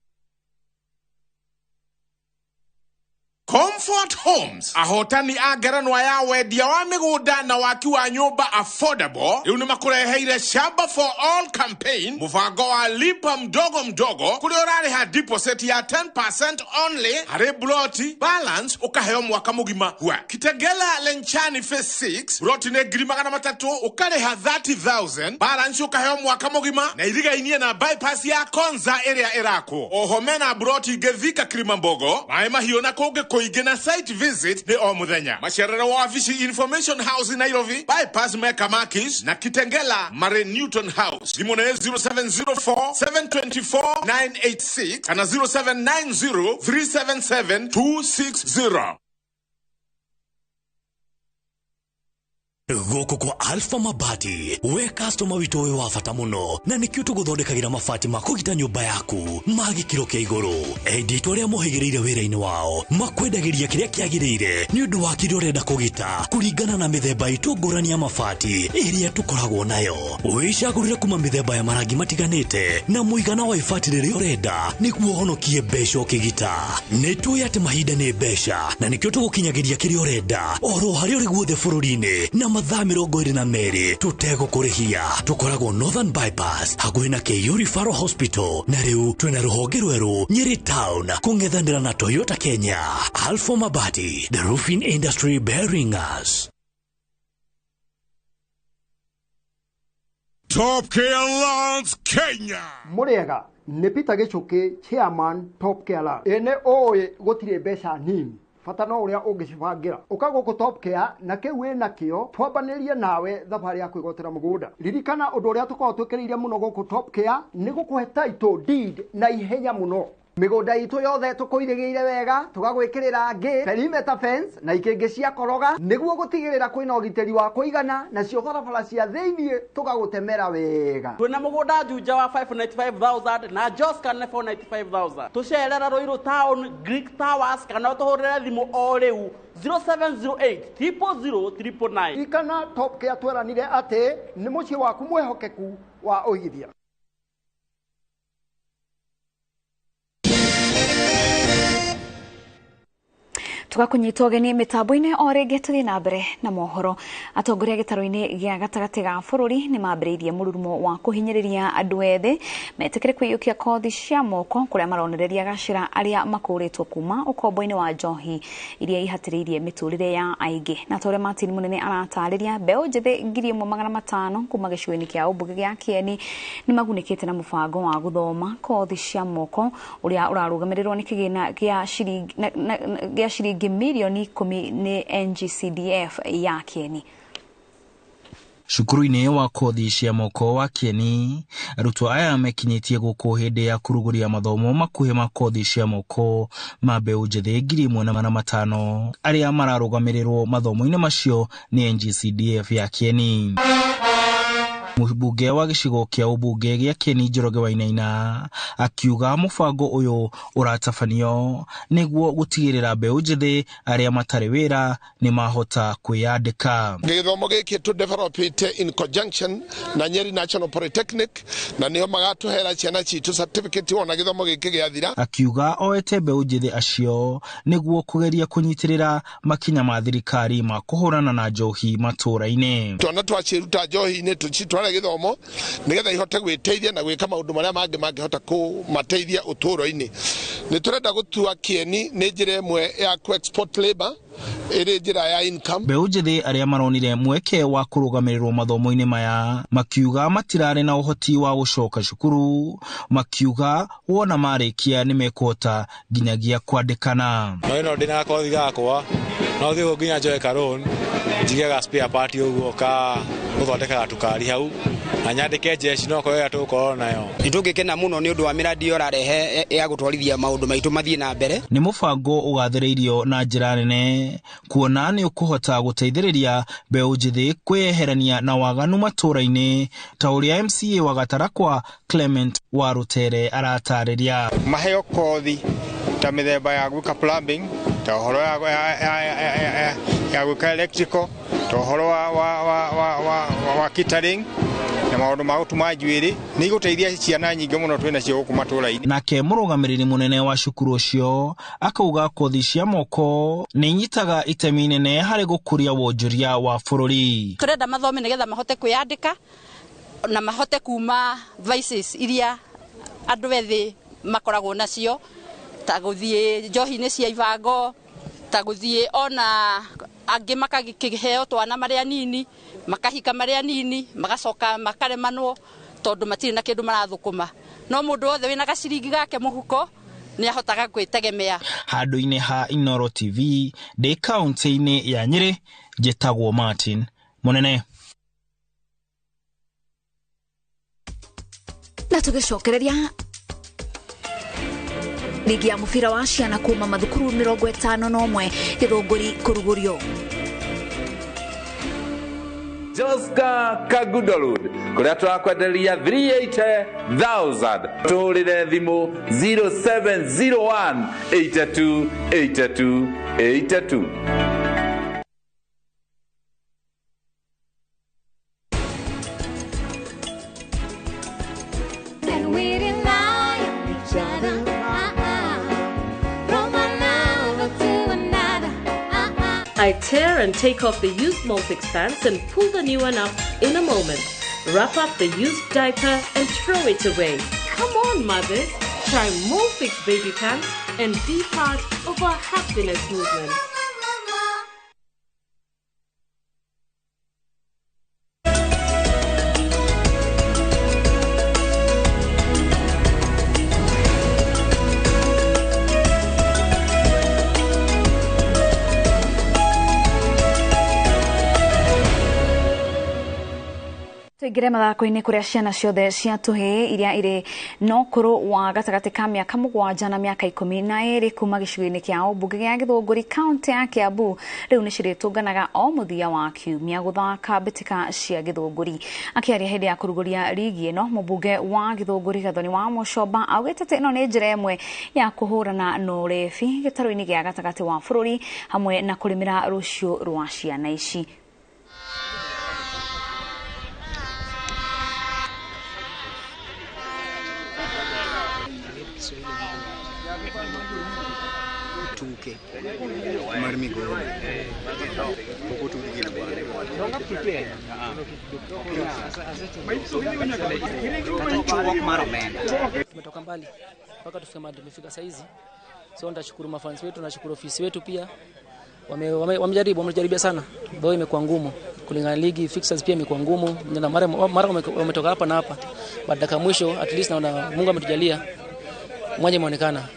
Comfort Homes, ahotani a ngerenwa ya wendia wa mĩgũnda na waki wa nyũmba affordable, rĩu nĩ makũreheire Shamba for All campaign, mũbango wa lipa mdogo mdogo kũrĩa ũrarĩha deposit ya 10% only harĩ broti, balance ũkaheo mwaka mũgima. Hua Kitengela Lenchani Phase 6, broti nĩ 300,000, ũkarĩha 30,000, balance ũkaheo mwaka mũgima, na irigainie na bypass ya Konza ĩrĩa ĩrakwo. Oho mena broti ingĩ Thika, Kilimambogo, Maĩ Mahiũ na kũngĩ kũingĩ, na site visit nĩ o mũthenya. Macerere wabici Information House Nairobi, bypass Mecca Makis, na Kitengela Mare Newton House. Thimũ nĩ 0704 724 986 kana 0790 377 260. Gũkũ kwa Alpha Mabati, we customer witũ wĩ wa bata mũno, na nĩkĩo tũgũthondekagĩra mabati ma kũgita nyũmba yaku ma gĩkĩro kĩa igũrũ. Endia itũ arĩa mohĩgĩrĩire wĩra-inĩ wao makwendagĩria kĩrĩa kĩagĩrĩire nĩ ũndũ wa kĩrĩa ũrenda kũgita kũringana na mĩthemba itũ ngũrani ya mabati ĩrĩa tũkoragwo nayo. Wĩcagũrĩre kuma mĩthemba ya marangi matiganĩte na mũigana wa ibati rĩrĩa ũrenda nĩguo ũhonokie mbeca ũkĩgita. Nĩ tũĩ atĩ mahinda nĩ mbeca, na nĩkĩo tũgũkinyagĩria kĩrĩa ũrenda oro harĩa ũrĩ guothe bũrũri-inĩ na mathaa 22 tũtegũkũrĩhia. Tũkoragwo Northern Bypass hakuhĩ na KU Referral Hospital, na rĩu twĩna rũhonge rwerũ Nyeri Town kũng'ethanĩra na Toyota Kenya. Alpha Mabati, the roofing industry bearing us. Top Care Lands Kenya. Mũrĩega nĩ Peter Gĩchũkĩ, chairman Top Care Lands. Ĩ nĩ ũĩ gũtirĩ mbeca nini, bata no ũrĩa ũngĩcibangĩra. Ũka gũkũ Top Care na kĩu wĩ nakĩo twambanĩrie nawe thabarĩ ya kwĩgwatĩra mũgũnda. Ririkana ũndũ ũrĩa tũkoragwo twĩkĩrĩire mũno gũkũ Top Care nĩ gũkũhe title deed na ihenya mũno. Mĩgũnda itũ yothe tũkũirĩgĩire wega, tũgagwĩkĩrĩra ngĩ, perimeter fence na ikĩngĩ cia koroga nĩguo gũtigĩrĩra kwĩna ũgitĩri wa kũigana, nacio barabara cia thĩiniĩ tũgagũtemera wega. Twĩna mũgũnda Juja wa 595,000 na Joska nĩ 495,000. Tũcerera Ruiru Town, Greek Towers, kana ũtũhũrĩre thimũ o rĩu 0708 000 999. Ririkana Top Care tweranire atĩ nĩ mũciĩ waku mwĩhokeku wa ũigithia. Tugakunyita ũgeni mĩtambo-inĩ o rĩngĩ tũthiĩ na mbere na mohoro. Atongoria gĩtarũ-inĩ gĩa gatagatĩ ga bũrũri nĩ mambĩrĩirie mũrurumo wa kũhinyĩrĩria andũ ethĩ metĩkĩre kwĩyũkia kothi cia moko kũrĩa maronereria gacĩra arĩa makũrĩtwo kuma ũkombo-inĩ wa njohi iria ihatĩrĩirie mĩtũrĩre ya aingĩ. Na ta ũrĩa Martin Mũnene aratarĩria, mbeũ njĩthĩ 1500 kuma gĩcigo-inĩ kĩa ũmbunge gĩa Kĩeni nĩ magunĩkĩte na mũbango wa gũthoma kothi cia moko ũrĩa ũrarũgamĩrĩrwo nĩ kĩgĩna gĩa ciringi milioni 10 nĩ NGCDF ya Kĩeni. Cukuru-inĩ wa kothi cia moko wa Kĩeni, arutwo aya mekinyĩtie gũkũ hĩndĩ ya kũrugũria mathomo makuhĩ ma kothi cia moko ma mbeũ njĩthĩ 1500 arĩa mararũgamĩrĩrwo mathomo-inĩ macio nĩ NGCDF ya Kĩeni. Mũmbunge wa gĩcigo kĩa ũmbunge gĩa Kĩeni Njoroge Wainaina akiuga mũbango ũyũ ũratabanio nĩguo gũtigĩrĩra mbeũ njĩthĩ arĩa matarĩ wĩra nĩ mahota kwĩyandĩka. Gĩthomo gĩkĩ tũ developite in conjunction na Nyeri National Polytechnic na nĩo magatũhera ciana citũ certificate ona gĩthomo gĩkĩ gĩathira. Akiuga oete mbeũ njĩthĩ acio nĩguo kũgeria kũnyitĩrĩra makinya ma thirikari ma kũhũrana na njohi matũũra-inĩ. Twana twaciruta njohi-inĩ tũcitware gĩthomo nĩgetha ihote gwĩteithia na gwĩka maũndũ marĩa mangĩ mangĩhota kũmateithia ũtũũro-inĩ. Nĩ tũrenda gũtua Kĩeni nĩ njĩra ĩmwe ya ku export labor ĩrĩ njĩra ya income. Mbeũ njĩthĩ arĩa maronire mweke wa kũrũgamĩrĩrwo mathomo-inĩ maya makiuga matirarĩ na ũhoti wa gũcoka cukuru, makiuga wona marĩkia nĩ mekũhota nginyagia kwandĩkana. No ĩno ndĩna kothi gakwa no thiĩ nginya njoe ka loan njige ga spare part ũguo ka gũthondekaga tũkari hau na nyandĩke jeshi no korwo tũgũkorwo nayo. Nĩ tũngĩkena mũno nĩ ũndũ wa mĩradi ĩyo ũrarehe ya gũtwarithia maũndũ maitũ mathiĩ na mbere. Nĩ mũbango ũgathĩrĩirio na njĩra nene kuona nĩ ũkũhota gũteithĩrĩria mbeũ njĩthĩ kwĩyeherania na waganu matũũra-inĩ ta ũrĩa MCA wa Gatarakwa Clement Warutere aratarĩria. Maheo kothi ta mĩthemba ya gwĩka plumbing, ta ũhoro ya gwĩka electrical, ta ũhoro wa catering na maũndũ ma gũtuma njuĩrĩ nĩ igũteithia ciana nyingĩ mũno twĩ nacio gũkũ matũũra-inĩ. Nake mũrũgamĩrĩri mũnene wa cukuru ũcio akauga kothi cia moko nĩ inyitaga itemi inene harĩ gũkũria wonjoria wa bũrũri. Tũrenda mathome nĩgetha mahote kwĩyandĩka na mahote kuma vices iria andũ ethĩ makoragwo nacio ta gũthiĩ njohi-inĩ cia ibango, ta gũthiĩ ona angĩ makakĩheo twana marĩ anini, makahika marĩ anini, magacoka makaremanwo tondũ matirĩ na kĩndũ marathũkũma. No mũndũ wothe wĩna gaciringi gake mũhuko nĩ ahotaga gwĩtegemea. Handũ-inĩ ha Inooro TV ndĩ kaunti-inĩ ya Nyĩrĩ, njĩtagwo Martin Mũnene. Na tũgĩcokereria ligi ya mũbira wa ciana kuma mathukuru 51 Gĩthũngũri kũrugũrio. Joska Kagudo Road kũrĩa tũrakwenderia 380,000. Tũhũrĩre thimũ 0701 82 82 82. And we rely on each other. From one lover to another. I tear and take off the used Molfix pants and pull the new one up in a moment. Wrap up the used diaper and throw it away. Come on, mothers. Try Molfix baby pants and be part of our happiness movement. Tuingire mathako-inĩ kũrĩa ciana ciothe cia tũhĩĩ iria irĩ na ũkũrũ wa gatagatĩ ka mĩaka 7 na mĩaka 12 kuma gĩcigo-inĩ kĩa ũmbunge gĩa Gĩthũngũri kaũntĩ ya Kiambu rĩu nĩ cirĩtũnganaga o mũthia wa kiumia gũthaka mbĩtĩka cia Gĩthũngũri. Akĩaria hĩndĩ ya kũrugũria rigi ĩno, mũmbunge wa Gĩthũngũri Gathoni wa Mũcomba augĩte atĩ ĩno nĩ njĩra ĩmwe ya kũhũrana na ũrebi gĩtarũ-inĩ gĩa gatagatĩ wa bũrũri hamwe na kũrĩmĩra rũciũ rwa ciana ici. Tuke mar Migori pok otudgi kata chuok mar omenda. Tumetoka mbali mpaka tufike mahali tumefika saizi, so nitashukuru mafans wetu, nashukuru ofisi wetu pia wamejaribia sana, though imekuwa ngumu kulingana ligi fixtures pia imekuwa ngumu na mara wametoka hapa na hapa, but dakika mwisho at least naona Mungu ametujalia mwanya imeonekana.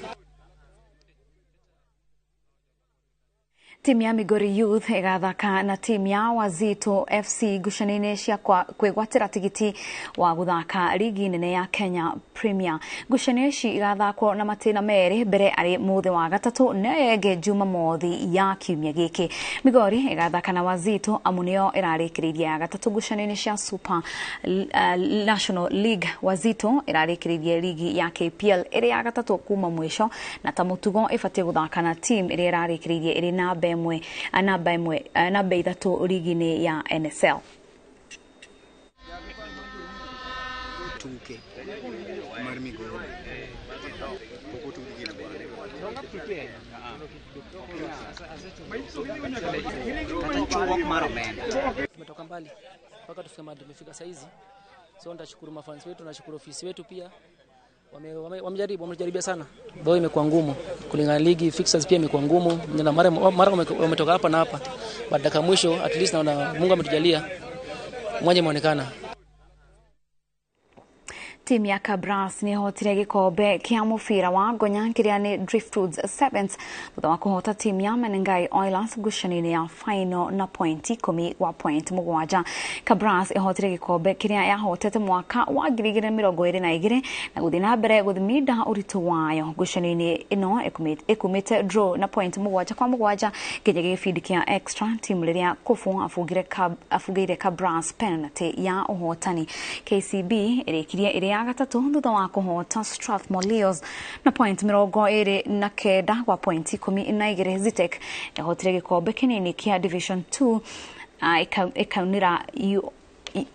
Timu ya Migori Youth ĩgathaka na timu ya Wazito FC ngucanio-inĩ cia kwĩgwatĩra tigiti wa gũthaka rigi nene ya Kenya Premier. Ngucanio ici igathakwo na matĩna merĩ, mbere arĩ mũthĩ wa gatatũ nayo ĩngĩ Jumamothi ya kiumia gĩkĩ. Migori ĩgathaka na Wazito amu nĩyo ĩrarĩkĩrĩirie ya gatatũ ngucanio-inĩ cia Super National League. Wazito ĩrarĩkĩrĩirie rigi ya KPL ĩrĩ ya gatatũ kuma mũico na ta mũtugo ĩbatiĩ gũthaka na timu ĩrĩa ĩrarĩkĩrĩirie ĩrĩ namba namba 3 rigi-inĩ ya NSL. Tuke mar Migori pok otudgi kata chuok mar omenda. Tumetoka mbali mpaka tufike mahali tumefika saizi, so nitashukuru mafans wetu, nashukuru ofisi wetu pia wamejaribia sana, though imekuwa ngumu kulingana ligi fixtures pia imekuwa ngumu na mara wametoka hapa na hapa, but dakika mwisho at least naona Mungu ametujalia mwanya imeonekana. Timu ya Kabras nĩ ĩhotire gĩkombe kĩa mũbira wa ngonya kĩrĩa nĩ Driftwoods Sevens thutha wa kũhota timu ya Menengai Oilers ngucanio-inĩ ya final na pointi 10 gwa point 7. Kabras ĩhotire gĩkombe kĩrĩa yahotete mwaka wa 2022 na gũthiĩ na mbere gũthiminda ũritũ wayo. Ngucanio-inĩ ĩno ĩkumĩte draw na point 7 kwa 7 nginya gĩbindi kĩa extra timu rĩrĩa Kufu abungĩire Kabras penalty ya ũhotani. KCB ĩrĩkirie ĩrĩ ya gatatũ thutha wa kũhota Strathmore Leos na point 29 gwa point 12. Zitek yahotire gĩkombe kĩnini kĩa Division 2 ĩkaunĩra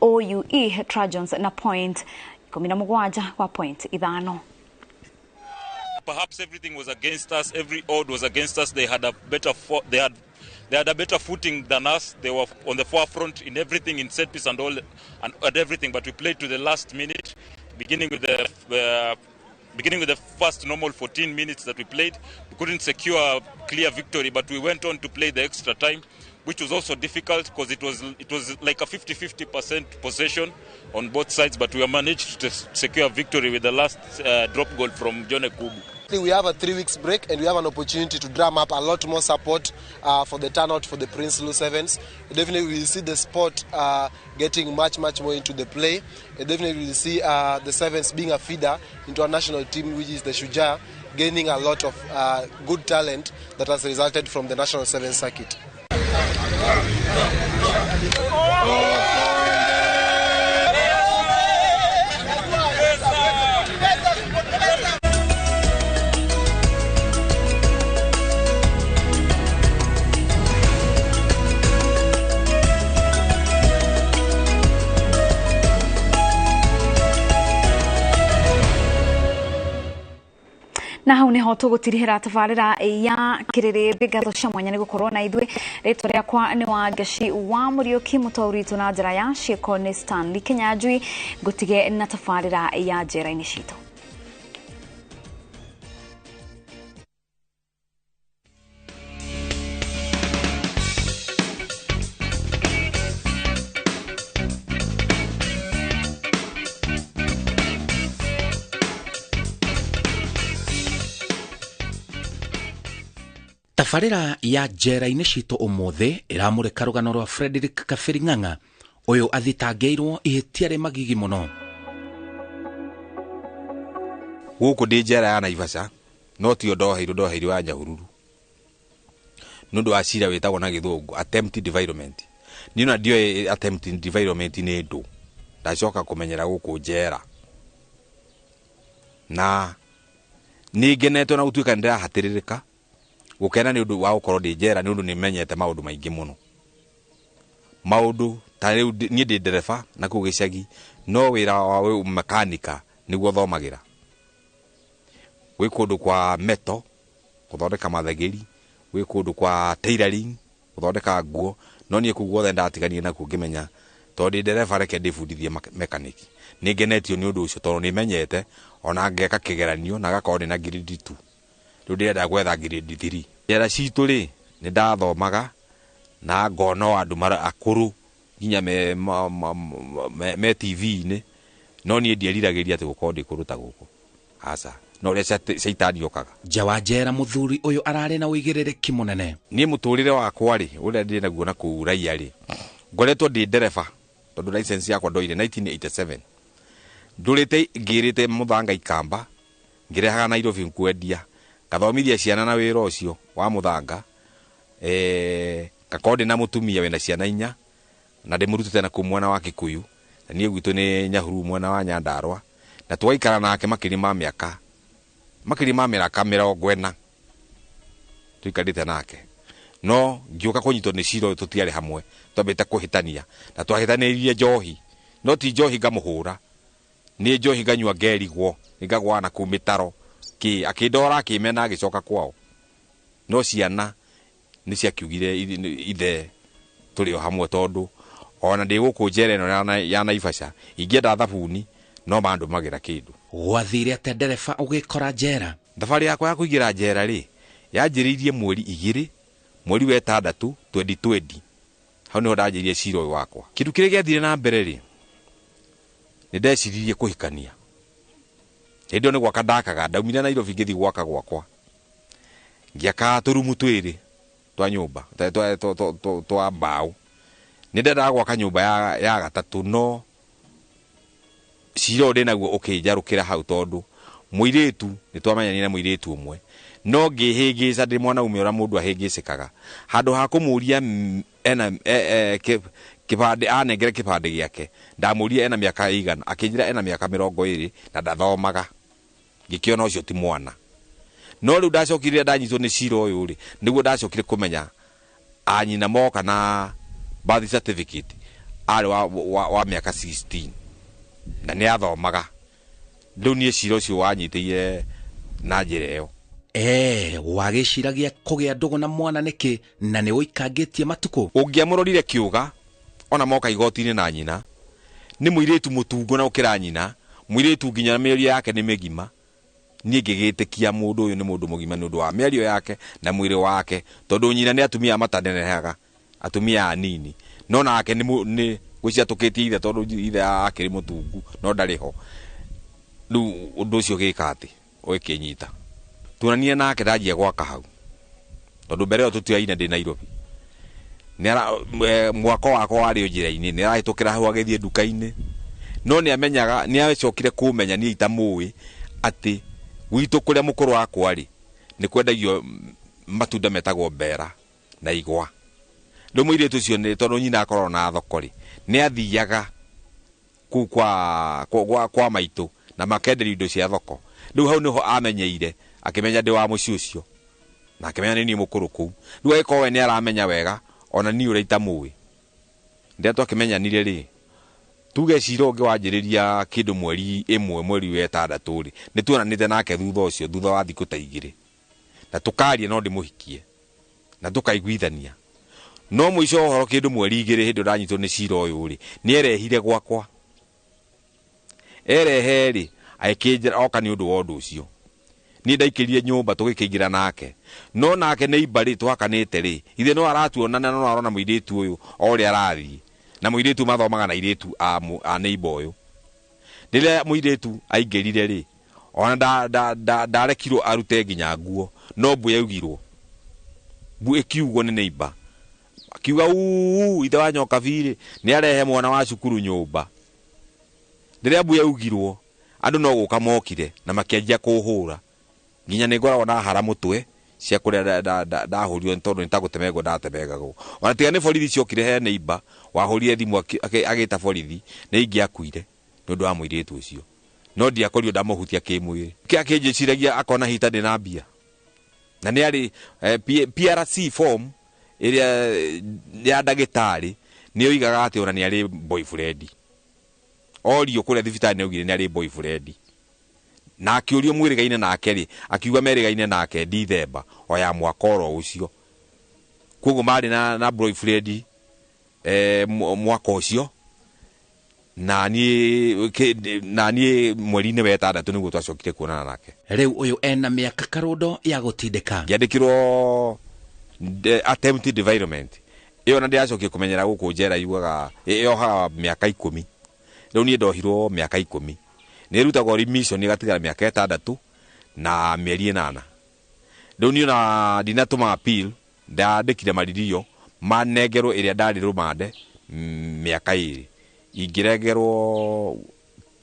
OUE Trojans na point 17 gwa point 5. Perhaps everything was against us, every odd was against us. They had a better they had a better footing than us. They were on the forefront in everything, in set piece and all and everything, but we played to the last minute, beginning with the first normal 14 minutes that we played. We couldn't secure a clear victory, but we went on to play the extra time, which was also difficult because it was like a 50-50% possession on both sides, but we managed to secure victory with the last drop goal from John Ekubu. We have a 3 weeks break and we have an opportunity to drum up a lot more support for the turnout for the Prinsloo Sevens. Definitely we will see the sport getting much more into the play. Definitely we will see the Sevens being a feeder into our national team, which is the Shujaa, gaining a lot of good talent that has resulted from the national Sevens circuit. Na hau niho tũgũtirihĩra tabarĩra ya kĩrĩrĩmbĩ. Ngatho cia mwanya nĩ gũkorwo na ithuĩ. Rĩtwa rĩakwa nĩ Wangeci wa Mũriũki, mũtaũri witũ na njĩra ya ciĩko nĩ Stanley Kinyanjui. Ngũtige na tabarĩra ya njera-inĩ citũ. Tabarĩra ya njera-inĩ citũ ũmũthĩ ĩramũrĩka rũgano rwa Frederick Kabĩri Ng'ang'a Ũyũ athitangĩirwo ihĩtia rĩ magigi mũno. Gũkũ ndĩ njera ya Naivasha no tio ndoheirwo ya Nyahururu nĩ ũndũ wa cira wĩtagwo na gĩthũngũ attempted defilement. Niĩ ona ndioĩ attempted defilement nĩ ndũ, ndacoka kũmenyera gũkũ njera na nĩ ngenetwo na gũtuĩka nĩ ndĩrahatĩrĩrĩka gũkena nĩ ũndũ wa gũkorwo ndĩ njera nĩ ũndũ nĩ menyete maũndũ maingĩ mũno. Maũndũ ta rĩu niĩ ndĩ ndereba na kũu gĩcagi no wĩra wa mekanika nĩguo thomagĩra. Gwĩ kũndũ kwa meto gũthondeka mathagĩri, gwĩ kũndũ kwa tailoring gũthondeka nguo, no niĩ kũu guothe ndatiganire nakuo ngĩmenya tondũ ndĩ ndereba reke ndĩbundithie mechanic. Nĩ ngenetio nĩ ũndũ ũcio tondũ nĩ menyete ona ngeka kĩgeranio na gakorwo ndĩna grade 2. Rĩu ndĩrenda gwetha grade 3. Njera citũ rĩ nĩ ndathomaga na ngona o andũ akũrũ nginya me TV-inĩ, no niĩ ndieriragĩria atĩ gũkorwo ndĩ kũndũ ta gũkũ, aca, no ũrĩa caitani okaga. Nja wa njera mũthuri ũyũ ararĩ na ũigĩrĩrĩki mũnene. Niĩ mũtũrĩre wakwa rĩ ũrĩa ndĩ naguo na kũu raiya rĩ ngoretwo ndĩ ndereba tondũ license yakwa ndoire 1987. Ndũrĩte ngĩrĩte mũthanga ikamba ngĩrehaga Nairobi kwendia, ngathomithia ciana na wĩra ũcio wa mũthanga, ngakorwo ndĩ na mũtumia wĩna ciana 4 na ndĩmũrutĩte na kũu mwena wa Kikuyu na niĩ gwitũ nĩ Nyahururu mwena wa Nyandarua, na twaikara nake makĩria ma mĩaka 40 tuikarĩte nake. No ngĩũka kũnyitwo nĩ cira ũyũ tũtiarĩ hamwe, twambĩte kũhĩtania na twahĩtanĩirie njohi, no ti njohi ngamũhũra, nĩ njohi nganyua ngerigwo ngagwa na kũu mĩtaro kĩ akĩndora akĩmena agĩcoka kwao. No ciana nĩ ciakiugire ithe tũrĩ o hamwe tondũ ona ndĩ gũkũ njera ĩno ya Naivasha ingĩenda thabuni no mandũmagĩra kĩndũ. Gwathire atĩa ndereba ũgĩkora njera? Thabarĩ yakwa ya kũingĩra njera rĩ yanjĩrĩirie mweri 2 mweri wa 6 2020. Hau nĩho ndanjĩrĩirie cira ũyũ wakwa. Kĩndũ kĩrĩa gĩathire na mbere rĩ nĩ ndeciririe kũhikania. Hĩndĩ ĩyo nĩ gwaka ndakaga, ndaumire Nairobi ngĩthiĩ gwaka gwakwa, ngĩaka tũrumu twĩrĩ twa nyũmba twa mbaũ. Nĩ ndendaga gwaka nyũmba ya gatatũ no cira ũyũ ndĩnaguo ũkĩnjarũkĩra hau tondũ mũirĩtu nĩ twamenyanire na mũirĩtu ũmwe no ngĩhĩngĩca ndĩ mwanaume ũrĩa mũndũ ahĩngĩcĩkaga. Handũ ha kũmũria ena kĩbandĩ anengere kĩbandĩ gĩake, ndamũria ena mĩaka ĩigana, akĩnjĩra ena mĩaka 20 na ndathomaga. Ngĩkĩona ũcio ti mwana. No rĩu ndacokire ndanyitwo nĩ cira ũyũ rĩ nĩguo ndacokire kũmenya anyina moka na birth certificate arĩ wa mĩaka 16 na nĩ athomaga. Rĩu niĩ cira ũcio wanyitĩire na njĩra ĩyo. Wagĩciragia kũgĩa ndũgũ na mwana nĩkĩ na nĩ ũikangĩtie matukũ? Ũngĩamũrorire kĩũga ona moka igoti-inĩ na nyina nĩ mũirĩtu mũtungu na ũkĩra nyina, mũirĩtu nginya mĩario yake nĩ mĩgima. Niĩ ngĩgĩtĩkia mũndũ ũyũ nĩ mũndũ mũgima nĩ ũndũ wa mĩario yake na mwĩrĩ wake tondũ nyina nĩ atumia matanenehaga, atumia anini, no nake nĩ gwĩciatũkĩtie ithe tondũ ithe akĩrĩ mũtungu no ndarĩ ho. Rĩu ũndũ ũcio ũgĩka atĩ ũgĩkĩnyita. Tuonanie nake ndanjia gwaka hau tondũ mbere ĩyo tũtiaine ndĩ Nairobi. Mwako wakwa warĩ njĩra-inĩ, nĩ arahĩtũkĩra hau agĩthiĩ nduka-inĩ, no nĩ amenyaga, nĩ acokire kũmenya niĩ itamũĩ atĩ gwitũ kũrĩa mũkũrũ wakwa rĩ nĩ kwendagio matunda metagwo mbera na igwa. Rĩu mũirĩtu ũcio nĩ tondũ nyina akoragwo na thoko rĩ nĩ athiaga kũu kwa maitũ na makenderio indo cia thoko. Rĩu hau nĩho amenyeire, akĩmenya ndĩ wa mũciĩ ũcio na akĩmenya nĩ niĩ mũkũrũ kũu. Rĩu agĩkorwo we nĩ aramenya wega ona niĩ ũrĩa itamũĩ. Rĩrĩa twakĩmenyanire rĩ tuge cira ũngĩ wanjĩrĩria kĩndũ mweri 1 mweri wa 6 rĩ nĩ tuonanĩte nake thutha ũcio, thutha wa thikũ ta 2 na tũkaria no ndĩmũhikie na tũkaiguithania. No mũico wa ũhoro kĩndũ mweri 2 hĩndĩ ndanyitwo nĩ cira ũyũ rĩ nĩ erehire gwakwa. Erehe rĩ agĩkĩnjĩra oka nĩ ũndũ wa ũndũ ũcio. Niĩ ndaikĩrire nyũmba tũgĩkĩingĩra nake, no nake nĩ imba rĩ twakanĩte rĩ ithe no aratuona na no arona mũirĩtu ũyũ o ũrĩa arathiĩ na mũirĩtu mathomaga na airĩtu a neighbor ũyũ. Rĩrĩa mũirĩtu aingĩrire rĩ ona ndarekirwo arute nginya nguo, no mbu yaugirwo, mbu ĩkiugwo nĩ neighbor. Akiuga uu ithe wa Nyokabi rĩ nĩ arehe mwana wa cukuru nyũmba. Rĩrĩa mbu yaugirwo andũ no gũka mokire na makĩanjia kũhũra nginya nĩ ngoragwo na hara mũtwe cia kũrĩa ndahũrirwo nĩ tondũ nĩ ta gũtemengwo ndatemengagwo. Ona tiga nĩ borithi ciokire he neighbor wahũrire thimũ agĩta borithi nĩ ingĩakuire nĩ ũndũ wa mũirĩtu ũcio. No ndiakorirwo ndamũhutia kĩmwĩrĩ. Kĩrĩa kĩnjĩciragia akona hita ndĩ na mbia. Na nĩ arĩ PRC form ĩrĩa ya ndagĩtarĩ nĩ oigaga atĩ ona nĩ arĩ boyfriend. Orio kũrĩa thibitarĩ nĩ augire nĩ arĩ boyfriend. Na akĩũrio mwĩrĩgaine nake rĩ, akiuga merĩgaine nake Dithemba o ya mwaka oro ũcio. Koguo marĩ na boyfriend mwaka ũcio. Na niĩ mweri-inĩ wa ĩtandatũ nĩguo twacokire kuonana nake. Rĩu ũyũ ena mĩaka karũndo ya gũtindĩka. Ngĩandĩkĩrwo attempted defilement. Ĩyo na ndĩracokire kũmenyera gũkũ njera yugaga ĩyohaga mĩaka 10. Rĩu niĩ ndohirwo mĩaka 10. Nĩ ĩrutagwo remission ĩgatigara mĩaka 6 na mĩeri 8. Rĩu niĩ ona ndinatũma appeal, ndandĩkire maririo manengerwo ĩrĩa ndarĩ rũmande mĩaka 2. Ingĩrengerwo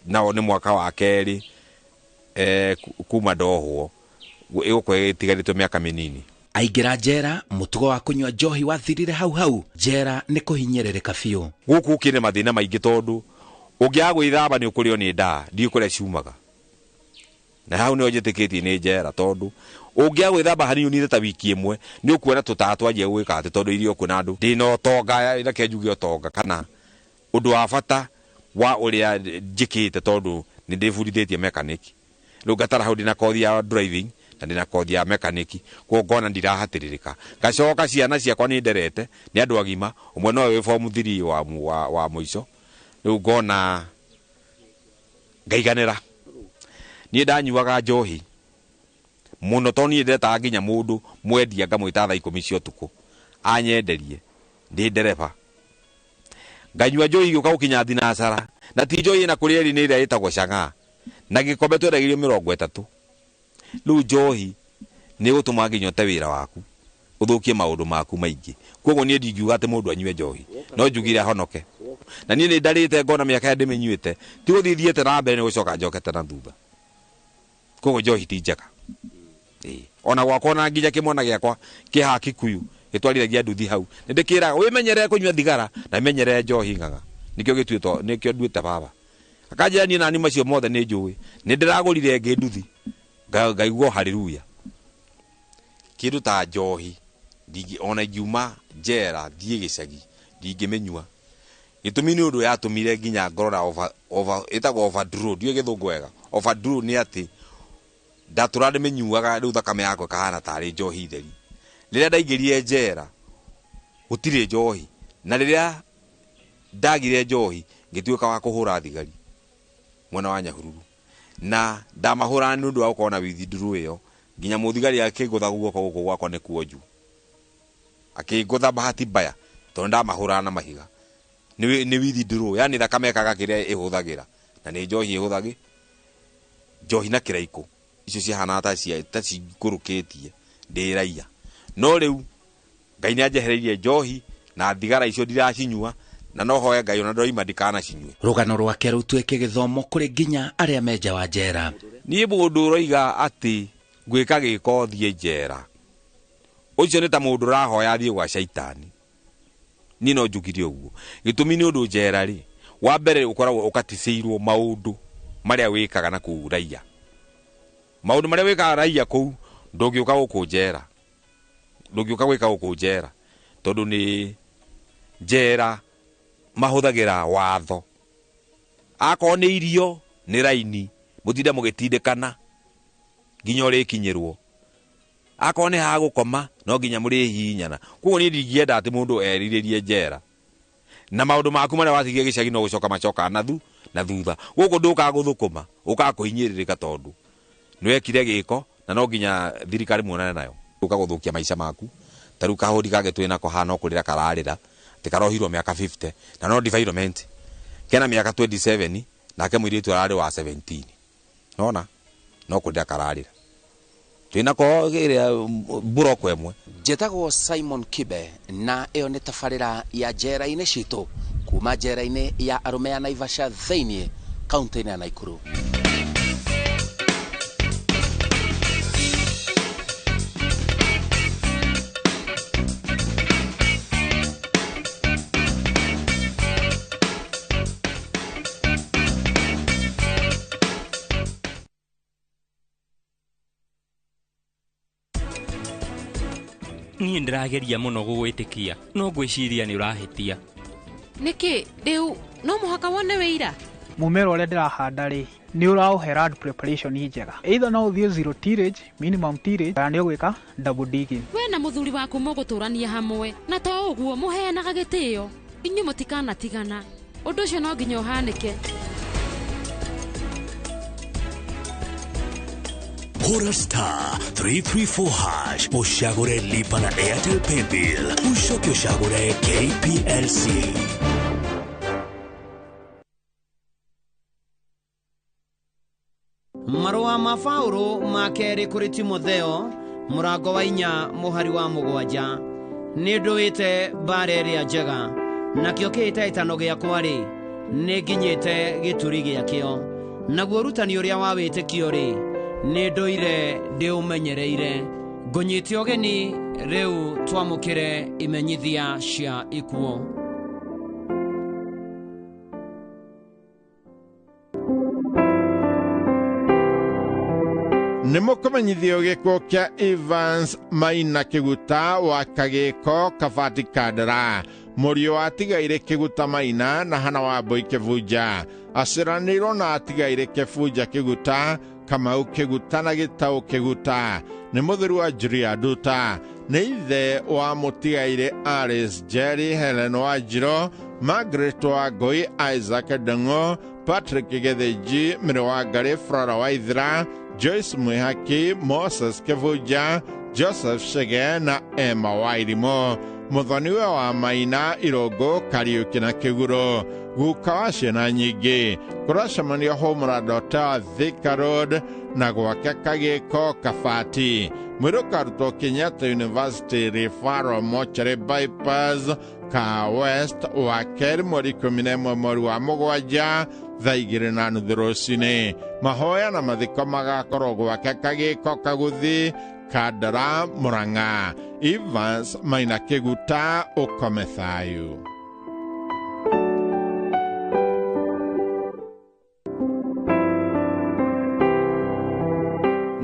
nao nĩ mwaka wa kerĩ kuma ndohwo ĩgũkorwo ĩtigarĩtwo mĩaka mĩnini. Aingĩra njera mũtugo wa kũnyua njohi wathirire hau hau. Njera nĩ kũhinyĩrĩrĩka biũ. Gũkũ gũkĩrĩ mathĩna maingĩ tondũ ũngĩaga gwĩthamba nĩ ũkũrĩo nĩ ndaa, ndiũĩ kũrĩa ciumaga. Na hau nĩho njĩtĩkĩtie nĩ njera tondũ ũngĩaga gwĩthamba hanini ũnine ta wiki ĩmwe nĩ ũkuona tũtaa twanjia gwĩka atĩ tondũ irio kwĩna andũ. Ndĩna ũtonga, reke njuge ũtonga kana ũndũ wa bata wa ũrĩa njĩkĩte tondũ nĩ ndĩbundithĩtie mechanic. Rĩu ngatara hau ndĩna kothi ya driving na ndĩna kothi ya mechanic, koguo ngona ndirahatĩrĩrĩka. Ngacoka ciana ciakwa nĩ nderete nĩ andũ agima, ũmwe nowe wĩ form 3 wa mũico. Rĩu ngona ngaiganĩra. Niĩ ndanyuaga njohi mũno tondũ niĩ ndetaga nginya mũndũ mwendia ngamwĩta thaa 10 cia ũtukũ anyenderie ndĩ ndereba. Nganyua njohi gĩũka gũkinya thinacara na ti njohi ĩna kũrĩa ĩrĩ nĩ ĩrĩa ĩtagwo chang'aa na gĩkombe twendagĩrio 30. Rĩu njohi nĩ ĩgũtũma nginya ũte wĩra waku ũthũkie maũndũ maku maingĩ. Koguo niĩ ndingiuga atĩ mũndũ anyue njohi, no njugire ahonoke. Na niĩ nĩ ndarĩte ngona mĩaka ĩrĩa ndĩmĩnyuĩte ti gũthiĩ thiĩte na mbere nĩ gũcoka njokete na thutha. Koguo njohi ti njega. Ona gwakwa ona nginya kĩmwana gĩakwa kĩ haha Kikuyu gĩtwarithagia nduthi hau nĩ ndĩkĩraga wĩmenyerere kũnyua thigara na wĩmenyerere njohi ng'ang'a. Nĩkĩo gĩtuĩtwo, nĩkĩo nduĩte baba. Akanjĩra niĩ nani macio mothe nĩ njũĩ, nĩ ndĩragũrire ĩngĩ nduthi ngaigua haleluya. Kĩndũ ta njohi ona ingiuma njera thiĩ gĩcagi ndingĩmĩnyua. Gĩtũmi nĩ ũndũ yatũmire nginya ngorora ĩtagwo overdraw, ndiũĩ gĩthũngũ wega. Overdraw nĩ atĩ ndatũra ndĩmĩnyuaga rĩu thakame yakwa ĩkahana tarĩ njohi theri. Rĩrĩa ndaingĩrire njera gũtirĩ njohi, na rĩrĩa ndagire njohi ngĩtuĩka wa kũhũra thigari mwena wa Nyahururu. Na ndamahũra nĩ ũndũ wa gũkorwo na withdraw ĩyo nginya mũthigari akĩngũtha guoko gũkũ gwakwa nĩ kuonju. Akĩngũtha bahati mbaya tondũ ndamahũra na mahiga. Nĩ withdraw, yani thakame ĩkaga kĩrĩa ĩhũthagĩra na nĩ njohi ĩhũthagĩ njohi na kĩraikũ icio cihana ta cingũrũkĩtie ndĩ raia. No rĩu Ngai nĩ anjehereirie njohi na thigara icio ndiracinyua na no hoe Ngai ona ndoima ndikanacinyue. Rũgano rwake rũtuĩke gĩthomo kũrĩ nginya arĩa me nja wa njera. Niĩ mũndũ ũroiga atĩ ngwĩka gĩko thiĩ njera, ũcio nĩ ta mũndũ ũrahoya athiĩ gwa caitani. Niĩ no njugire ũguo. Gĩtũmi nĩ ũndũ njera rĩ, wa mbere ũkoragwo ũkaticĩirwo maũndũ marĩa wĩkaga na kũu raia. Maũndũ marĩa wĩkaga raia kũu ndũngĩũka gũkũ njera. Ndũngĩũka gwĩka gũkũ njera tondũ nĩ njera mahũthagĩra watho. Akorwo nĩ irio nĩ raini, mũtinde mũgĩtindĩkana nginya ũrĩkinyĩrwo. Akorwo nĩ ha gũkoma no nginya mũrĩhihinyana. Koguo niĩ ndingĩenda atĩ mũndũ erirĩrie njera. Na maũndũ maku marĩa watigire gĩcagi no gũcoka macokaga na thutha. Gũkũ ndũkaga gũthũkũma, ũkaga kũhinyĩrĩrĩka tondũ nĩ wekire gĩko na no nginya thirikari muonane nayo. Ũka gũthũkia maica maku. Ta rĩu kahũri kangĩ twĩnako haha no kũrĩra kararĩra atĩ karohirwo mĩaka 50 na no defilement. Kena mĩaka 27 nake mũirĩtu ararĩ wa 17. Nona no kũrĩra kararĩra. Twĩnako ĩrĩa mburoko ĩmwe. Njĩtagwo Simon Kibe na ĩyo nĩ tabarĩra ya njera-inĩ citũ kuma njera-inĩ ya arũme ya Naivasha thĩinĩ kaunti-inĩ ya Nakuru. Niĩ ndĩrageria mũno gũgwĩtĩkia no ngwĩciria nĩ ũrahĩtia. Nĩkĩ rĩu no mũhaka wone wĩira? Mũmera ũrĩa ndĩrahanda rĩ nĩ ũraũhe land preparation njega, either no ũthiĩ zero tillage, minimum tillage, kana nĩ ũgwĩka double digging. We na mũthuri waku mũgũtũrania hamwe na to ũguo mũheanaga gĩtĩo, inyuĩ mũtikanatigana, ũndũ ũcio no nginya ũhanĩke. Hura star 334 hash ushagure lipa na Airtel Paybill ushoke ushagure KPLC. Marũa ma Paũlũ ma kerĩ kũrĩ Timotheo mũrango wa 4 mũhari wa 7. Nĩ ndũĩte mbara ĩrĩa njega, nakĩo kĩhĩtahĩtano gĩakwa-rĩ, nĩ nginyĩte gĩturi gĩakĩo, naguo ũrutani ũrĩa wa wĩtĩkio-rĩ, nĩ ndũire ndĩũmenyereire. Ngũnyite ũgeni rĩu twamũkĩre imenyithia cia ikuũ. Nĩ mũkũmenyithio gĩkuũ kĩa Evans Maina Kĩguta wa Kagĩko Kabati Kandara, mũriũ wa atigaire Kĩguta Maina na Hana wa Mbũi Kĩbunja, aciaranĩirwo na atigaire Kĩbunja Kĩguta, Kamau Kĩguta na Gĩtaũ Kĩguta. Nĩ mũthuri wa Julia Nduta, nĩ ithe wa mũtigaire Alice Jerry, Helen Wanjirũ, Margaret Wangũi, Isaac Ndung'u, Patrick Gĩthĩnji, Mĩrĩ wa Ngarĩ, Flora Waithera, Joyce Mwihaki, Moses Kĩbunja, Joseph Chege na Emma Wairimũ. Mũthoniwe wa Maina, Irũngũ, Kariũki na Kĩguro, guka wa ciana nyingĩ. Kũracemanio Homeland Hotel, Thika Road na gwake Kagĩko Kabati. Mwĩrĩ ũkarutwo Kenyatta University Referral Mortuary Bypass ka West wa kerĩ mweri 11 mweri wa 7 thaa 2:30 rũcinĩ. Mahoya na mathiko magakorwo gwake Kagĩko Kaguthi Kandara Murang'a. Evans Maina Kĩguta, ũkome thayũ.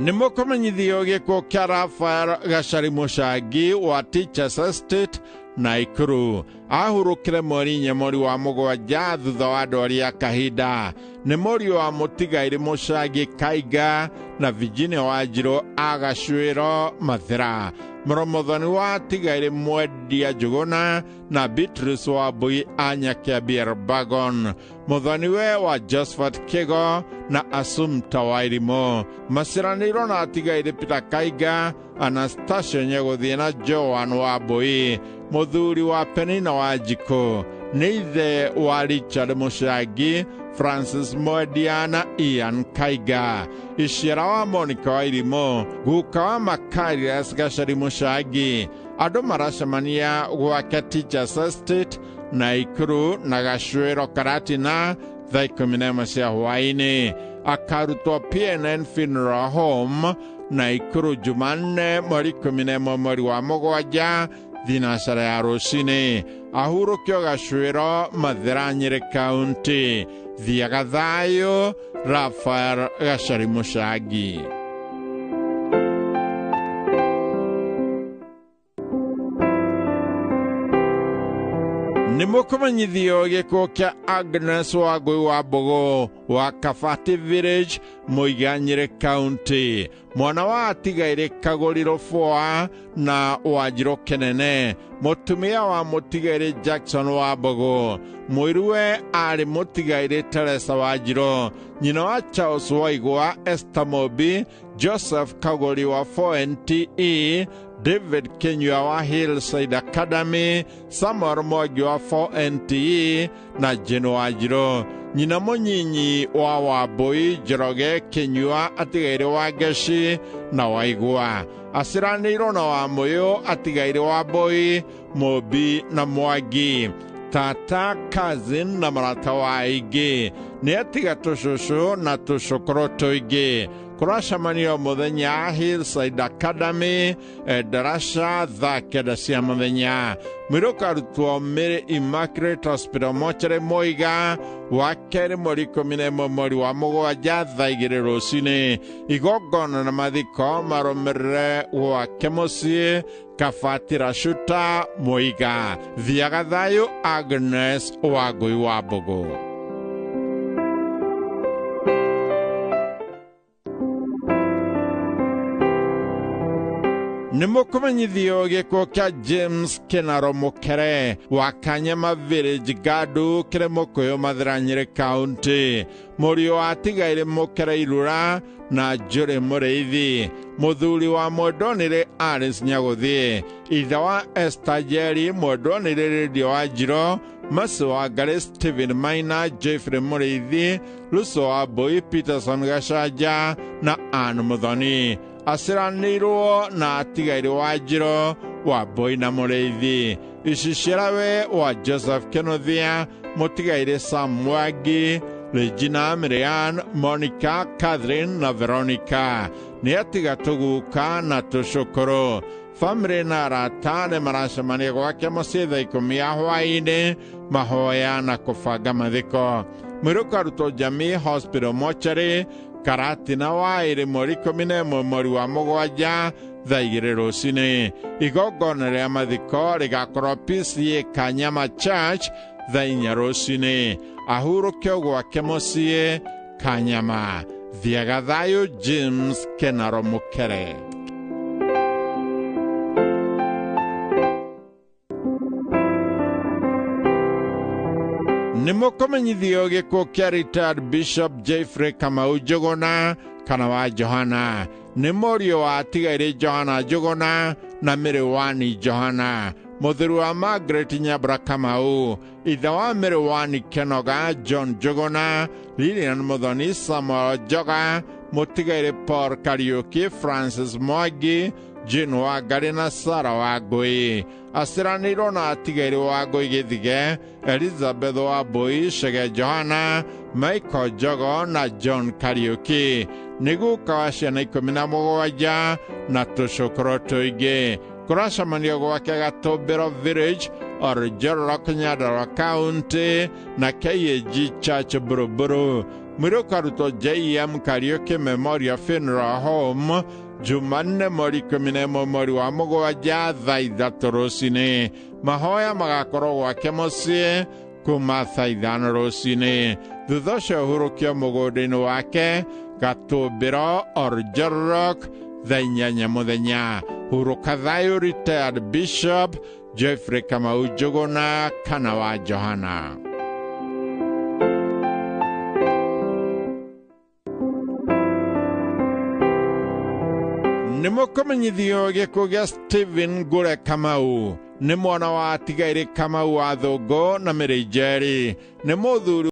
Nĩ mũkũmenyithio gĩkuũ kĩa Rafael Gacari Mũcangi wa Teachers Estate Nakuru. Ahurũkire mweri 4 mweri wa 7 thutha wa ndwari ya kahinda. Nĩ mũriũ wa mũtigairĩ Mũcangi Kaiga na Virginia Wanjirũ Agacwĩro Mathĩra. Mũromothoni wa atigairĩ Mwendia Njũgũna na Beatrice Wambui a Nyakiambi Bagon. Mũthoniwe wa Josephat Kĩgo na Assumpta Wairimũ. Maciaranĩirwo na atigairĩ Peter Kaiga, Anastasia Nyegũthiĩ na Joan Wambui. Mũthuri wa Penina Wanjikũ nĩ ithe wa Richard Mũcangi, Francis Mwendia na Ian Kaiga. Iciara wa Monica Wairimũ, guka wa Makarius Gacari Mũcangi. Andũ maracemania gwake Teachers Estate Nakuru na Gacwĩro Karatina thaa 11 cia hwaĩ-inĩ. Akarutwo PNN Funeral Home Nakuru Jumanne mweri 11 mweri wa 7 thinacara ya rũcinĩ. Ahurũkio Gacwĩro Mathĩra, Nyĩrĩ Kaunti. Thiaga thayũ, Rafael Gacari Mũcangi. Nĩ mũkũmenyithio gĩkuũ kĩa Agnes Wangũi wa Mbũgũ wa Kabati Village, Mũiga, Nyĩrĩ Kaunti. Mwana wa atigaire Kagũri Rũbũa na Wanjirũ Kĩnene, mũtumia wa mũtigaire Jackson wa Mbũgũ. Mũiruwe arĩ mũtigaire Teresa Wanjirũ, nyina wa Charles Waigwa, Esther Mobi, Joseph Kagũri wa 4NTE, David Kinyua wa Hillside Academy, Samuel Mwangi wa 4NTE na Jane Wanjirũ. Nyina mũnyinyi wa Wambui Njoroge Kinyua atigaire wa Ngeci na Waigua. Aciranĩirwo na Wamũyũ atigaire Wambui, Mũmbi na Mwangi. Tata, cousin na marata wa aingĩ. Nĩ atiga tũcũcũ na tũcũkũrũ tũingĩ. Kũracemanio mũthenya Hillside Academy, Darasha thaa 9 cia mũthenya. Mwĩrĩ ũkarutwo Mary Immaculate Hospital Mortuary Muiga, wa kerĩ mweri 11 mweri wa 7 thaa 2 rũcinĩ. Igongona na mathiko marũmĩrĩre gwake mũciĩ Kabatĩra Shuta Muiga. Thiaga thayũ Agnes Wangui wa Mbũgũ. Nĩ mũkũmenyithio gĩkuũ kĩa James Kinaro Mũkere wa Kanyama Village Gandu kĩrĩ Mũkũyũ Mathĩra Nyĩrĩ County. Mũriũ wa atigaire Mũkere Irura na Njũrĩ Mũrĩithi. Mũthuri wa mwendwo nĩrĩ Alice Nyagũthiĩ. Ithe wa Esther Njeri mwendwo nĩrĩ Radio wa Njiro, Mercy wa Ngarĩ Stephen Maina, Jeffrey Mũrĩithi, Lucy wa Mbui, Peterson Gacanja na Ann Mũthoni. Aciranĩirwo na atigaire wa Njiro wa Mbui na Mũrĩithi. Icicirawe wa Joseph Kĩnuthia, mũtigaire Sam Mwangi, Regina, Marianne, Monica, Catherine na Veronica. Nĩ atiga tũguka na tũcũkũrũ. Famĩlĩ na arata nĩ maracemania gwake mũciĩ thaa 10 ya hwaĩ-inĩ mahoya na kũbanga mathiko. Mwĩrĩ ũkarutwo Jamii Hospital Mortuary Karatina wa ĩrĩ mweri 11 mweri wa 7 thaa 2 rũcinĩ. Igongona rĩa mathiko rĩgakorwo PCA Kanyama Church thaa 4 rũcinĩ. Ahurũkio gwake mũciĩ Kanyama. Thiaga thayũ James Kenaro Mũkere. Nĩ mũkũmenyithio gĩkuũ kĩa retired Bishop Jeffrey Kamau Njũgũna kana wa Johana. Nĩ mũriũ wa atigaire Johana Njũgũna na Mary Wani Johana. Mũthuri wa Margaret Nyambura Kamau, ithe wa Mary Wani Kenoga, John Njũgũna, Lilian Mũthoni, Samuel Njoga, mũtigaire Paul Kariuki, Francis Mwangi, Jane Wangari na Sarah Wangui. Aciranĩirwo na atigaire Wangui Gĩthige, Elizabeth Wambui, Chege Johana, Michael Njogo na John Kariuki. Nĩ guka wa ciana 17 na tũcũkũrũ tũingĩ. Kũracemanio gwake Gatũmbĩro Village, Oljolok, Nyandarua County na KAG Church Buruburu. Mwĩrĩ ũkarutwo JM Kariuki Memorial Funeral Home Jumanne mweri 11 mweri wa 7 thaa 3 rũcinĩ. Mahoya magakorwo gwake mũciĩ kuma thaa 5 rũcinĩ. Thutha ũcio ũhurũkio mũgũnda-inĩ wake Gatũmbĩro Oljolok thaa 8 mũthenya. Hurũka thayũ retired Bishop Jeffrey Kamau Njũgũna kana wa Johana. Nĩ mũkũmenyithio gĩkuũ gĩa Stephen Ngure Kamau. Nĩ mwana wa atigaire Kamau wa Thũngũ na Mary Njeri. Nĩ mũthuri